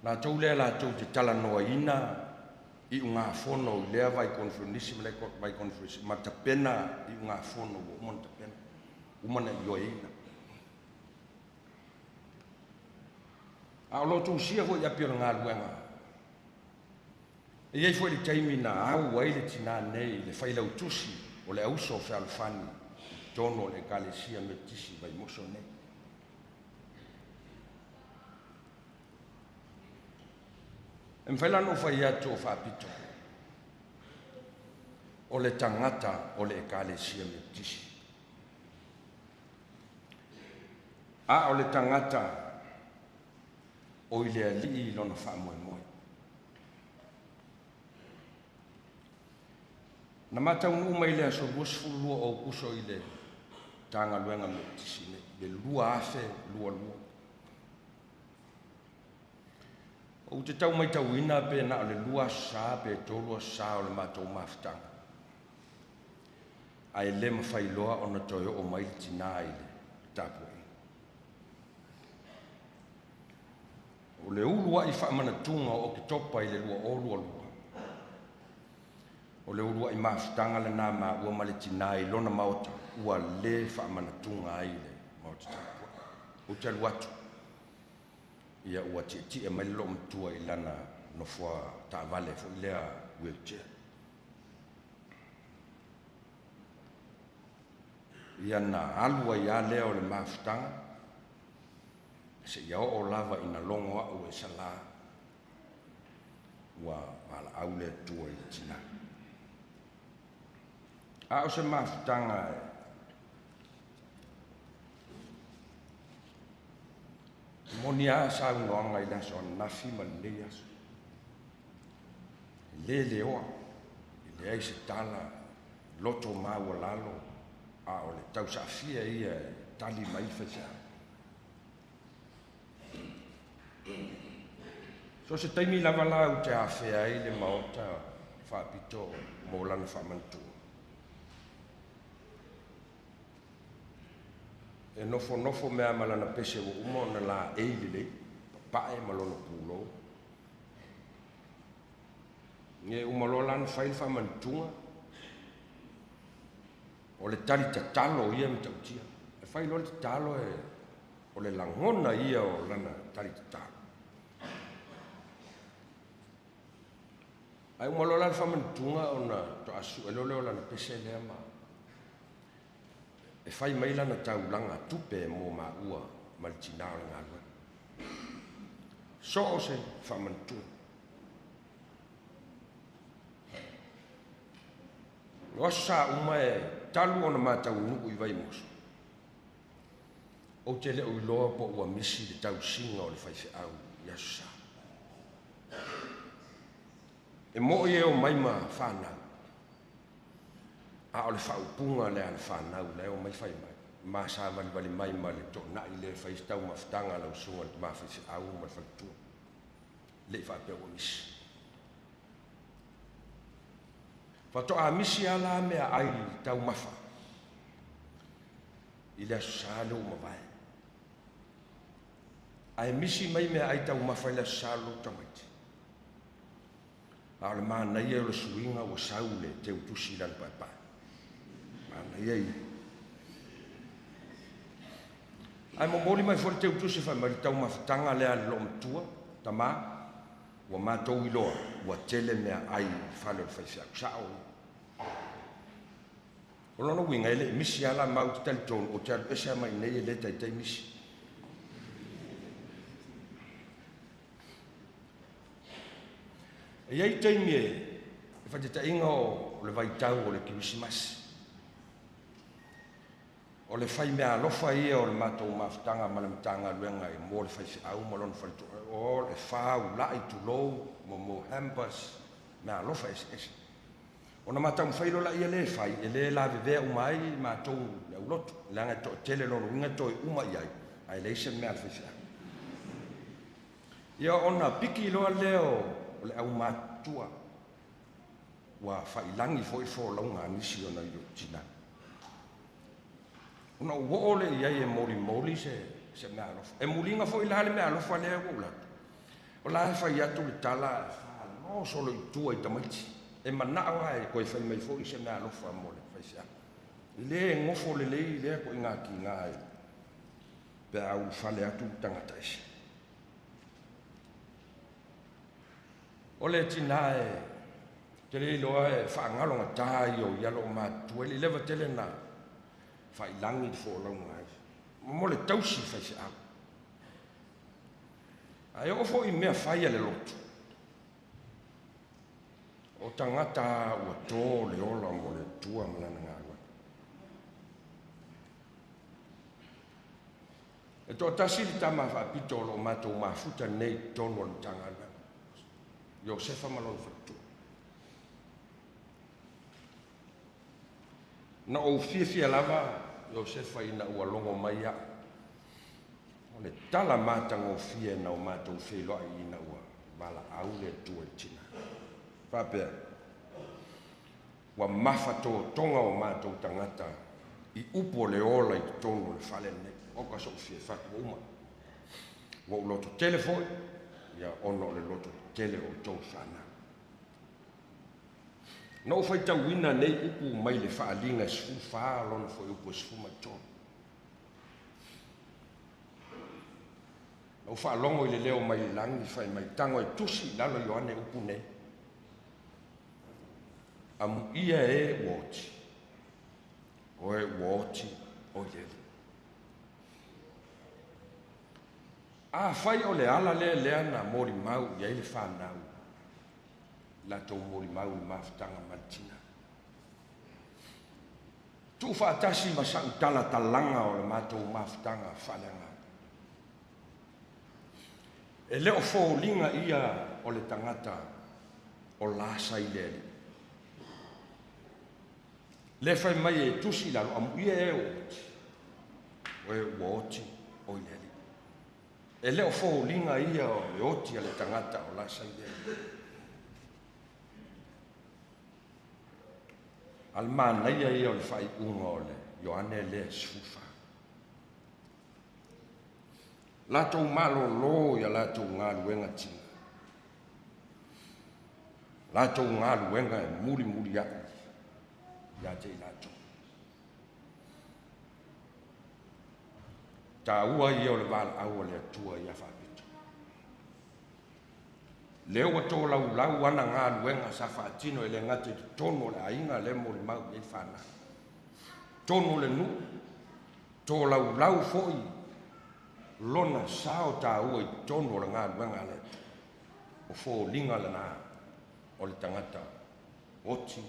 Latou lea latou te talanoaina iugafono i lea vai conference ma lea vai conference ma tapena iugafono ua uma ona tapena, uma ona ioeina. A o loo tusia foi i api o le galuega, e i ai foi le taimi na au ai le tinā nei i le failautusi o le Auso o Fealofani i totonu o le Ekalesia Metotisi Vaimoso nei. E mafai la ona ou fai atu o faapito o le tagata o le Ekalesia Metotisi, a o le tagata o i le Alii i lona faamoemoe. Na mataunuu mai le aso 22 o Aukuso i le Matagaluega Metotisi nei, le 2022. Ou te tau maitauina pe na o le 2 aso sa pe 3 aso sa o le matou mafutaga, ae le mafai loa ona toe oo mai le tinā i le tapuaiga. O le uluai faamanatuga o Oketopa i le 2022, o le uluai mafutaga lena maua ma le tinā i lona maota, ua le faamanatuga ai le maota tapuai. Ou te alu atu, ia ua tietie mai le loomatua i lana nofoa taavale foi lea wheelchair. Ia na alu ai lava lea o le mafutaga, seia oo lava ina logo a'u e salā, ua valaau le Atua i le tinā. A o se mafutaga e moni a saunoaga i le aso ananafi ma lenei aso, e le leoa, e leai se tala, loto maualalo, a o le tausaafia ia e tali mai faifeau. So se taimi lava la ou te afea ai le maota faapito mo lana faamanatua. E nofonofo mea ma lana pese ua uma ona laei lelei, papae ma lona pulou. E uma loa lana fai le faamanatuga, o le tali tatalo ia matautia. E fai loa le tatalo e o le lagona ia o lana tali tatalo. Ae uma loa la le faamanatuga ona toa sue loa lea o lana pese lea ma e fai mai lana taulaga tupe mo maua ma le tinā o le galuega. So o se faamanatua. O aso sa uma e talu ona mataunuu i Vaimoso, ou te le o iloa po ua misi le tausiga o le faifeau i aso sa. E mo'i e o mai ma whanau. A o le whaupunga le a le whanau le o mai whai mai. Ma sa vali vali mai ma le tōnai le whai tau mafutanga lau sunga le mawhai au ma le whalitua. Le i whaapea ua misi. Whatoa misi ala mea ai tau mafa. I le aso sa le umawai. Ai misi mai mea ai tau mafa i le aso sa lo tamaiti. A o le manaia o le suiga ua sau le teutusi i lana paepae. Manaia ia. Ae momoli mai foi le teutusi fai mai le taumafataga lea a le loomatua, tamā, ua matou iloa, ua tele mea ai i fale o le faifeau. Sa'o ia. O lona uiga e le'i misi ala mau te talitonu o te alu ese a mai nei e lē taitai misi. E iai taimi e fatetaiga o le vaitau o le kerisimasi. O le fai mea alofa ia o le matou mafutaga ma le Matagaluega e mo le faifeau ma lona faletua. O le faula'i tulou mo hampers, mea alofa eseese. Ona mataumafai loa laia lea e fai, e lē lavevea uma ai matou le aulotu, leaga e to'atele lona uiga toe uma i ai, ae leai se mea a le faifeau. Ia ona piki loa lea o le aumatutua, ua fa'ilagi foi folauga a nisi o nai ou tinā. Ona ou oo lea i ai e molimoli se mea alofa. E muliga foi la le mea alofa lea ua ou latu. O la e fai atu le tala e faalosolo i tua i tamaiti. E mana'o lava e toe fai mai foi se mea alofa mo le faifeau. E lē gofo lelei lea koʻiga kigā e pe a ulufale atu tagata ese. O le tinā e te le iloa e faagalogatā ia o ia loo matutua e le i leva tele na fa'ilagi le folauga ai. Mo le tausi faifeau. Ae oo fo'i mea fai a le lotu. O tagata ua tō le ola mo le Atua ma lana galuega. E to'atasi le tama fa'apito o lo'o matou mafuta nei i totonu o le Matagaluega. Iosefa ma lona faletua. Na ou fiafia lava Iosefa ina ua logo mai a'u. O le tala matagofie na o matou feiloai ina ua valaau le Atua i le tinā. Faapea, ua mafatotoga o matou tagata i upu o le ola i totonu o le fale lenei. Oka so'u fiafia ua uma. Ua ou loto tele foi, ia ona o le loto tele o outou fanau. Na ou faitauina nei upu mai le Faaliga e 14 lona foi upu e 13. Na ou faalogo i le leo mai le lagi fai mai, tago e tusi i lalo Ioane upu nei. Amuia e ua oti, o e ua oti o i le Alii. Afai o le ala lea lea na molimau i ai le fanau, latou molimau i le mafutaga ma le tinā. Tuufaatasi ma sa'u talatalaga o le matou mafutaga faaleagaga. E le o foliga ia o le tagata o lasa i le Alii. Le fai mai e tusi i lalo, amuia e ua oti, o e ua oti o i le Alii. E le o foliga ia o le oti a le tagata o lasa i le Alii. A le manaia ia o le faaiuga o le Ioane lea 14. Latou malōlō ia latou galuega tina. Latou galuega e mulimulia'i ia te i latou. Tāua ia o le valaau a le Atua ia faapito. Lea ua tolaulau ana galuega sa faatino e le gata i totonu o le aiga lea molimau i ai fanau. Tonu o le nuu, tolaulau foi Lona sao tāua i totonu o le galuega a le Atua. O foliga lena o le tagata oti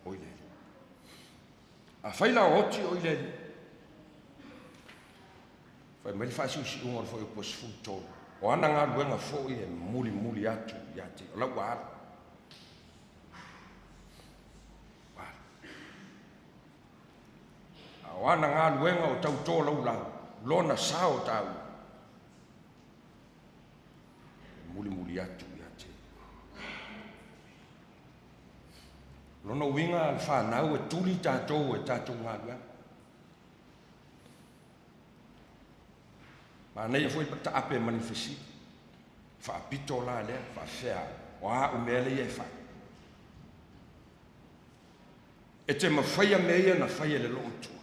o i le Alii. Afai la o oti o i le Alii, fai mai le faasiusiuga o le fuaiupu 13, o ana galuega foi e mulimuli atu ia te o lau ua alu. A o ana galuega o tautō laulau, lona sao tāua, e mulimuli atu ia te. Lona uiga le whanau e tuli tātou e tātou galuega. Manaia foi pa taape manifesi. Faapito la lea, faafea, o a o mea lea e fai. E te mafaia mea ia na faia le loo matua.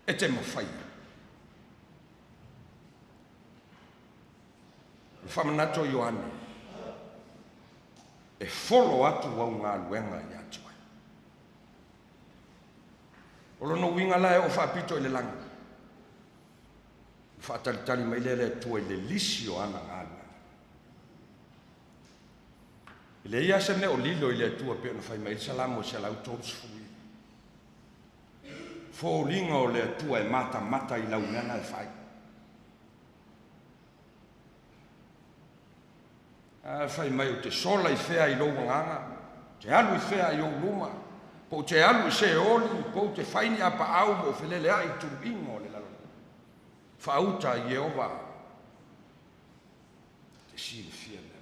E te mafaia. Le whamanato Ioane, e folo atu au galuega ia te oe. O lona uiga la e oo faapito i le lagi. Faatalitali mai lea le Atua i le lisi o ana galuega. E leai lava se mea o lilo i le Atua pei ona fai mai ai le Salamo 139. Foliga o le Atua e matamata i lau mea na e fai. A fai mai o te sola i fea i lou agaga, te alu i fea i ou luma, po o te alu i Seoli, po o te fai ni apaau mo felele ai i tuluiga o le lalolagi. Faauta i Ieova, te silafia mea.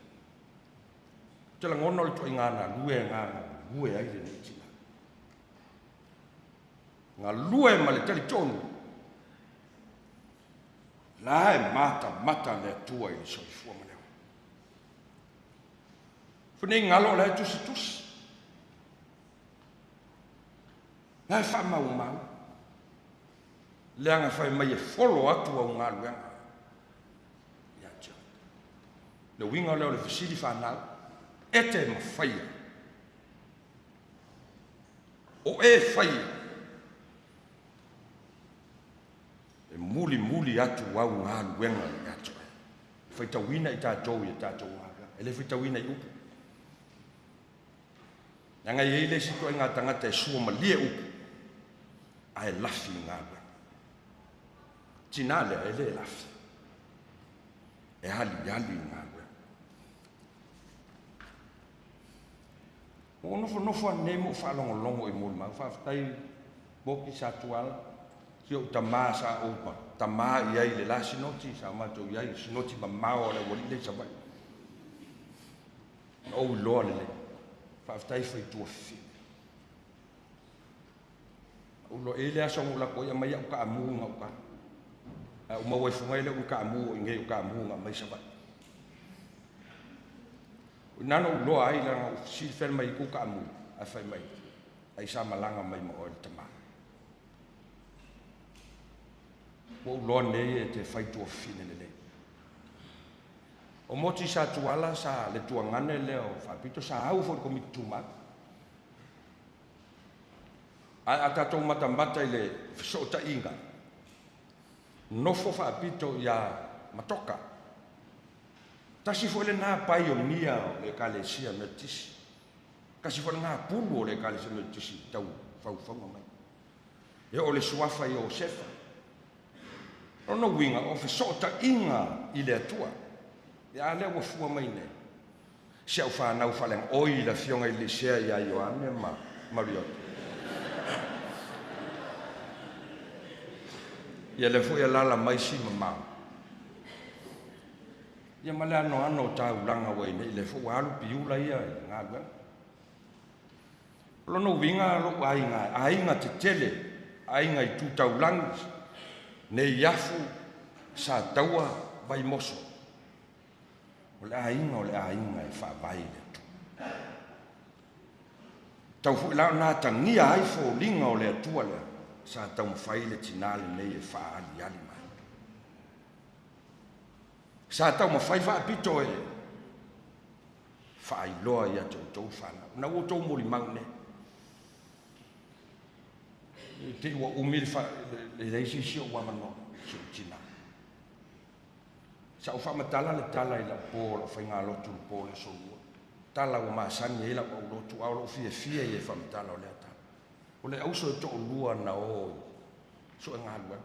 Te lagona o le tuaiga galue e galue ai lenei tina. Galue ma le talitonu, la e matamata le Atua i le soifua ma le ola. Fenei galo o la e tusitusi. La e faamaumau. Leaga fai mai e folo atu au galuega ia te oe. Le uiga lea o le fesili whanau, e te mafaia. O e faia. E muli muli atu au galuega ia te oe. Faitauina i tātou i tātou galuega. E le faitauina i upu. Leaga e i ai le isi ituaiga tagata e sua malie upu, ae lafi i galuega. Tina lea e le lafi. E ali ali i galuega. Ua nofonofo lava nei ma ou faalogologo i molimau. Faafetai Moki sa tuala. Si ou tamā sa ou tamā i ai i le la sinoti, sa matou i ai, sinoti mamao a le aualii lea i Savaii. Na ou iloa lelei. Faafetai faitua fifine. Ou iloa, e i ai le aso na ou alu atu ai aumai au taamu i gauta. Ae ou maua ifo ai lea o ni taamu o i inei o taamu na aumai Savaii. O i ina na ou iloa ai leaga ou fesili fea mai ai tou taamu, ae fai mai, ai sa malaga mai ma oe le tamā. Ua ou iloa nei e te fai tuafafine lelei. O Moti sa tuala sa le tuagane lea o Faapito sa au foi i le komiti tumau. Ae a tatou matamata i le fesootaiga, nofo Faapito ia Matoka. Tasi foi lena paionia o le Ekalesia Metotisi. Tasi foi lena pulu o le Ekalesia Metotisi i tau faufauga mai. E oo le suafa i Iosefa. O lona uiga, o fesootaiga i le Atua. Ia a lea ua fua mai nei. Si au fanau faaleaga, oi le afioga i le Lisea ia Ioane ma Marioto. Ia lea foi e alaala mai si mamao. Ia ma le anoano o taulaga ua i nei, lea foi ua alu piula ia i galuega. O lona uiga lou aiga, aiga tetele, aiga i tu taulagi, Neiafu, Sataua, Vaimoso. O le aiga o le aiga e faavae i le Atua. Tau foi la ona atagia ai foliga o le Atua lea, sa taumafai le tinā lenei e faaaliali mai. Sa taumafai Faapito e faailoa ia te outou fanau. Na ua outou molimau nei. Te ua umi le le leai se isi ou avanoa si ou tinā. Sa ou faamatala le tala i lau po o lau faigalotu i le po o le aso Lua. Tala ua masani ai lau aulotu a o lou fiafia ia e faamatala o lea tala. O le auso e toalua na o i sue galuega.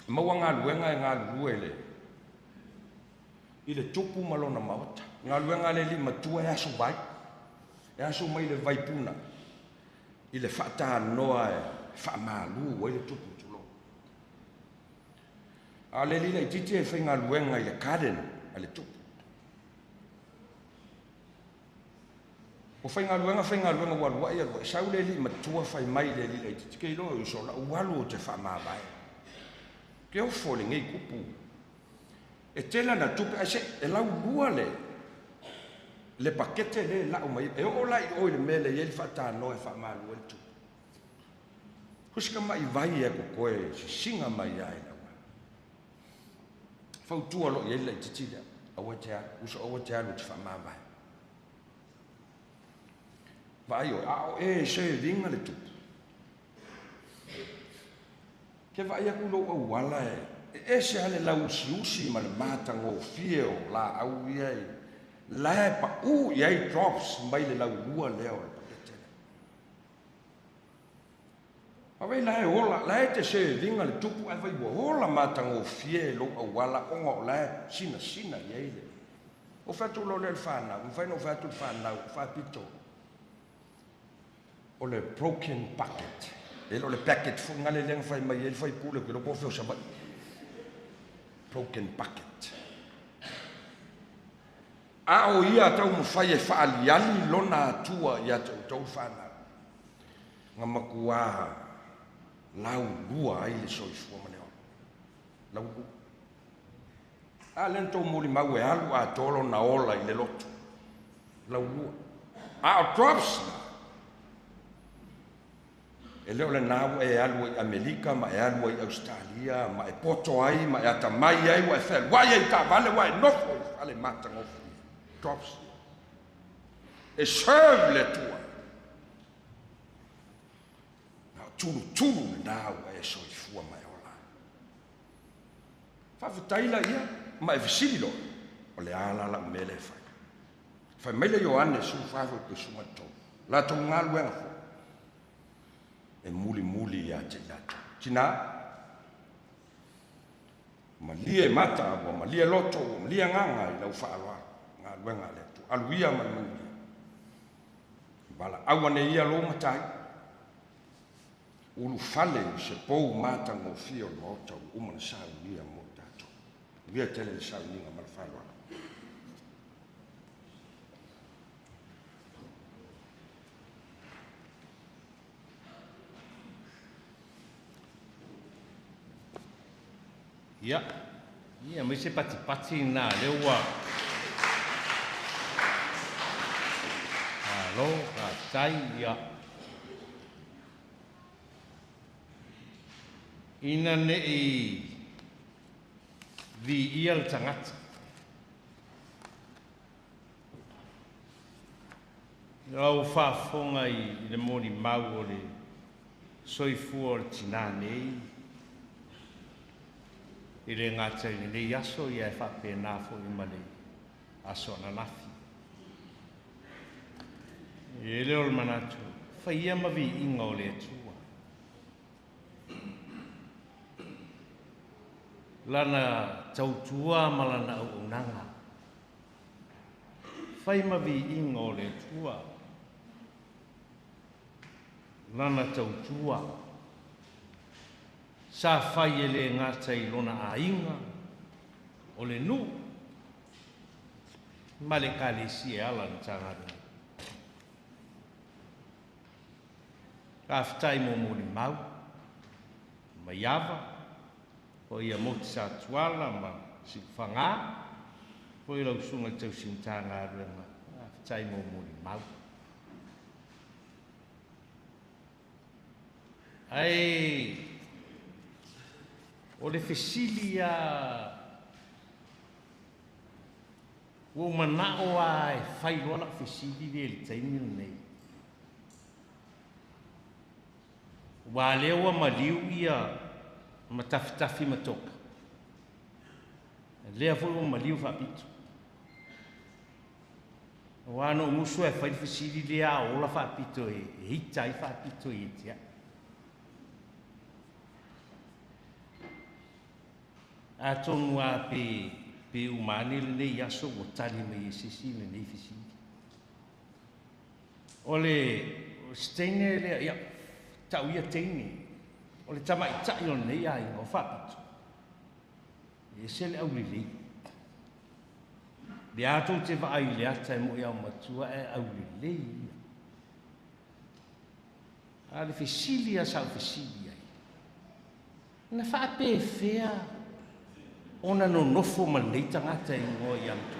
E maua galuega e galulue i le i le tupu ma lona maota. Galuega a le alii matua e asu vai. E asu mai le vaipuna i le faatanoa e faamalu ai le tupu tulou. A o le alii laitiiti e faigaluega i le garden a le tupu. Ua faigaluega faigaluega ua aluai aluai sau le alii matua fai mai i le alii laitiiti, ke iloa e uso lau alu ou te faamavae. Ke ofo i lenei kupu. E tele ana tupe ae se e laulua le le pakete lea e lau mai e oo la i o i le mea lea e i ai le faatanoa e faamalu ai le tupe. Husi ka mai vai e kokoe sisiga mai ai i le auala. Fautua loa i ai le laitiiti lea, aua e te alu, uso aua e te alu e te faamavae. Vaai oe, a o e serve ina le tupu. Ke vaai atu i lou auala e ese lava le lauusiusi ma le matagofie o laau ia i la e pau i ai drops mai le laulua lea o le pakete lea. A vai la e ola, la e te serve ina le tupu ae vai ua ola matagofie lou auala ona o la e sinasina i ai le. Ou fai atu loa lea i le fanau, mafai ona ou fai atu i le fanau, faapito o le broken bucket. E le o le packet foi gale lea na fai mai ai le faipule, ou te iloa po o fea o Savaii. Broken bucket. A o ia taumafai e faaaliali lona Atua ia te outou fanau, na matua laulua ai le soifua ma le ola. Laulua. A lea na tou molimau e alu atoa lona ola i le lotu. Laulua. A o drops la, e le o lena ua e alu ai i Amerika ma e alu ai i Ausetalia ma e poto ai ma e atamai ai ua e fealuai ai i taavale ua e nofo i fale matagofie. Drops. E serve le Atua. Na o tulutulu lena ua e soifua ma e ola ai. Faafetai laia ma e fesili loa, o le a la lau mea lea e fai? Fai mai le Ioane 14 fuaipusuma 3, latou galuega foi e mulimuli ia te i latou. Tina, malie mata, ua malie loto, ua malie agaga i lau faaaloalo, galuega a le Atua. Alu ia ma le manuia. Valaau ane ia lou matai, ulufale i se pou matagofie o le Maota ua uma ona saunia mo tatou. Manuia tele le sauniga ma le faaaloalo. Ia, ia aumai se patipati lena lea ua Malo, faafetai, ia. Ina ne i viia le tagata, lau faafofoga i le molimau o le soifua o le tinā nei, e le gata i lenei aso, ae faapena foi ma le aso ananafi. E le o le manatu, faia ma viiga o le Atua. Lana tautua ma lana auaunaga. Fai ma viiga o le Atua. Lana tautua. Sa fai e le gata i lona aiga, o le nuu, ma le Ekalesia e ala i le Matagaluega. Faafetai mo molimau, Maiava, o ia Moti Satuala ma Siufaga, foi lau susuga i le tausi Matagaluega, faafetai mo molimau. Ae o le fesili lava, ua ou manao lava e fai loa lau fesili lea i le taimi lenei. Ua lea ua maliu ia matafitafi ma toka. Lea foi ua maliu faapito. Ua no musu e fai fesili lea a ola faapito e ita ai faapito i tia. Atonu a pe umane lenei aso ua tali mai e sesi lenei fesili. O le steine lea, ia, tau ia teine. O le tamaitai o lenei aiga o faapito. E se le aulelei. Le atou te vaai le ata e mo i au matua e aulelei ia. A le fesili a sau fesili ai. Na faapefea ona nonofo ma lenei tagata e ngoa i amatu.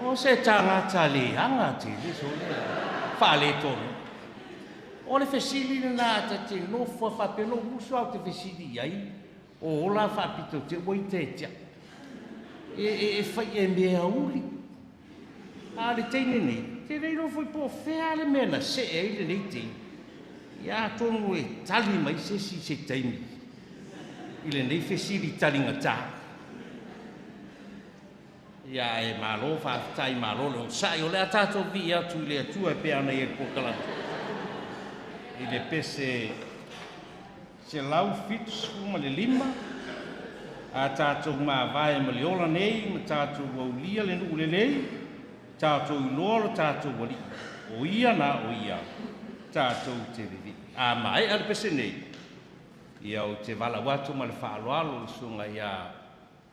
O se tagata le anga te le so le whaale tonu. O le fesili na ata te nofo a whapelo musu au te fesili ai o ola whapito te ua i te tia. E whai e mea uli. A le teine nei, te reiro foi po whea le mea na se e le nei teine. Ia tonu e tali mai se si se teine. I le nei fesili talinga tā. Ia e malo whaafitai malo le sai o le atato vi atu i le atua e pe ana i e pokalama. I le pese se lau 75 a tātou māvae ma le ola nei ma tātou aulia le nuu lelei tātou iloa lo tātou wali. O ia na o ia tātou te vivi. A mae a le pese nei ia o te wala watu ma le whaaloalo le sunga ia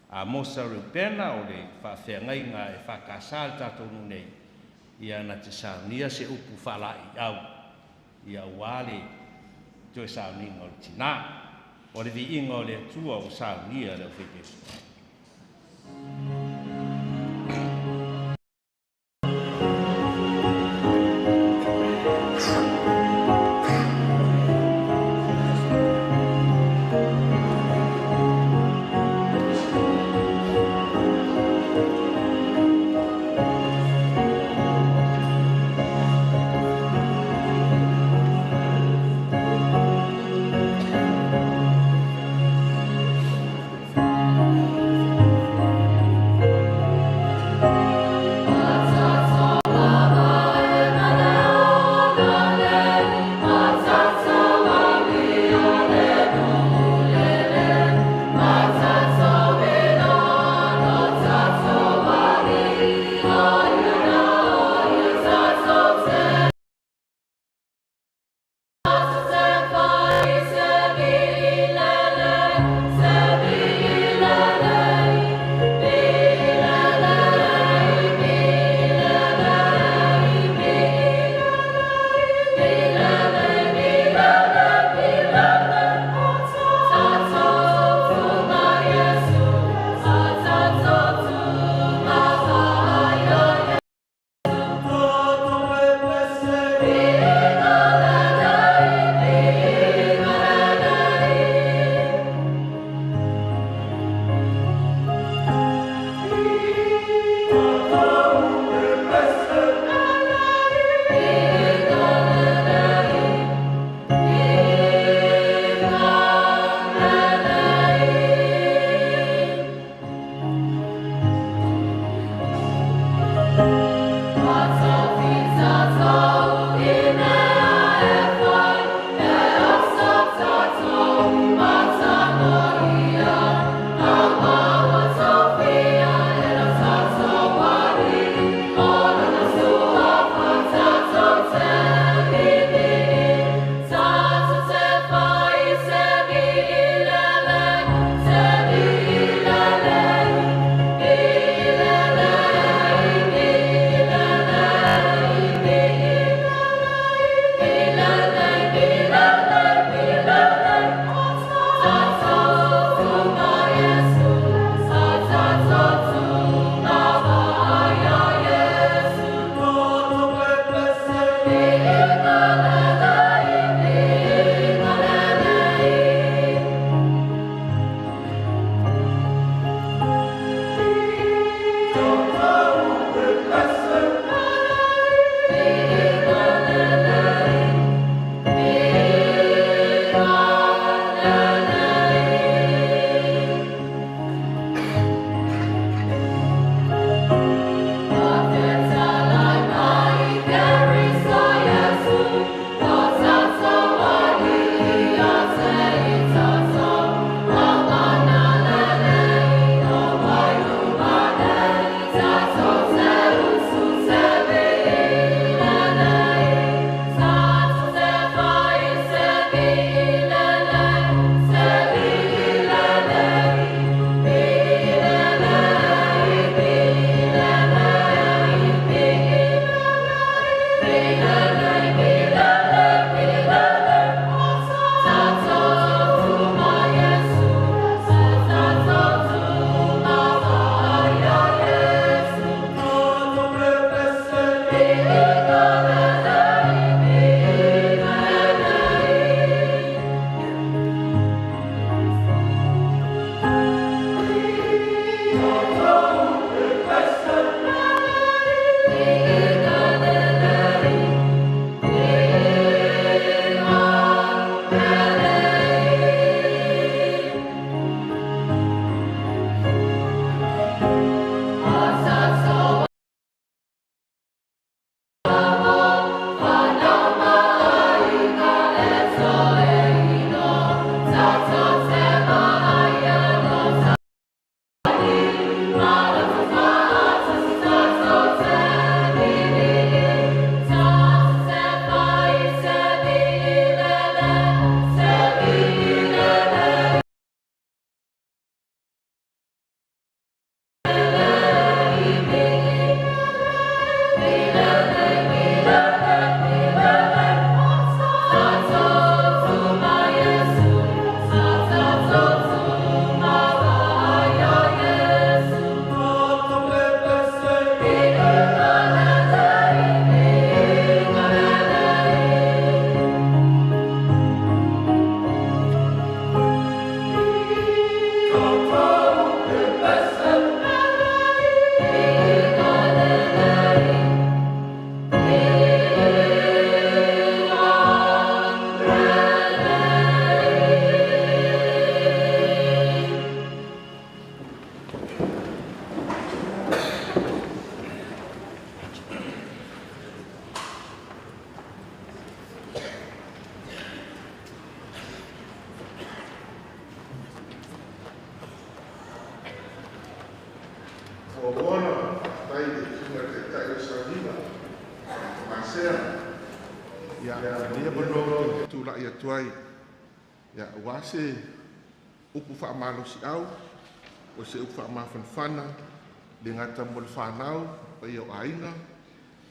a Mosa Rupena o le whaafeangaiga e whakasa le tātou nu nei ia na te saunia se upu whaalai au ia ua le toe sauninga o le tina o le viinga o le atua o saunia le au whaitesu. Ia, lenei avanoa ou te tulai atu ai, ia, aua se upu faamalosiau, o se upu faamafanafana, le gata mo le fanau, paia o aiga,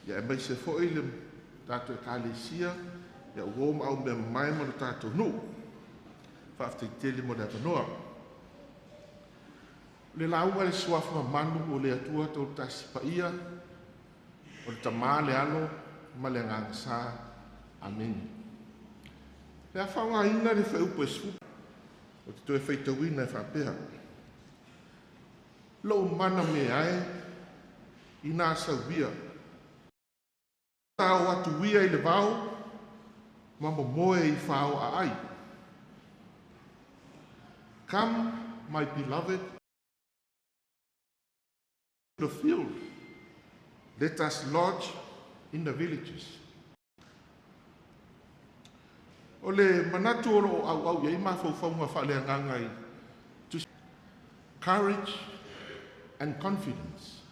ia aemaise foi le tatou Ekalesia, ia uo ma au mea mamae ma le tatou nuu. Faafetai tele mo le avanoa. O le lauga i le suafa mamalu o le Atua Toatasi Paia, o le Tama le Alo ma le Agaga Sa. Amene. Le a faaaogaina le fuaiupu e 10, ou te toe faitauina e faapea: Lou mana mea e ina sauia, tao atu ia i le vao, ma momoe i fao aai. Come, my beloved, the field. Let us lodge in the villages. O le manatu o loo auau i ai mafaufauga faaleagaga i courage and confidence.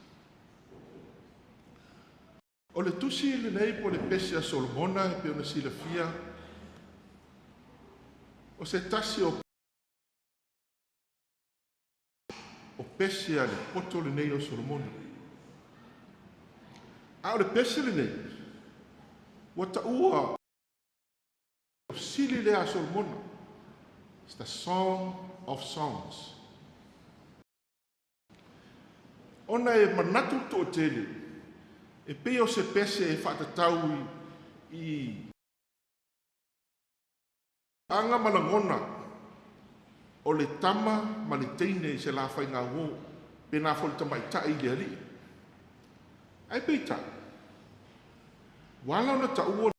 O le tusi lenei po le pese a Solomona e pei ona silafia o se tasi o pese a le poto lenei o Solomona. A o le pese lenei, ua taua o sili lea a Solomona. It's the Song of Songs. Ona e manatu le toatele, e pei o se pese e faatatau i aga ma lagona o le tama ma le teine i se la faiga uō, pe nā fo le tamaitai i le alii. Ae peitai, ua ala ona taua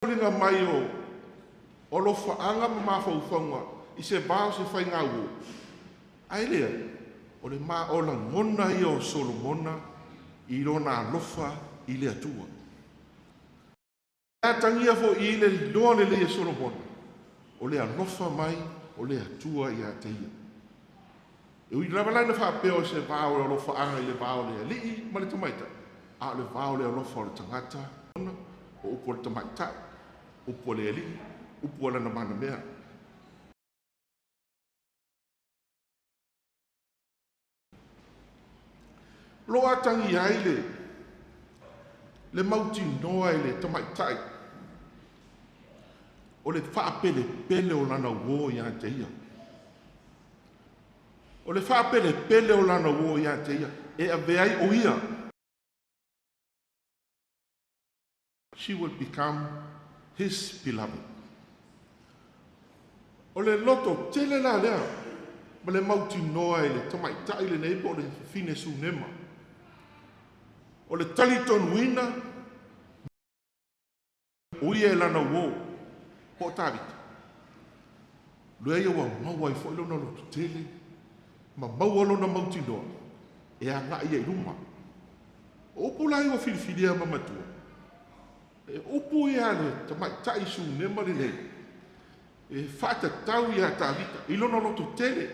foliga mai o alofaaga ma mafaufauga i se va o se faiga uō. Ae lea, o le ma o lagona ia o Solomona i lona alofa i le Atua. A tangia foi i le iloa lelei e Solomona, o le alofa mai o le Atua ia te ia. E ui lava la ina faapea o se va o le alofaaga i le va o le alii ma le tamaitai, a o le va o le alofa o le tagata, o upu o le tamaitai, upu o le alii, upu o lana manamea. Lo atangi ai le mautinoa i le tamaitai, o le faapelepele o lana uō ia te ia. O le faapelepele o lana uō ia te ia, e avea ai o ia. She will become his beloved. O le loto tele la lea, ma le mautinoa i le tamaitai lenei po o le fafine Sunema. O le talitonuina, o ia e lana uō, po o Tavita. Lea ia ua maua ai foi lona loto tele, ma maua lona mautinoa, e agai ai i luma. O upu la ia ua filifilia ma matua, e upu ia le tamaitai Sunema lenei, e faatatau ia Tavita i lona loto tele,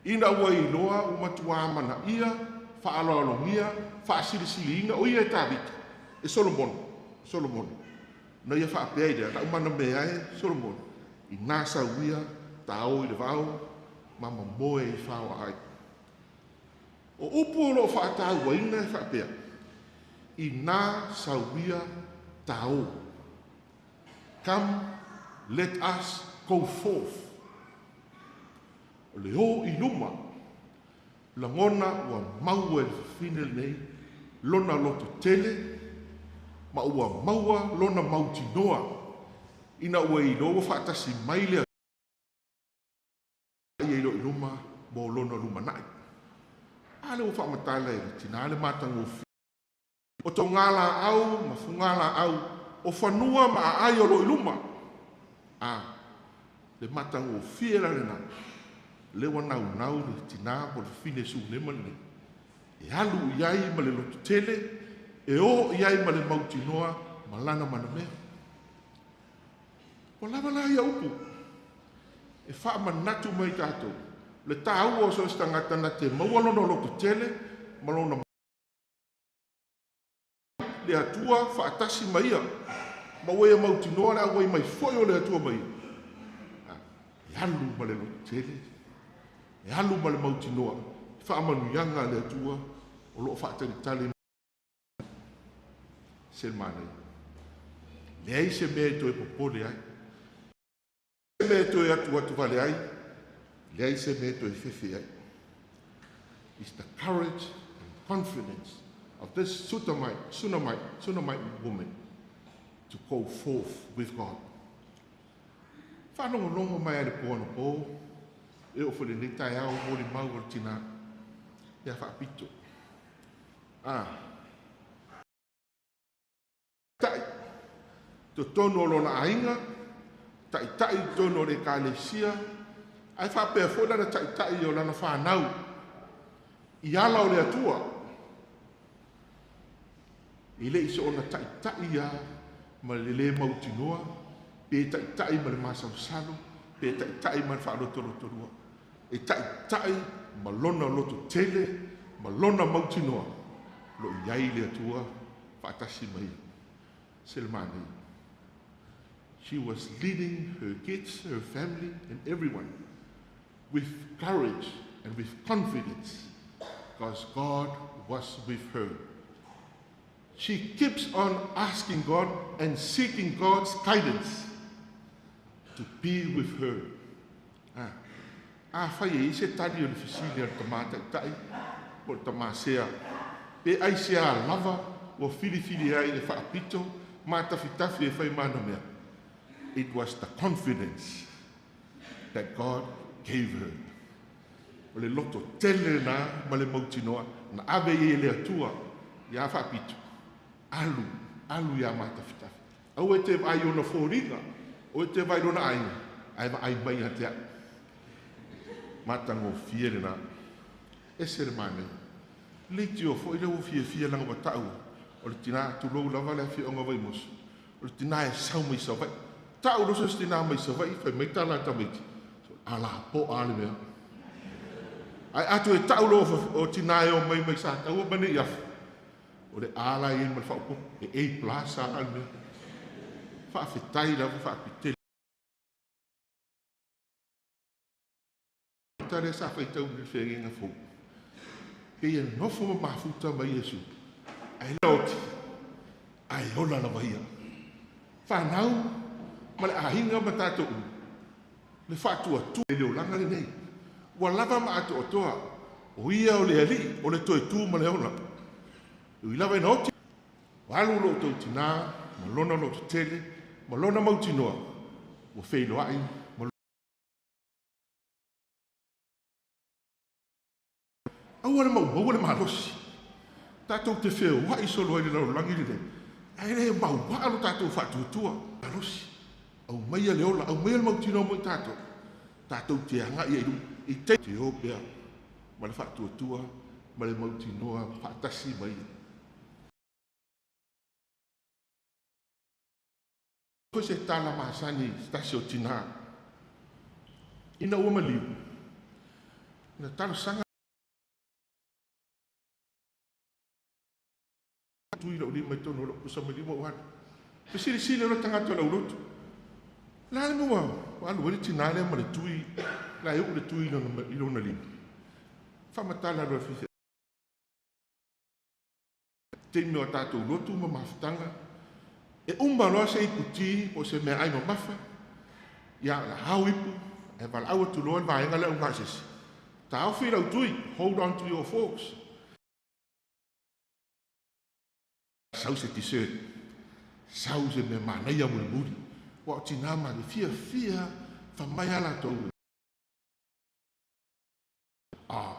ina ua iloa ua matua manaia, faaloalogia, faasilisiliina, o ia e Tavita, e Solomona, Solomona. Na ia faapea i lea, lau mana mea e Solomona, i nā sauia, tāo i le vao, ma mamoe i fao ai. O upu o loo faatauaina e faapea, i nā sauia tāo. Come, let us go forth. O le o i luma, lagona ua maua e le fafine lenei, lona loto tele, ma ua maua lona mautinoa, ina ua iloa ua faatasi mai le ia i lo i luma mo lona lumanai. A le ua faamatala e le tina le matagofie. O togā laau ma fugā laau, o fanua ma aai o lo i luma. A, le matagofie la lena, le ua naunau le tina po le fafine Sunema lenei. E alu i ai ma le loto tele, e o i ai ma le mautinoa ma lana manamea. Ua lava la ia upu, e faamanatu mai tatou, le tāua o so o se tagata na te maua lona loto tele ma lona le Atua faatasi ma ia. Ma ua ia mautinoa le auai mai foi o le Atua ma ia. E alu ma le lototele, e alu ma le mautinoa, faamanuiaga a le Atua o loo faatalitali se manaia. Leai se mea e toe popole ai, se mea e toe atu atu vale ai, leai se mea e toe fefe ai. It's the courage and confidence of this Sunamite woman to go forth with God. Whanongonongo mai ale po ana po, e o fole nei tai au mori mau o le tina, ia whaapito. Tai, totonu o lona aiga, tai tai totonu o le ekalesia, ai whaapea foi lana tai tai o lana whanau, i ala o le Atua. I le iso ona tai tai ia ma le le mautinoa, pe tai tai ma le masausalo, pe tai tai ma le whaalotolotolua. E tai tai ma lona loto tele, ma lona mautinoa, lo iai le Atua whaatasi mai. Selmani. She was leading her kids, her family, and everyone with courage and with confidence because God was with her. She keeps on asking God and seeking God's guidance to be with her. A whai e ise tari o le fisili o le tamata i tai, o le tamasea. Pe ai se a lava, o whiri whiri ai e whaapito, mā tawhitafi e whai mana mea. It was the confidence that God gave her. O le loto tele nā ma le mautinoa, na ave i e le Atua, i a whaapito. Alu, alu ia mā tawhitafi. Au e te vai ona fōringa, o e te vai ona ainga, ai va ai mai a te au. Mātango fie le nā. E se le māne. Leiti o fo i le o fie fie langa wa tau. O le tina tulou lava le awhi onga vai mosu. O le tina e sau mai sa vai. Tau rosa se tina mai sa vai, whai mai tāla tamaiti. So, ala po a le mea. Ai atu e tau lo o tina e o mai mai sa tau o mane i awhi. O le ala i ma le whaopo, e ei plasa a le mea. Whaawhitai lava, whaapitele. Tare sa whaitau ni whengenga fō. Pei e nofo ma mafuta mai Yesu. Ai laoti, ai ola lava ia. Whanau, ma le ahinga ma tātou u. Le whaatua tu e leo langa le nei. Ua lava ma atu o toa. O ia o le ali, o le toe tū ma le ola. Ui lava ina oti. Walu lo tau tina, ma lona lo tele, ma lona mautinoa. Ua wheilo ai, ma aua le mau maua le malosi. Tātou te whio, wa i solo ai le lau langi le. Ai le mau waa lo tātou whaatuatua. Malosi. Au mai le ola, au mai le mautinoa mo i tātou. Tātou te anga ia i i te te opea. Ma le whaatuatua, ma le mautinoa, whaatasi mai. Ko se tala masani, stasi o tina. Ina ua maliu. Ina tala sanga tui lau lima i tono lau kusa mai lima uana. Pe sili sili o tangata lau lotu. La le mua, alu wale tina lea ma le tui, la e u le tui i lona lima. Whamatala loa fife. Te mea tātou lotu ma mafutanga. E umba loa se ipu ti, po se mea ai ma mafa. Ia la hau ipu, e wala aua tu loa vaenga lea unga sesi. Tāofi lau tui, hold on to your forks. Sau se dessert, sau se mea manaia muli muli. Wa o tina ma le fia fia, wha mai ala tau. Ah,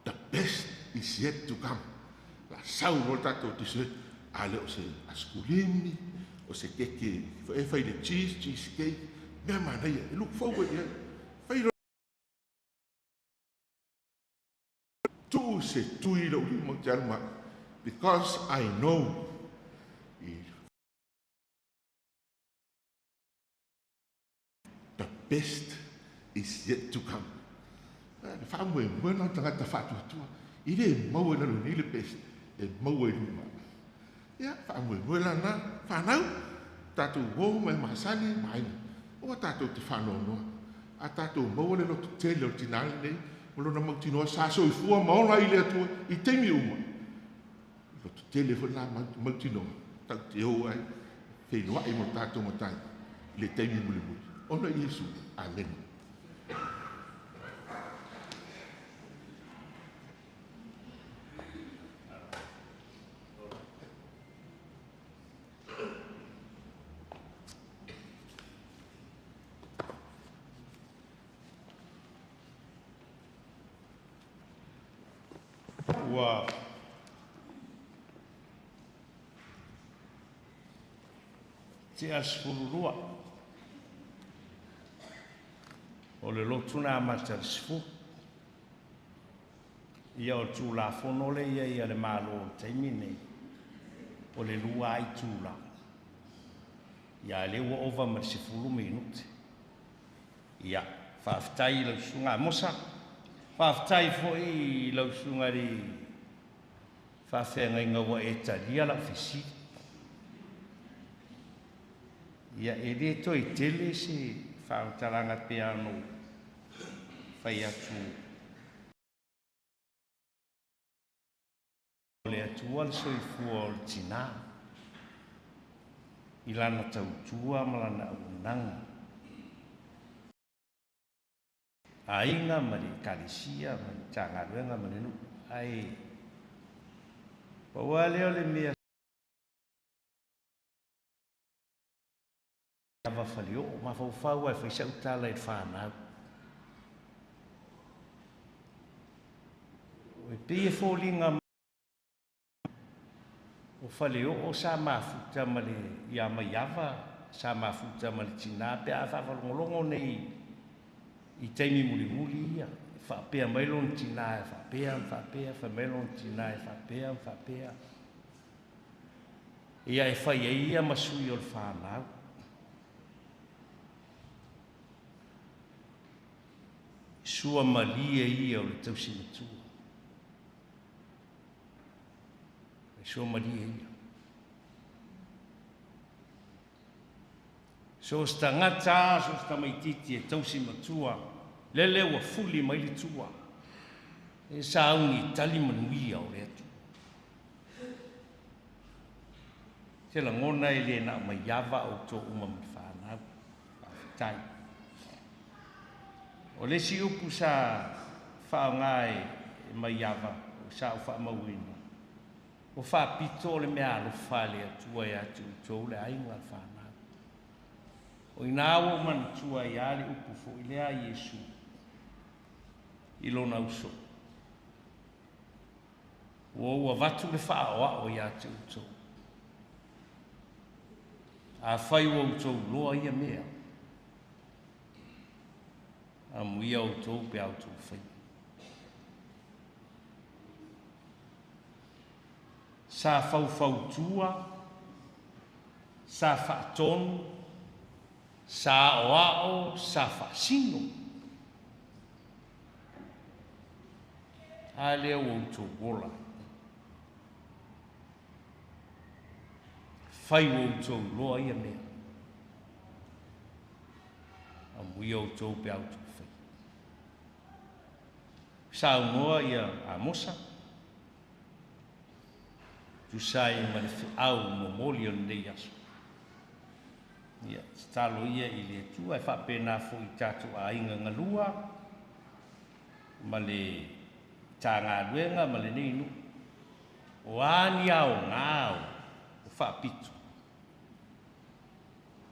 the best is yet to come. La sau mo tātou dessert, ale o se askulimi, o se keke, e whai le cheese, cheesecake, mea manaia, e look forward ia. Whai ro tu se tui lau lima te aluma, because I know the best is yet to come. Le whaamue mwena tangata whaatuatua, i le maua lalo ni le best, e maua i luma. Ia, faamoemoe lana, whanau, tātou uo mai masani, mai, o tātou te whanoanoa. A tātou maua le loto tele o tinā nei, o lona mautinoa sa soifua ma ola i le Atua i taimi uma. Loto tele foi la mautinoa, tau te o ai, whenua i mo tātou matai, i le taimi mulimuli. Ona Iesu, amen. Ua tea 12 o le lotu na amata le 10. Ia o le tulafono le ia ia le malo o le taimi nei, o le 2 ai tula. Ia le ua ova ma le 10 minute. Ia, faafetai i lau susuga Amosa. Faafetai foi i lau susuga i le faafeagaiga ua e talia lau fesili. Ia, e le toe tele se faamatalaga pe ano fai atu o le Atua le soifua o le tinā i lana tautua ma lana auaunaga. Aiga ma le ekalesia ma le Matagaluega ma le nuu. Ae pau lava lea o le mea ava faleoo, mafaufau ai fai sau tala i le whanau. O e pei e fōlinga o faleoo sa mafuta ma le ia maiava, sa mafuta ma le tinā, pe a whawalongolongo nei i taimi mulimuli ia. Whaapea mai lona tinā e whaapea, whaapea, whai mai lona tinā e whaapea, whaapea. Ia e whai ai ia masui o le whanau. Sua malie ia o le tausi matua. E sua malie ia. So stangata, so stamaititi e tausi matua, lele ua fuli mai le tua. E sauni tali manuia o le atu. Te langona e le na mai ava o tō uma mai whanau. Whawhitai. O le si upu sa whaonga e mai ava, o sa o whaamauina. O whapito o le mea alofa le atua e atu i tō le ainga le whanau. O ina o manatua i ale upu fo i lea Iesu i lona uso. Ua ua vatu le whaoa o ia te utou. A whai ua utou loa ia mea. A muia utou pe au tou whai. Sa faufautua, sa whaatonu, sa oao, sa whaasino. A lea ua utou ola. Whai ua utou loa ia mea. A muia utou pe au tou whai. Sa unoa ia Amosa. Tusai ma le whiau momoli o nei aso. Ia, talo ia i le atua e whaapena fo i tātou ainga ngalua ma le tāngāluenga ma le nei nu. O ani ao ngāo o whaapitu.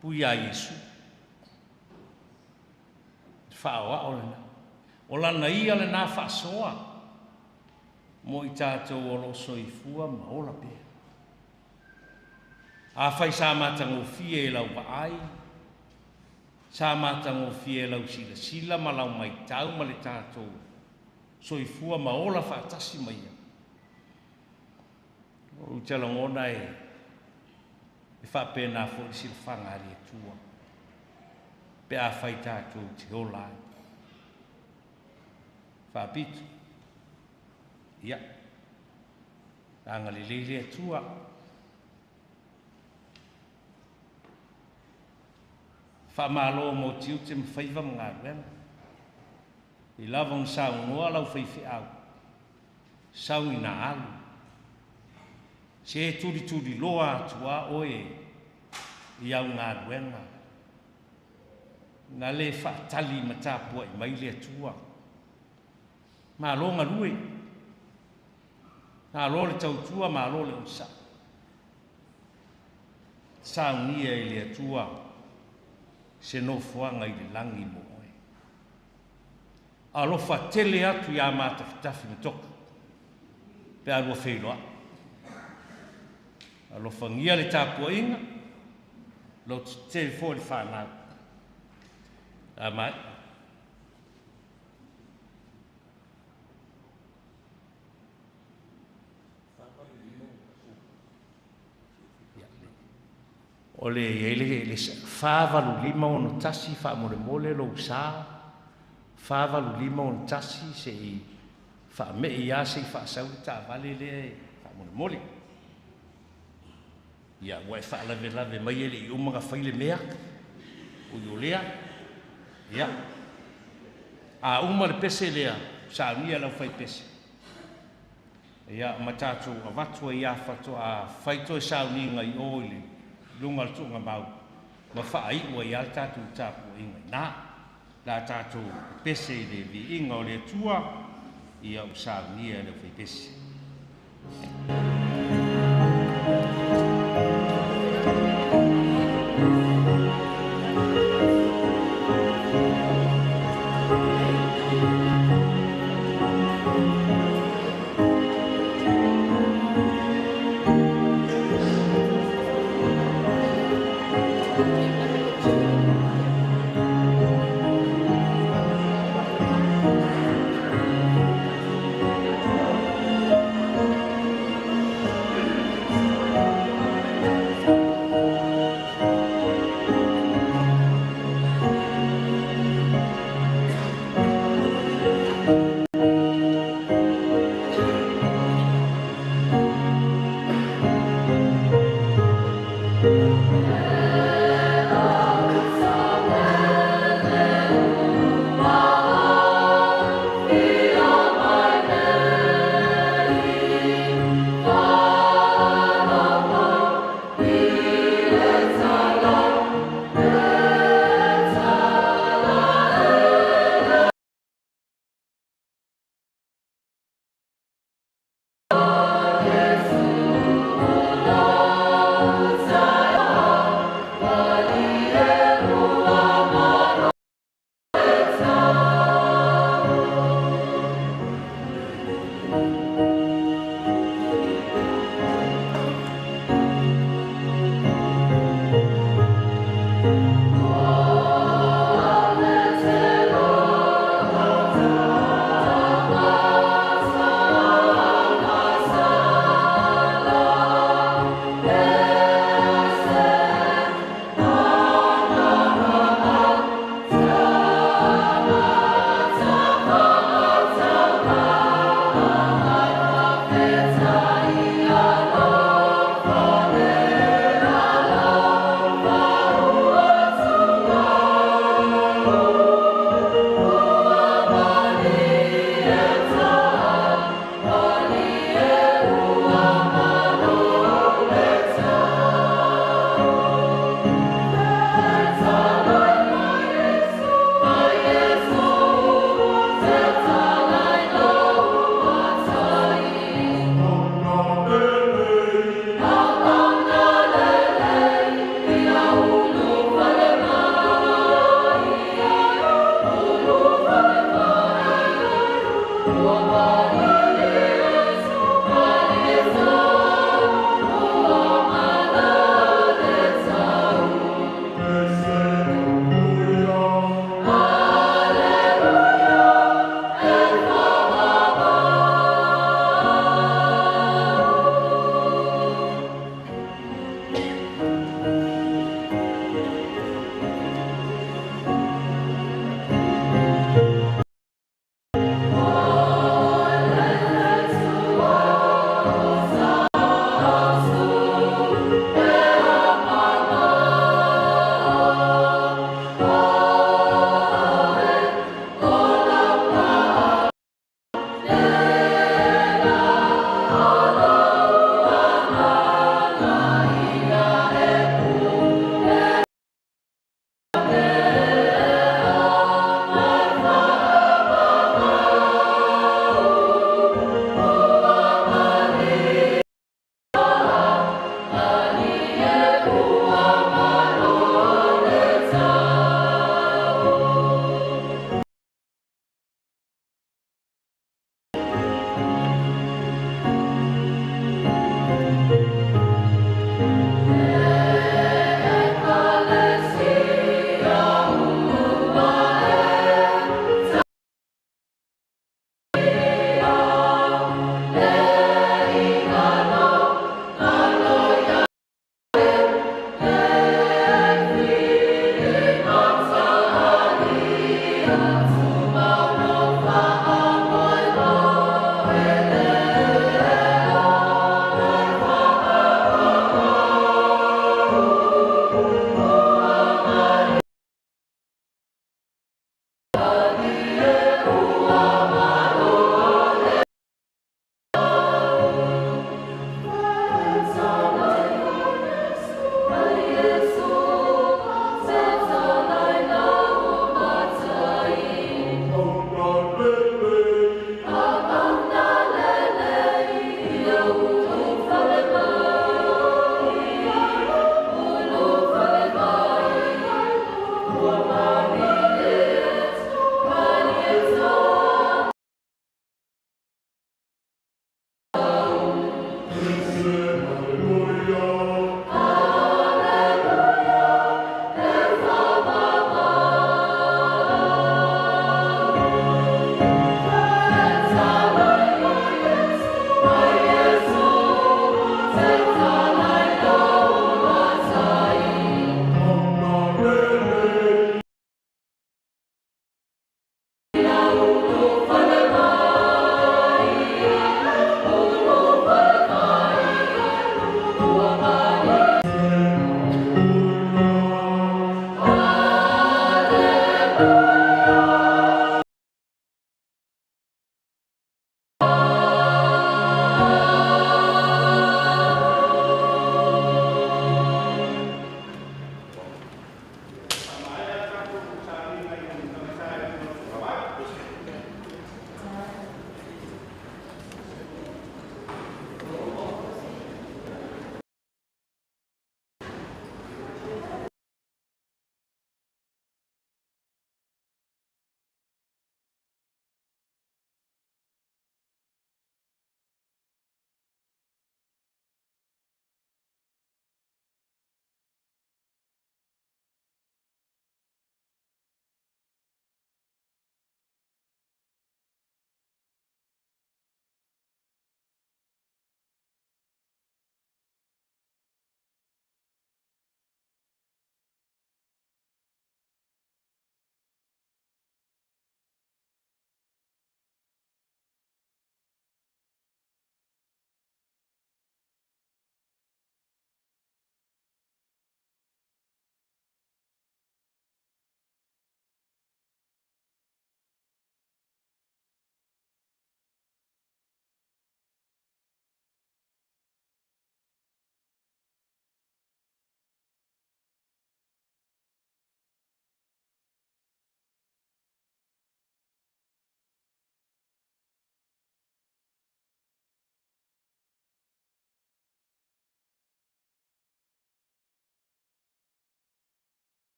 Pui a Iesu. Whaoa o lena. O lana ia le nā whaasoa. Mo i tātou o lo soifua ma ola pea. A whai sa matangofie e lau vaai, sa matangofie e lau sila sila ma lau maitau ma le tātou soifua ma ola whaatasi mai ia. O te langona e whaapena fo i sila whangari e tua. Pe a whai tātou te ola ai. Whaapitu. Ia. Anga le leile atua. Faamālō mo tiute ma faiva ma galuega. I lava ona saunoa lau faifeau, sauina alu. Se tulituliloa atu a oe i au galuega. Na lē faatali ma tapua'i mai le Atua. Malo galue. Malo le tautua, malo le onosa'i. Saunia e le Atua se nofoaga i le lagi mo oe. Alofa tele atu iā matafitafi ma toka, pe a lua feiloa'i. Alofagia le tapua'iga, lototetele foi le fanau. A mai. O le i ai le 48561 faamolemole lou sa 48561 se'i faame'i a se'i faasau le taavale lea e faamolemole. Ia ua e faalavelave mai e le'i uma na fai le mea ui o lea. Ia a uma le pese lea saunia lau fai pese. Ia ma tatou avatu ai a faatoa fai toe sauniga i o i le luga o le tuugamau ma faaiu ai a le tatou tapuaiga i ina. La tatou pese i le viiga o le Atua ia ua saunia e le aufaipese.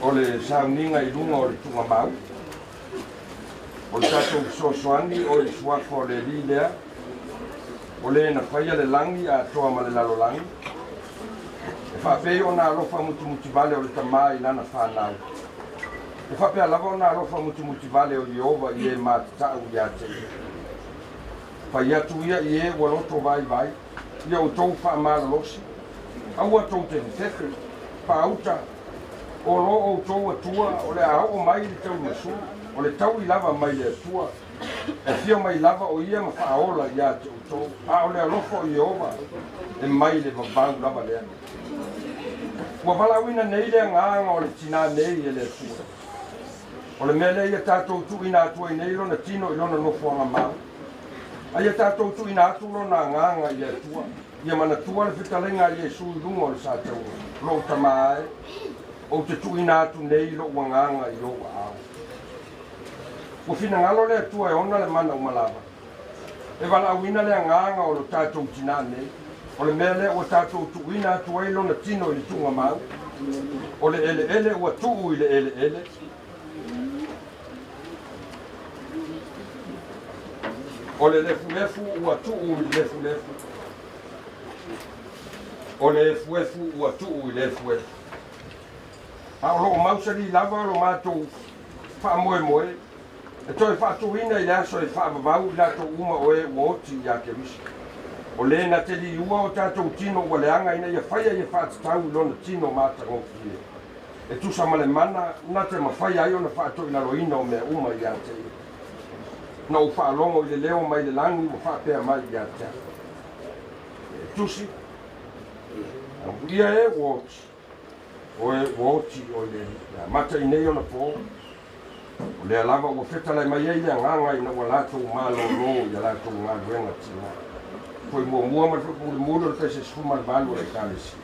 O le sauniga i luga o le tugamau o le tatou fesoasoani o i suafa o le alii lea o le na faia le lagi atoa ma le lalolagi e faapei ona alofa mutumutivale o le tamā i lana fanau e faapea lava ona alofa mutumutivale o Ieova i e matatau iā te ia. Fai atu ia i e ua loto vaivai, ia outou faamalolosi. Aua tou te fefefe, paauta, o lo outou Atua o le a oo mai le tauimasui, o le taui lava mai le Atua, e fia mai lava o ia ma faaola iā te outou, a o le alofa o Ieova e mai le vavau lava lea. Ua valaauina nei le agaga o le tinā nei e le Atua. O le mea lea ia tatou tuuina atu ai nei lona tino i lona nofoaga mau. A ia tatou tuuina atu lona agaga i le Atua, ia manatua le fetalaiga a Iesu i luga o le sataua, lou tamā e, ou te tuuina atu nei lou agaga i lou aao. Ua finagalo le Atua e ona le mana uma lava. E valaauina le agaga o lo tatou tinā nei, o le mea lea ua tatou tuuina atu ai lona tino i le tuugamau, o le eleele ua tuu i le eleele, o le lefulefu ua tuu i le lefulefu, o le efuefu ua tuu i le efuefu. A o loo mausali lava o lo matou faamoemoe e toe faatuina i le aso e faavavau i latou uma o e ua oti iā Keriso. O lē na te liua o tatou tino ua leaga ina ia faia ia faatatau i lona tino matagofie. E tusa ma le mana na te mafaia ai ona faatoilaloina o mea uma iā te ia. Na ou faalogo i le leo mai le lagi ua faapea mai iā te au. E tusi, ia e ua oti, o e ua oti o le amata i nei ona pō. O lea lava ua fetalai mai ai le agaga ina ua latou malōlō ia latou galuega tinā. Foi muamua ma le faamulimuli o le pese 18 o le Ekalesia.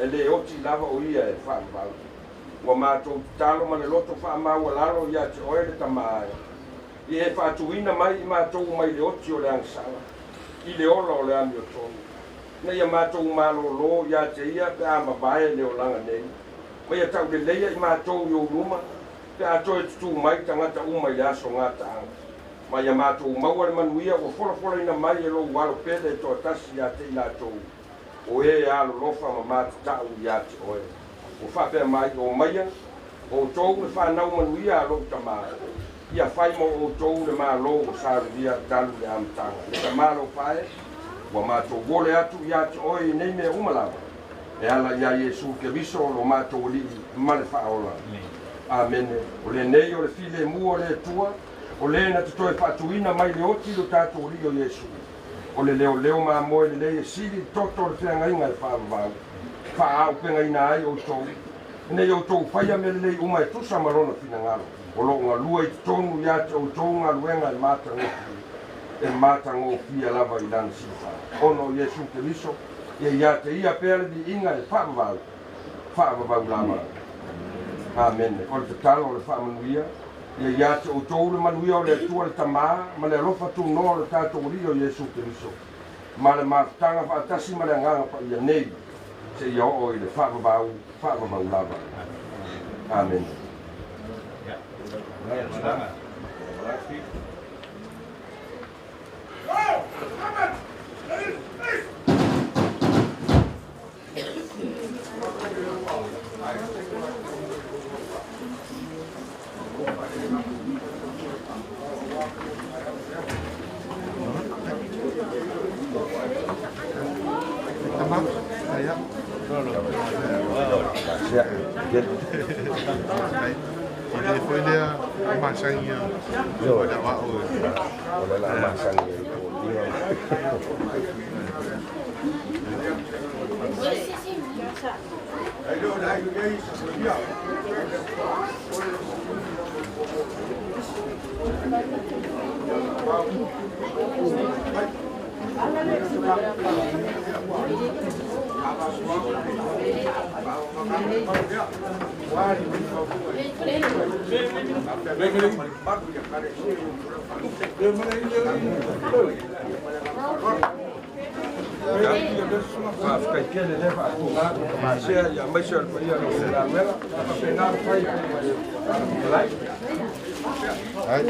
E le oti lava o ia e faavavau. Ua matou tatalo ma le loto faamaualalo iā te oe le tamā e. I e faatuina mai i matou mai le oti o le agasala, i le ola o le amiotonu. Na ia matou malōlō iā te ia pe a mavae le olaga nei. Ma ia tauleleia i matou i ou luma, pe a toe tutū mai tagata uma i le aso gataaga. Ma ia mātou maua le manuia ua folafolaina mai e lou alo pele e toatasi ia te i latou o e alolofa ma matatau ia te oe. Ua faapea mai o maia, outou le whanau manuia a lou tamā. Ia whai mo outou le malo o salulia talu le amataga. Le tamā lo whae, ua mātou wole atu ia te oe i nei mea uma lava. E ala ia Iesu Keriso o lo mātou alii ma le whaola. Amene. O le nei o le file mua o le Atua, o le na te toe faatuina mai le oti lo tātou alii o Iesu. O le leo leo mamoe le lei e sili toto le feagaiga e faavavau. Faaaupegaina ai outou. Nei outou faia mea lelei uma e tusa ma lona finagalo. O loo galua i totonu ia te outou galuega e matagofie lava i lana silafai. Ona o Iesu Keriso, ia ia te ia pea le viiga e faavavau, faavavau lava. Amene. O le tatalo o le faamanuia, ia ia te outou le manuia o le Atua le Tamā ma le alofa tunoa o le tātou Alii o Iesu Keriso. Ma le mafutaga faatasi ma le agaga paia nei, seia oo i le faavavau, faavavau lava. Amene. Ile foi lea masangi o le wa o le la masangi o Faafetai le faatuga masea ia maise o le paia o le galuega faapena fai ai.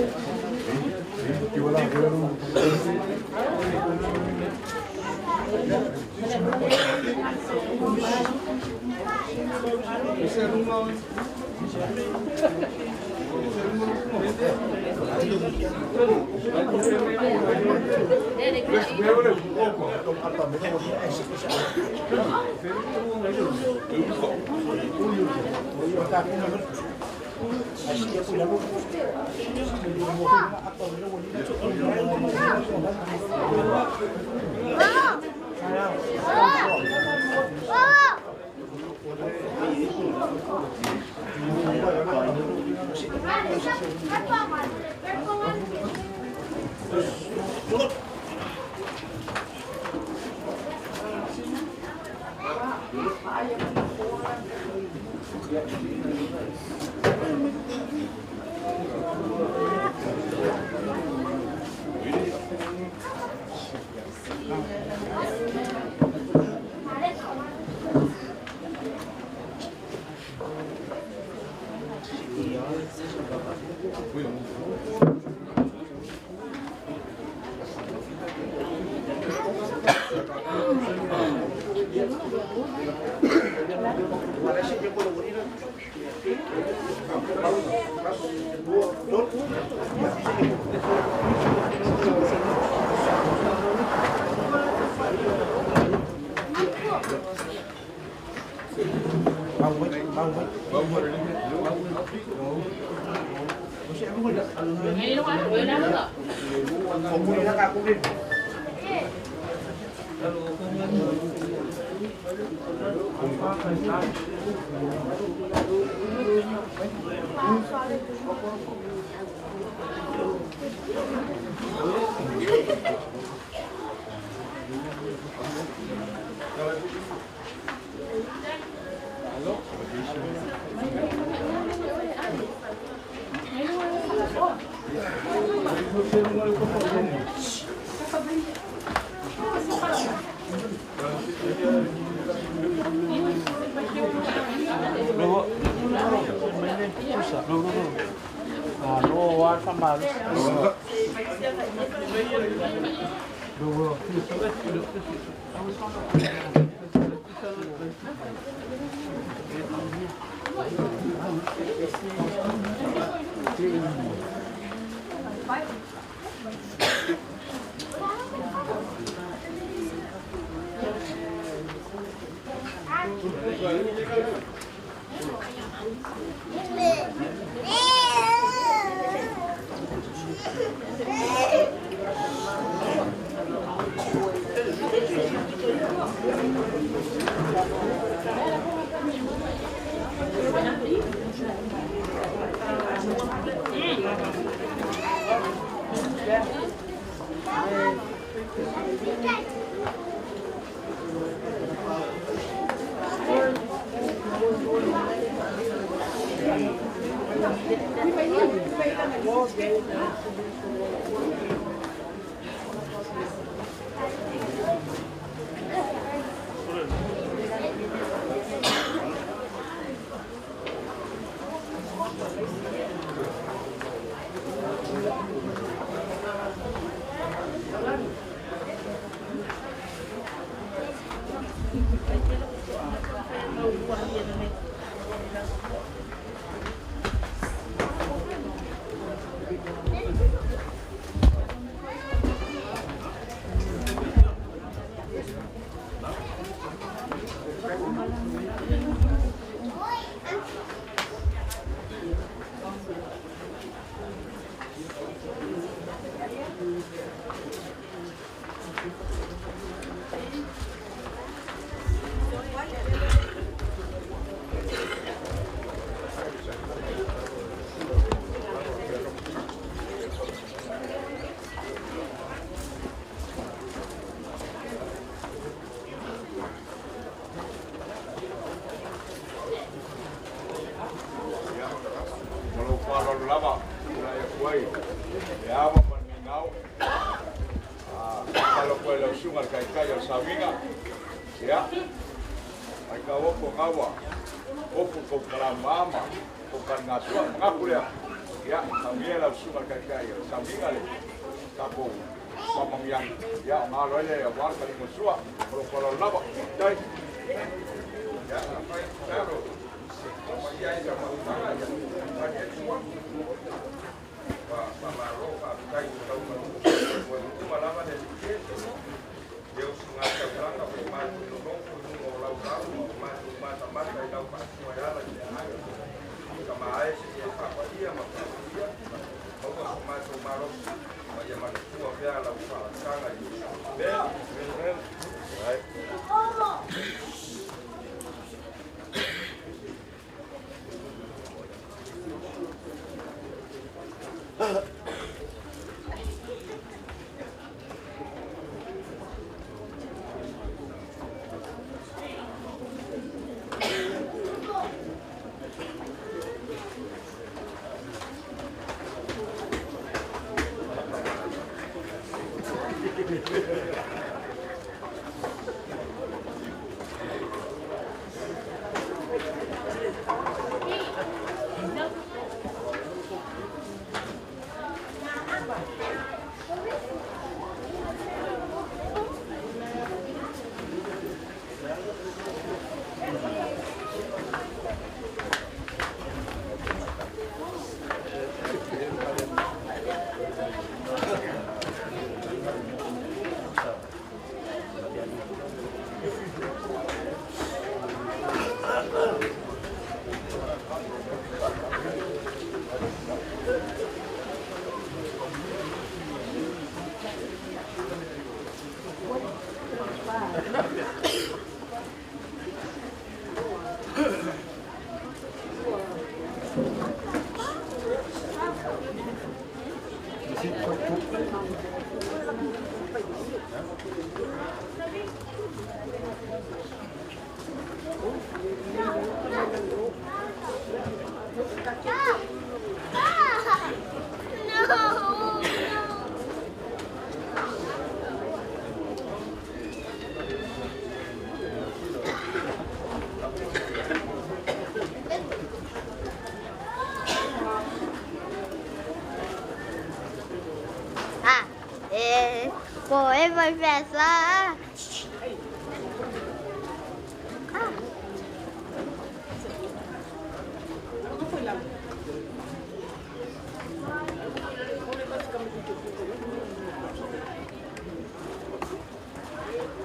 Forever. Vai pensar.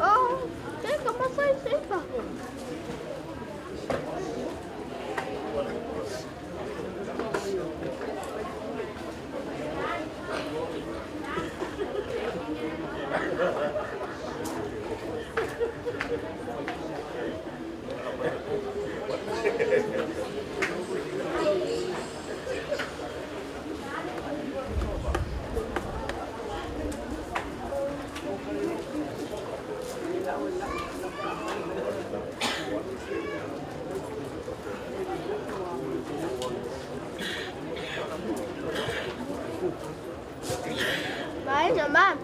Oh, tem como sai sepa. Vai, mamãe.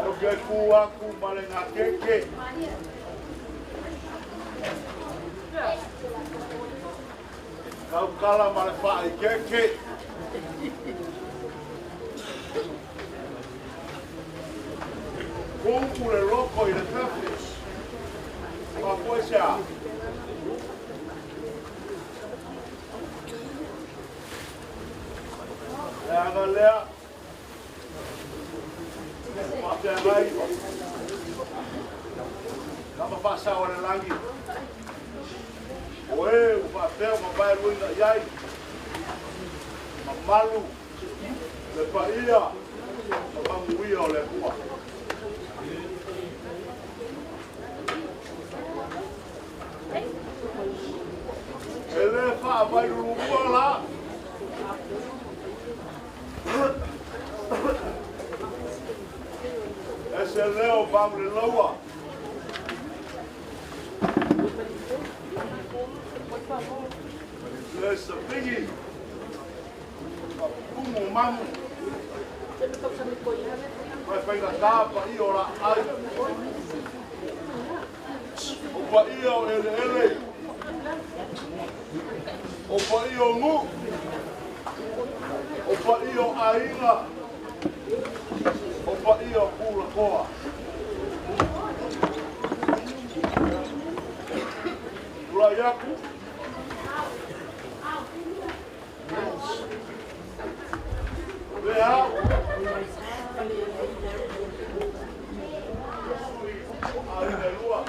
O ke ku aku ma le ngā keke. Kaukala ma le whaai keke. Kuku le loko i le fefe. Ka koe se a. Le aga lea. Whaapeangai. Kama whaasawa le langi. O e, o whaapea o mapae luinga iai. Mamalu. Le paia. Ma manguia o le kua. E le wha mai rurua la. E se leo vau le laua. Le sapigi. Pumu mamu. Mai whainga tā pa i o la ai. O pa i o ele ele. O pa i o ngu. O pa i o ainga. O pa i o kula koa. Kula iaku. Le au. Ainga lua.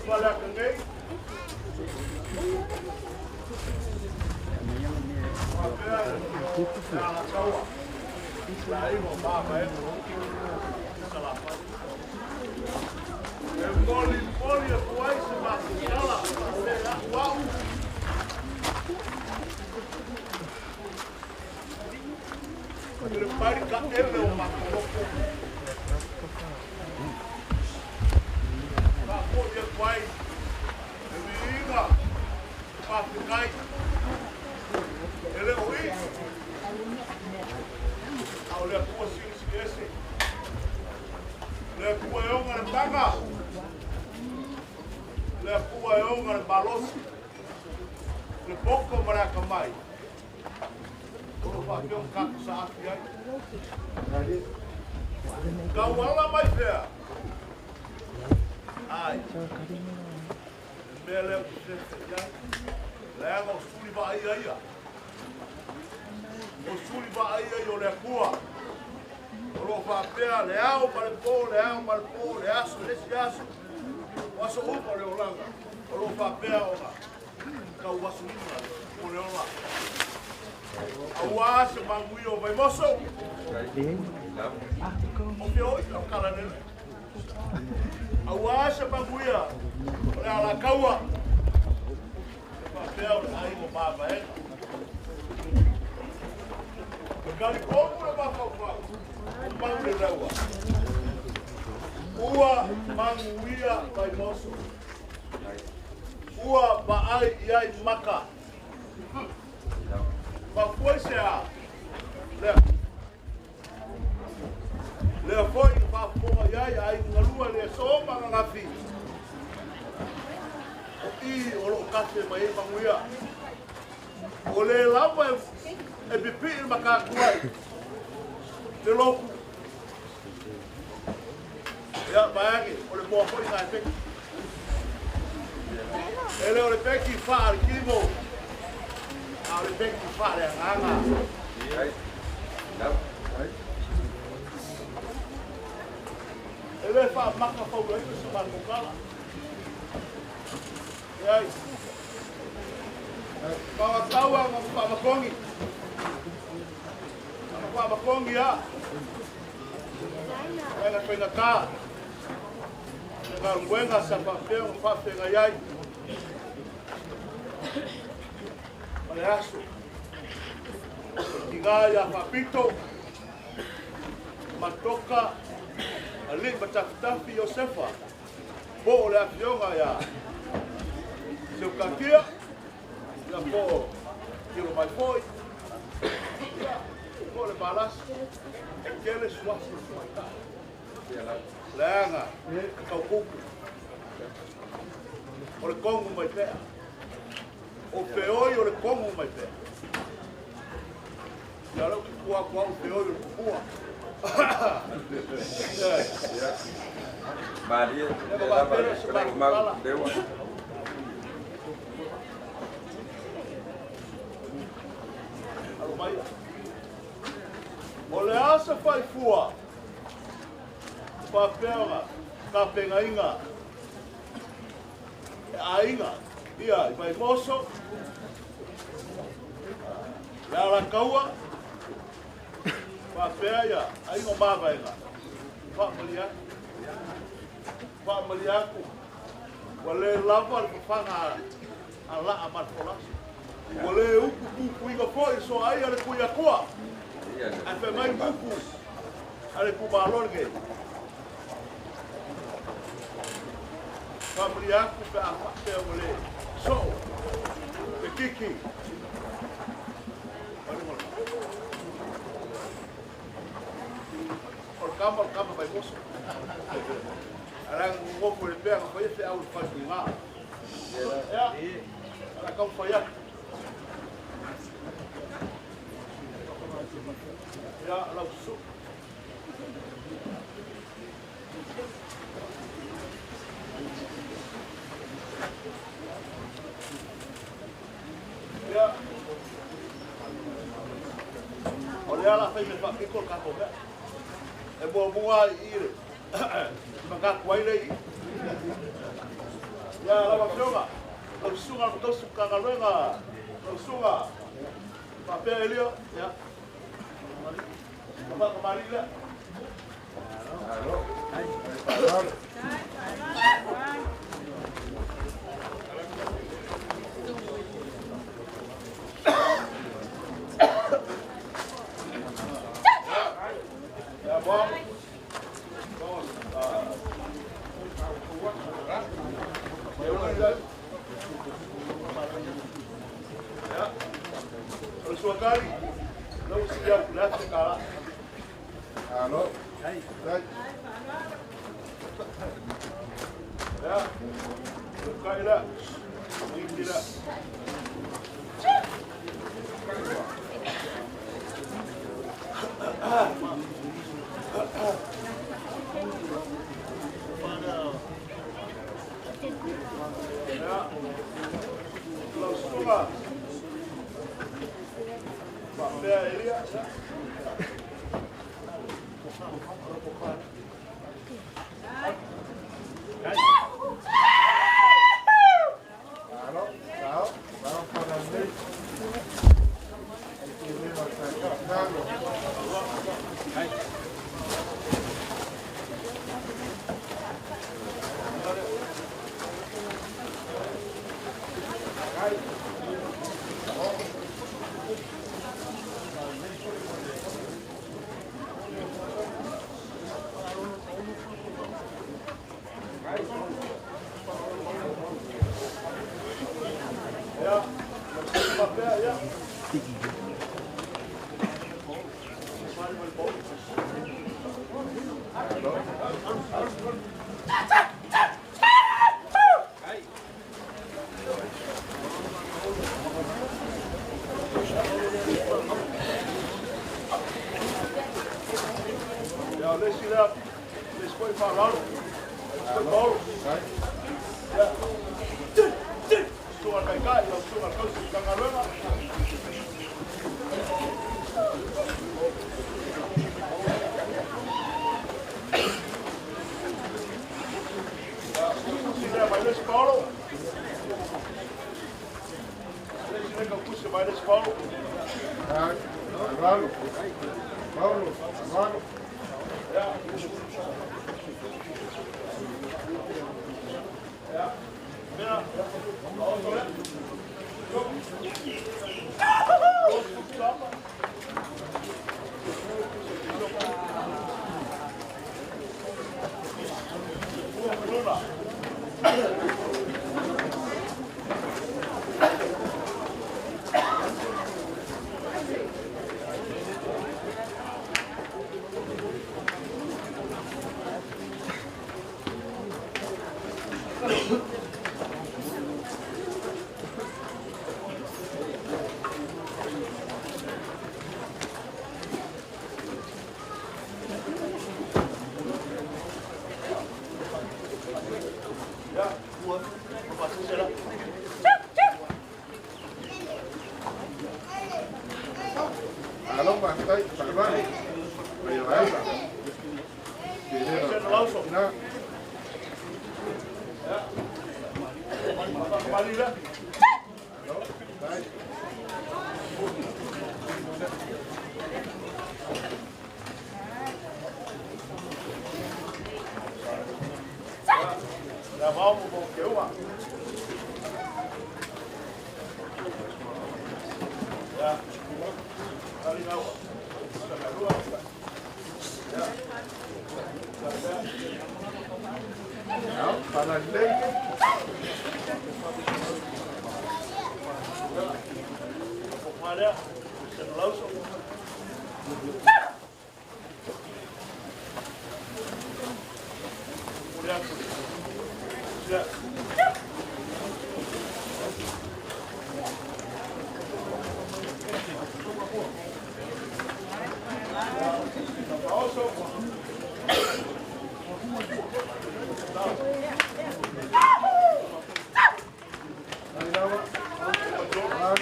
Wale aka nei. Wapea. Ala kaua. La igo mama e. E moli moli e kuai se makusala. Le wau. Le pari ka ele o makuloko. Ka ko ia kuai. E viiga. Pafikai. Ele oi. Au le kua sili ese. Le kua e onga le tanga. Le kua e onga le malosi. Le poko maraka mai. Oro whapeo kaku sa afi ai. Ka wala mai pea. Ai. Mea leo ku se te iai. Le anga o suli wa ai aia. O suli wa ai ai o le akua. O lo whapea le ao ma le pō, le ao ma le pō, le aso, le si aso. O aso upa le olanga. O lo whapea ona. Ka uasu ima o le ola. Auā se manuia o Vaimoso. O feoi o kalanele. Auā se manuia o le Alakaua. E faapea o le aiga o Mavaega. E talitonu le mafaufau o mau le laua. Ua manuia Vaimoso. Ua vaai i ai maka. Mafua i se a? Lea. Lea foi na faafofoga i ai aiga galua le aso ma ananafi. O i o loo kafe mai ai manuia. O le lava e pipii le makaku ai. Le loku. Ia, vaeage, o le moa foi na e peki. E le o le peki faa le kimo. A o le peki faa le agaga. E le faamaka faulaina se matou tala. Leai. Magatau a faamakogi. Faamakogi a. Ela faigata. Le galuega sa faapea ona faafeagai ai. Ma le aso. Tiga ia faapito. Matoka. Alii ma tafitafi Iosefa. Po o le afioga ia Seukatia. Ia po o Kilo mai foi. Ia po o le Malasi. E tele suasi o suaita. Leaga e taukuku. O le kongu mai pea. O feoi o le kongu mai pea. Ia lau ki kua kua o feoi o le kukua. Malie, le lava le mau leua. Alo mai. O le asa faifua. Faapea tapenaina e aiga ia i Vaimoso, le Alakaua, faapea ia aiga o Mavaega. Faamalie atu. Faamalie atu. Ua le lava le fafaga a laa ma le folasa. Ua le upu puipuiga foi so ai a le Tuiatua. Ae fai mai upu a le itumalo lenei. Faamalie atu pe a faapea ua le soo le kiki. O le kama Vaimoso. Ala ngofo le pea ka fai au le fai ngā. Ia, ala kau fai atu. Ia, lau susu. Ia, o le ala fai me whakiko le kato mea. E mua mua i le makaku ai le i. Ia, lau afioga, lau susuga le matausu kagaluega, lau susuga, faapea Elia, ia. Whakamari lea. Ia, vamos. Vamos. Ia. O le suakali, lau si atu le atu kala. Alo. Ai. Ia. Kai la. Ngi la. Ia. Lau susuga. Faapea Elia. Ia, o le isi lea, le isi foi faaaloalo. Foi Paolo. Ia. Susuga le taitai, lau susuga le tausi Matagaluega. Ia, isi lea mai le isi Paolo. Le isi lea kautusi mai le isi Paolo. Alo, Paulo, alo. Ia. Ia. Mea. Paolo lea. Ia, ua, papasia la. Alo, faafetai, faaaloalo. Ai ai. Sena lauso. Na. Ia. Mali la. Ia vao mo mo ke ua. Ia. Kali naua. Sa lua. Ia. Ia, faalalelei. O lea. Sena lauso. O lea atu. Ia. Oso. Ai lawa. Alo.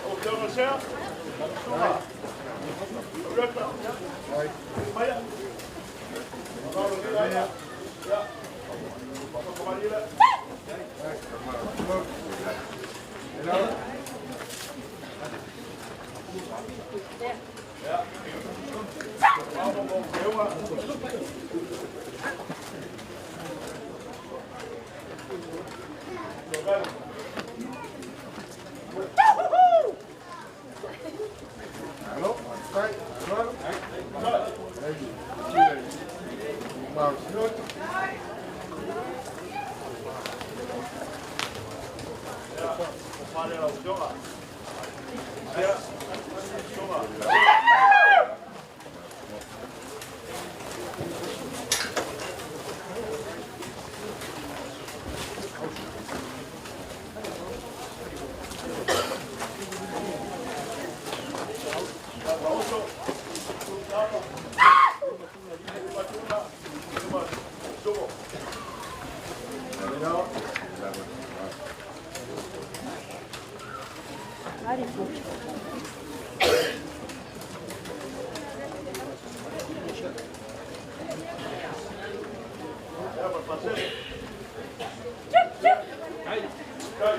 O ke ona sea. Suga. Reka. Maia. Paolo ni ia. Ia. Papakamali la. Ia. Vao mo ke ua. Alo, faafetai, faaaloalo. Ai, tila. Mau sinoto. Ia. O fale lau fioga. Ia. Suga. Oso. Matuna. Sugo. Ia, papasele. Kai.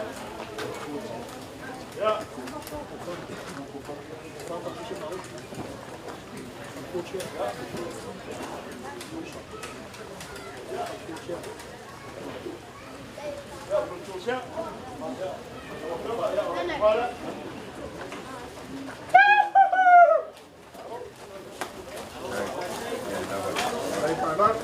Ia. Ia, produção. Ia. Ia, fala. Ai, faaaloalo.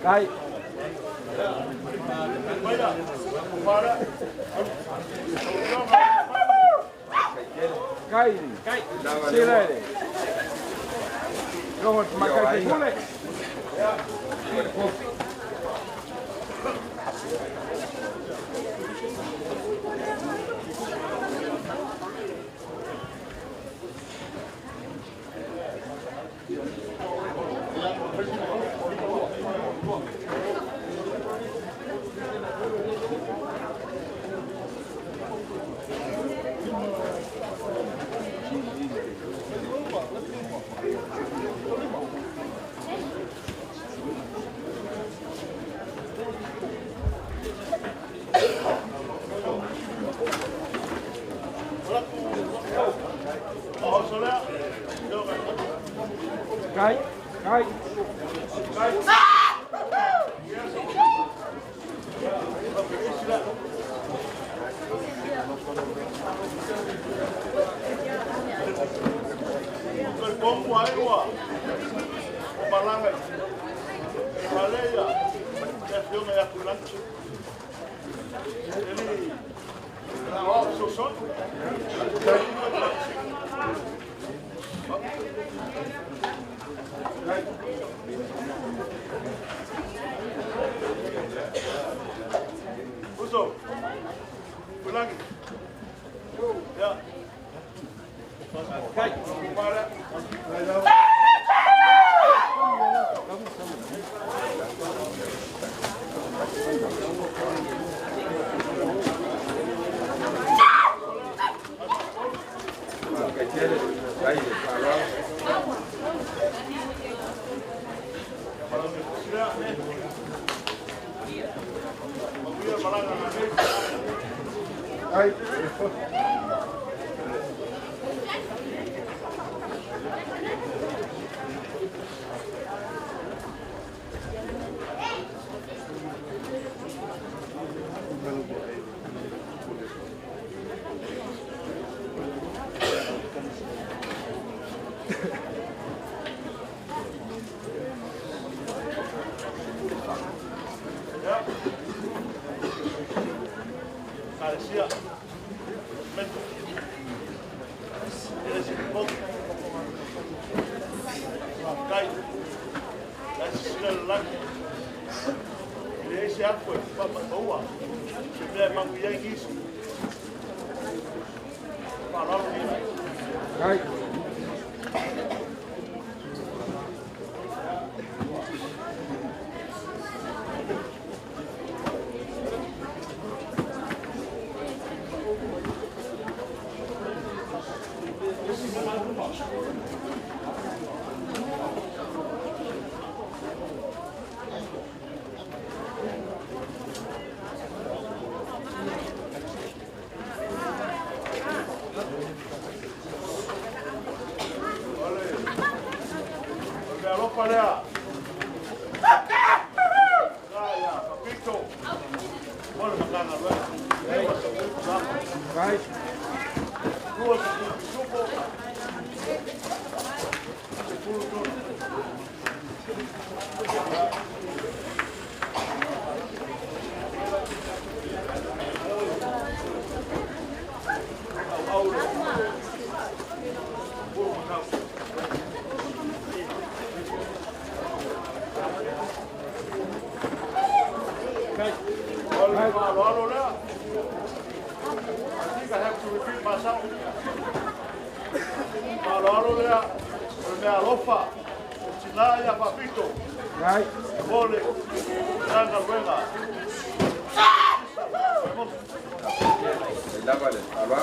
Kai. Kai, sila le. Logo makai pule. Kai, kai. Uso. Ulangi. Ya. Kai. Para. Ai. Garcia. Mento. Ele se pon. Kai. La sila laki. Ele se afwe papa toa. Se mea mangu ia ingisi. Palalo ni. Kai. I have to repeat myself. Alo lea, o le mea alofa, o tina ia papito. Mo le, langa luenga. Lava le, alo.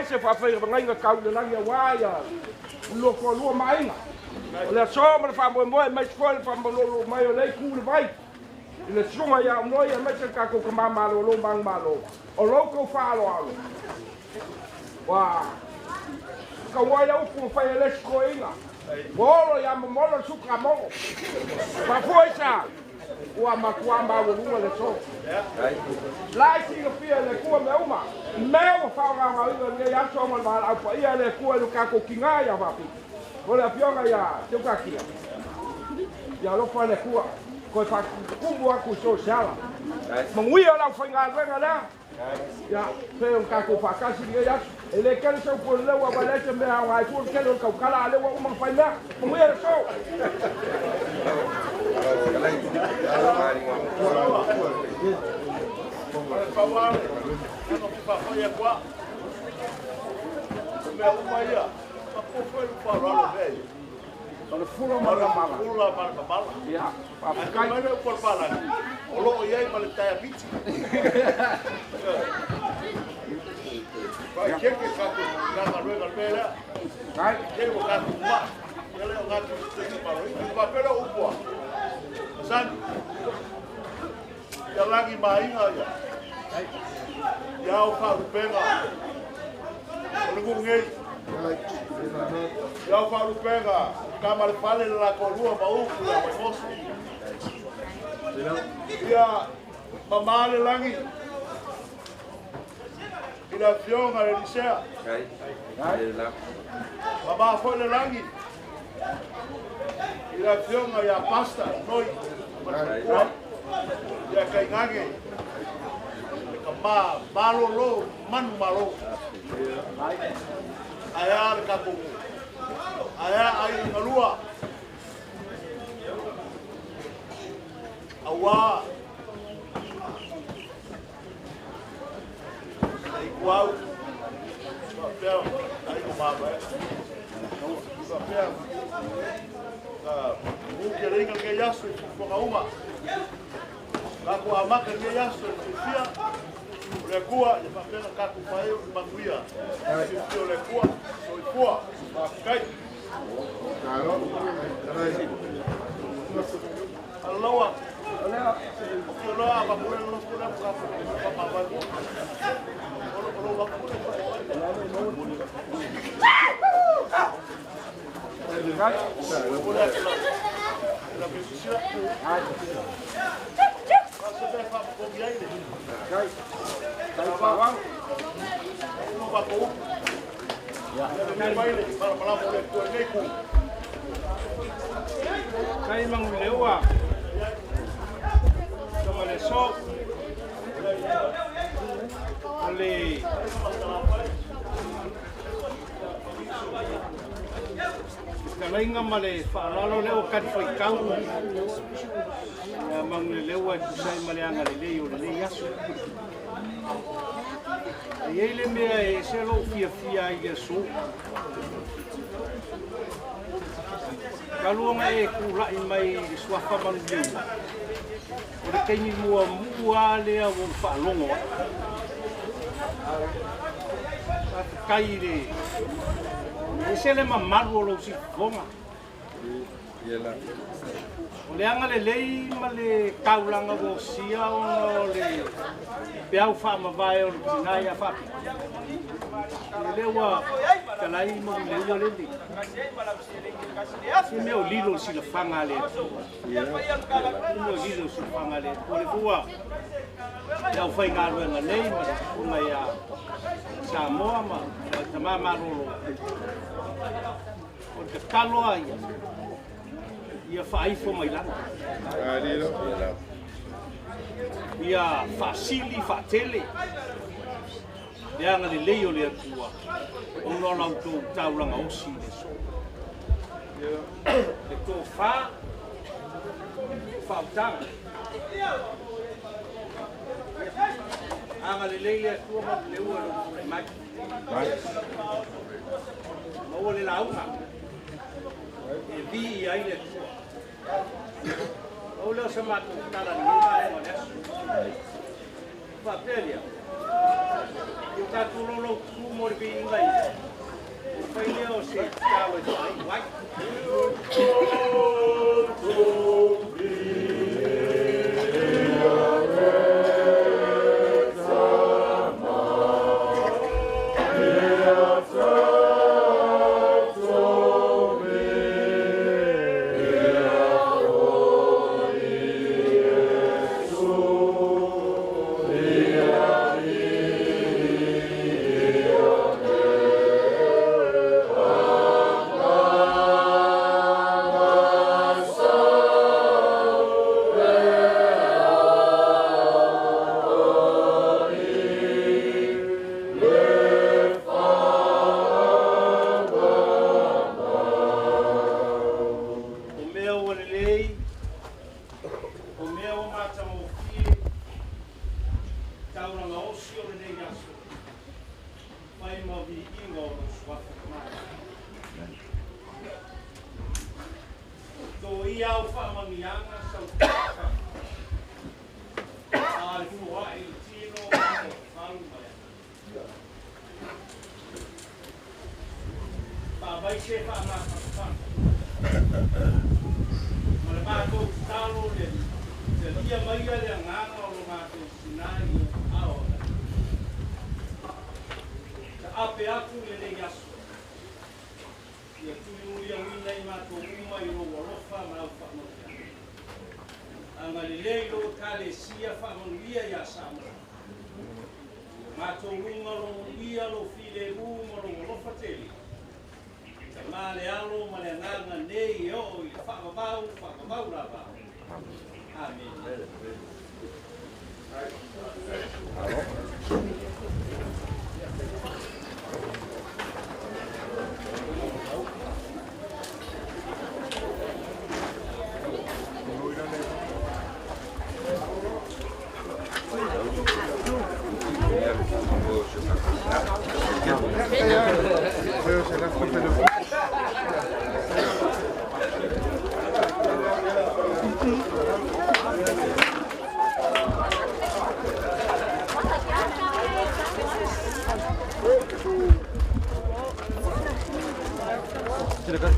Se whawhai ngai kau le langi wa ia lo ko lua mainga o le so ma fa mo mo mai fo le fa mo lo mai o le ku le vai le sunga ia no ia mai se ka ko ma ma lo lo mang ma lo o lo ko fa lo alo wa ka wa ia upu fa le sko inga bolo ia mo lo suka mo fa foi sa ua makua ma ua lua le so lai singa pia le kua me uma me ua whaonga ngā le aso ma le au pa ia le kua le kako ki ngā ia wapi o le apionga ia te ukakia ia alofa le kua koe whakukumu aku so seala manguia lau whainga alwenga lea ia pe o kako whakasi ni aso e le kele sau pole lewa wa le te mea ngai fua kele o kaukala a lewa uma whai mea manguia le so. Ma le fula ma le mamala. Fula ma le mamala. Ia, faafetai. Mai le upu a le palagi, o loo i ai ma le taiaviti. Faakeke tatou Matagaluega le mea lea. Tele ua tatou maa. Ia lea o tatou tamaloina. Faapea lea o upu a. Masani. Ia lagi maina ia. Ia au faalupega. O le nuu nei. Ia au faalupega. Tama le fale le la toalua ma upu ia Vaimoso. Ia mamā le lagi. I le afioga le Elisea. Mamā foi le lagi. I le afioga ia Pasta Noi. Ma le faletua. Ia Kaigage. Le kamā malolo manu malo. Ae a le tatou nuu. Ae a aiga galua. Auā le ituau faapea aiga mavae. Faapea mu keleiga lenei aso i fuafuaga uma. Tatou amata lenei aso i le fiafia o le Atua ia faapea ona tatou faaiu i le manuia. Fiafia o le Atua, soifua, faafetai. Alalaua. O ke loa a mapule lo pule ka pa pa pa. O lo mapule pa. La pesisila. Ka se pe fa ko bi ai le. Ka pa wa. Mo ba ko. Ya. Le mai le para para mo le ko nei ku. Kai Manguleua, tama le so, o le talaiga ma le faaaloalo lea ua kalifaitau ia Manuleleua e tusa ai ma le agalelei o lenei aso. E i ai le mea e ese lou fiafia ai i le aso. Talu ona e kula'i mai i le suafa Manuleua, o le taimi muamua lava lea ua ou faalogo ai. Faafetai i le ese le mamalu o lou siufofoga. O le agalelei ma le taulaga ua osia ona o le peau faamavae o le tinā ia Faapito. O lea ua talai Manuleua lele. Se mea o lilo le silafaga a le Atua. Se mea o lilo le silafaga a le Atua. Le fua le aufaigaluega nei ma le tupuga ia Samoa ma le tamā malolo. O le tatalo a ia, ia faaifo mai lagi. Ia faasili faatele le agalelei o le Atua ona o la outou taulaga osi i le aso. Le tofa, faautaga. Agalelei le Atua ma leua lou tulai mai. Maua le lauga e vi ai le Atua. O lea o se matou tala lenei vaega o le aso. Faapea lea, ia tatou lolou tutu mo le viiga ia, o fai lea o se tatalo e faaiu ai. Ia au whaamanianga sau a le fua'i i tino o falu mai. Whaamai se whaamāwhakawhana. Ma le mātou talo le te lia maia le anganga o lo mātou sinai o ao. Ta ape atu le nei aso. Ia tui uri au ina i mātou uma i rō alofa ma au whaamanuia. Anga lelei lo kale sia whaamanuia ia Samoa. Mātou lunga lo ia lo file u ma lo alofa tele. Ta mā le alo ma le anganga nei e o i whaamamau, whaamamau lava. Amen. Silakan.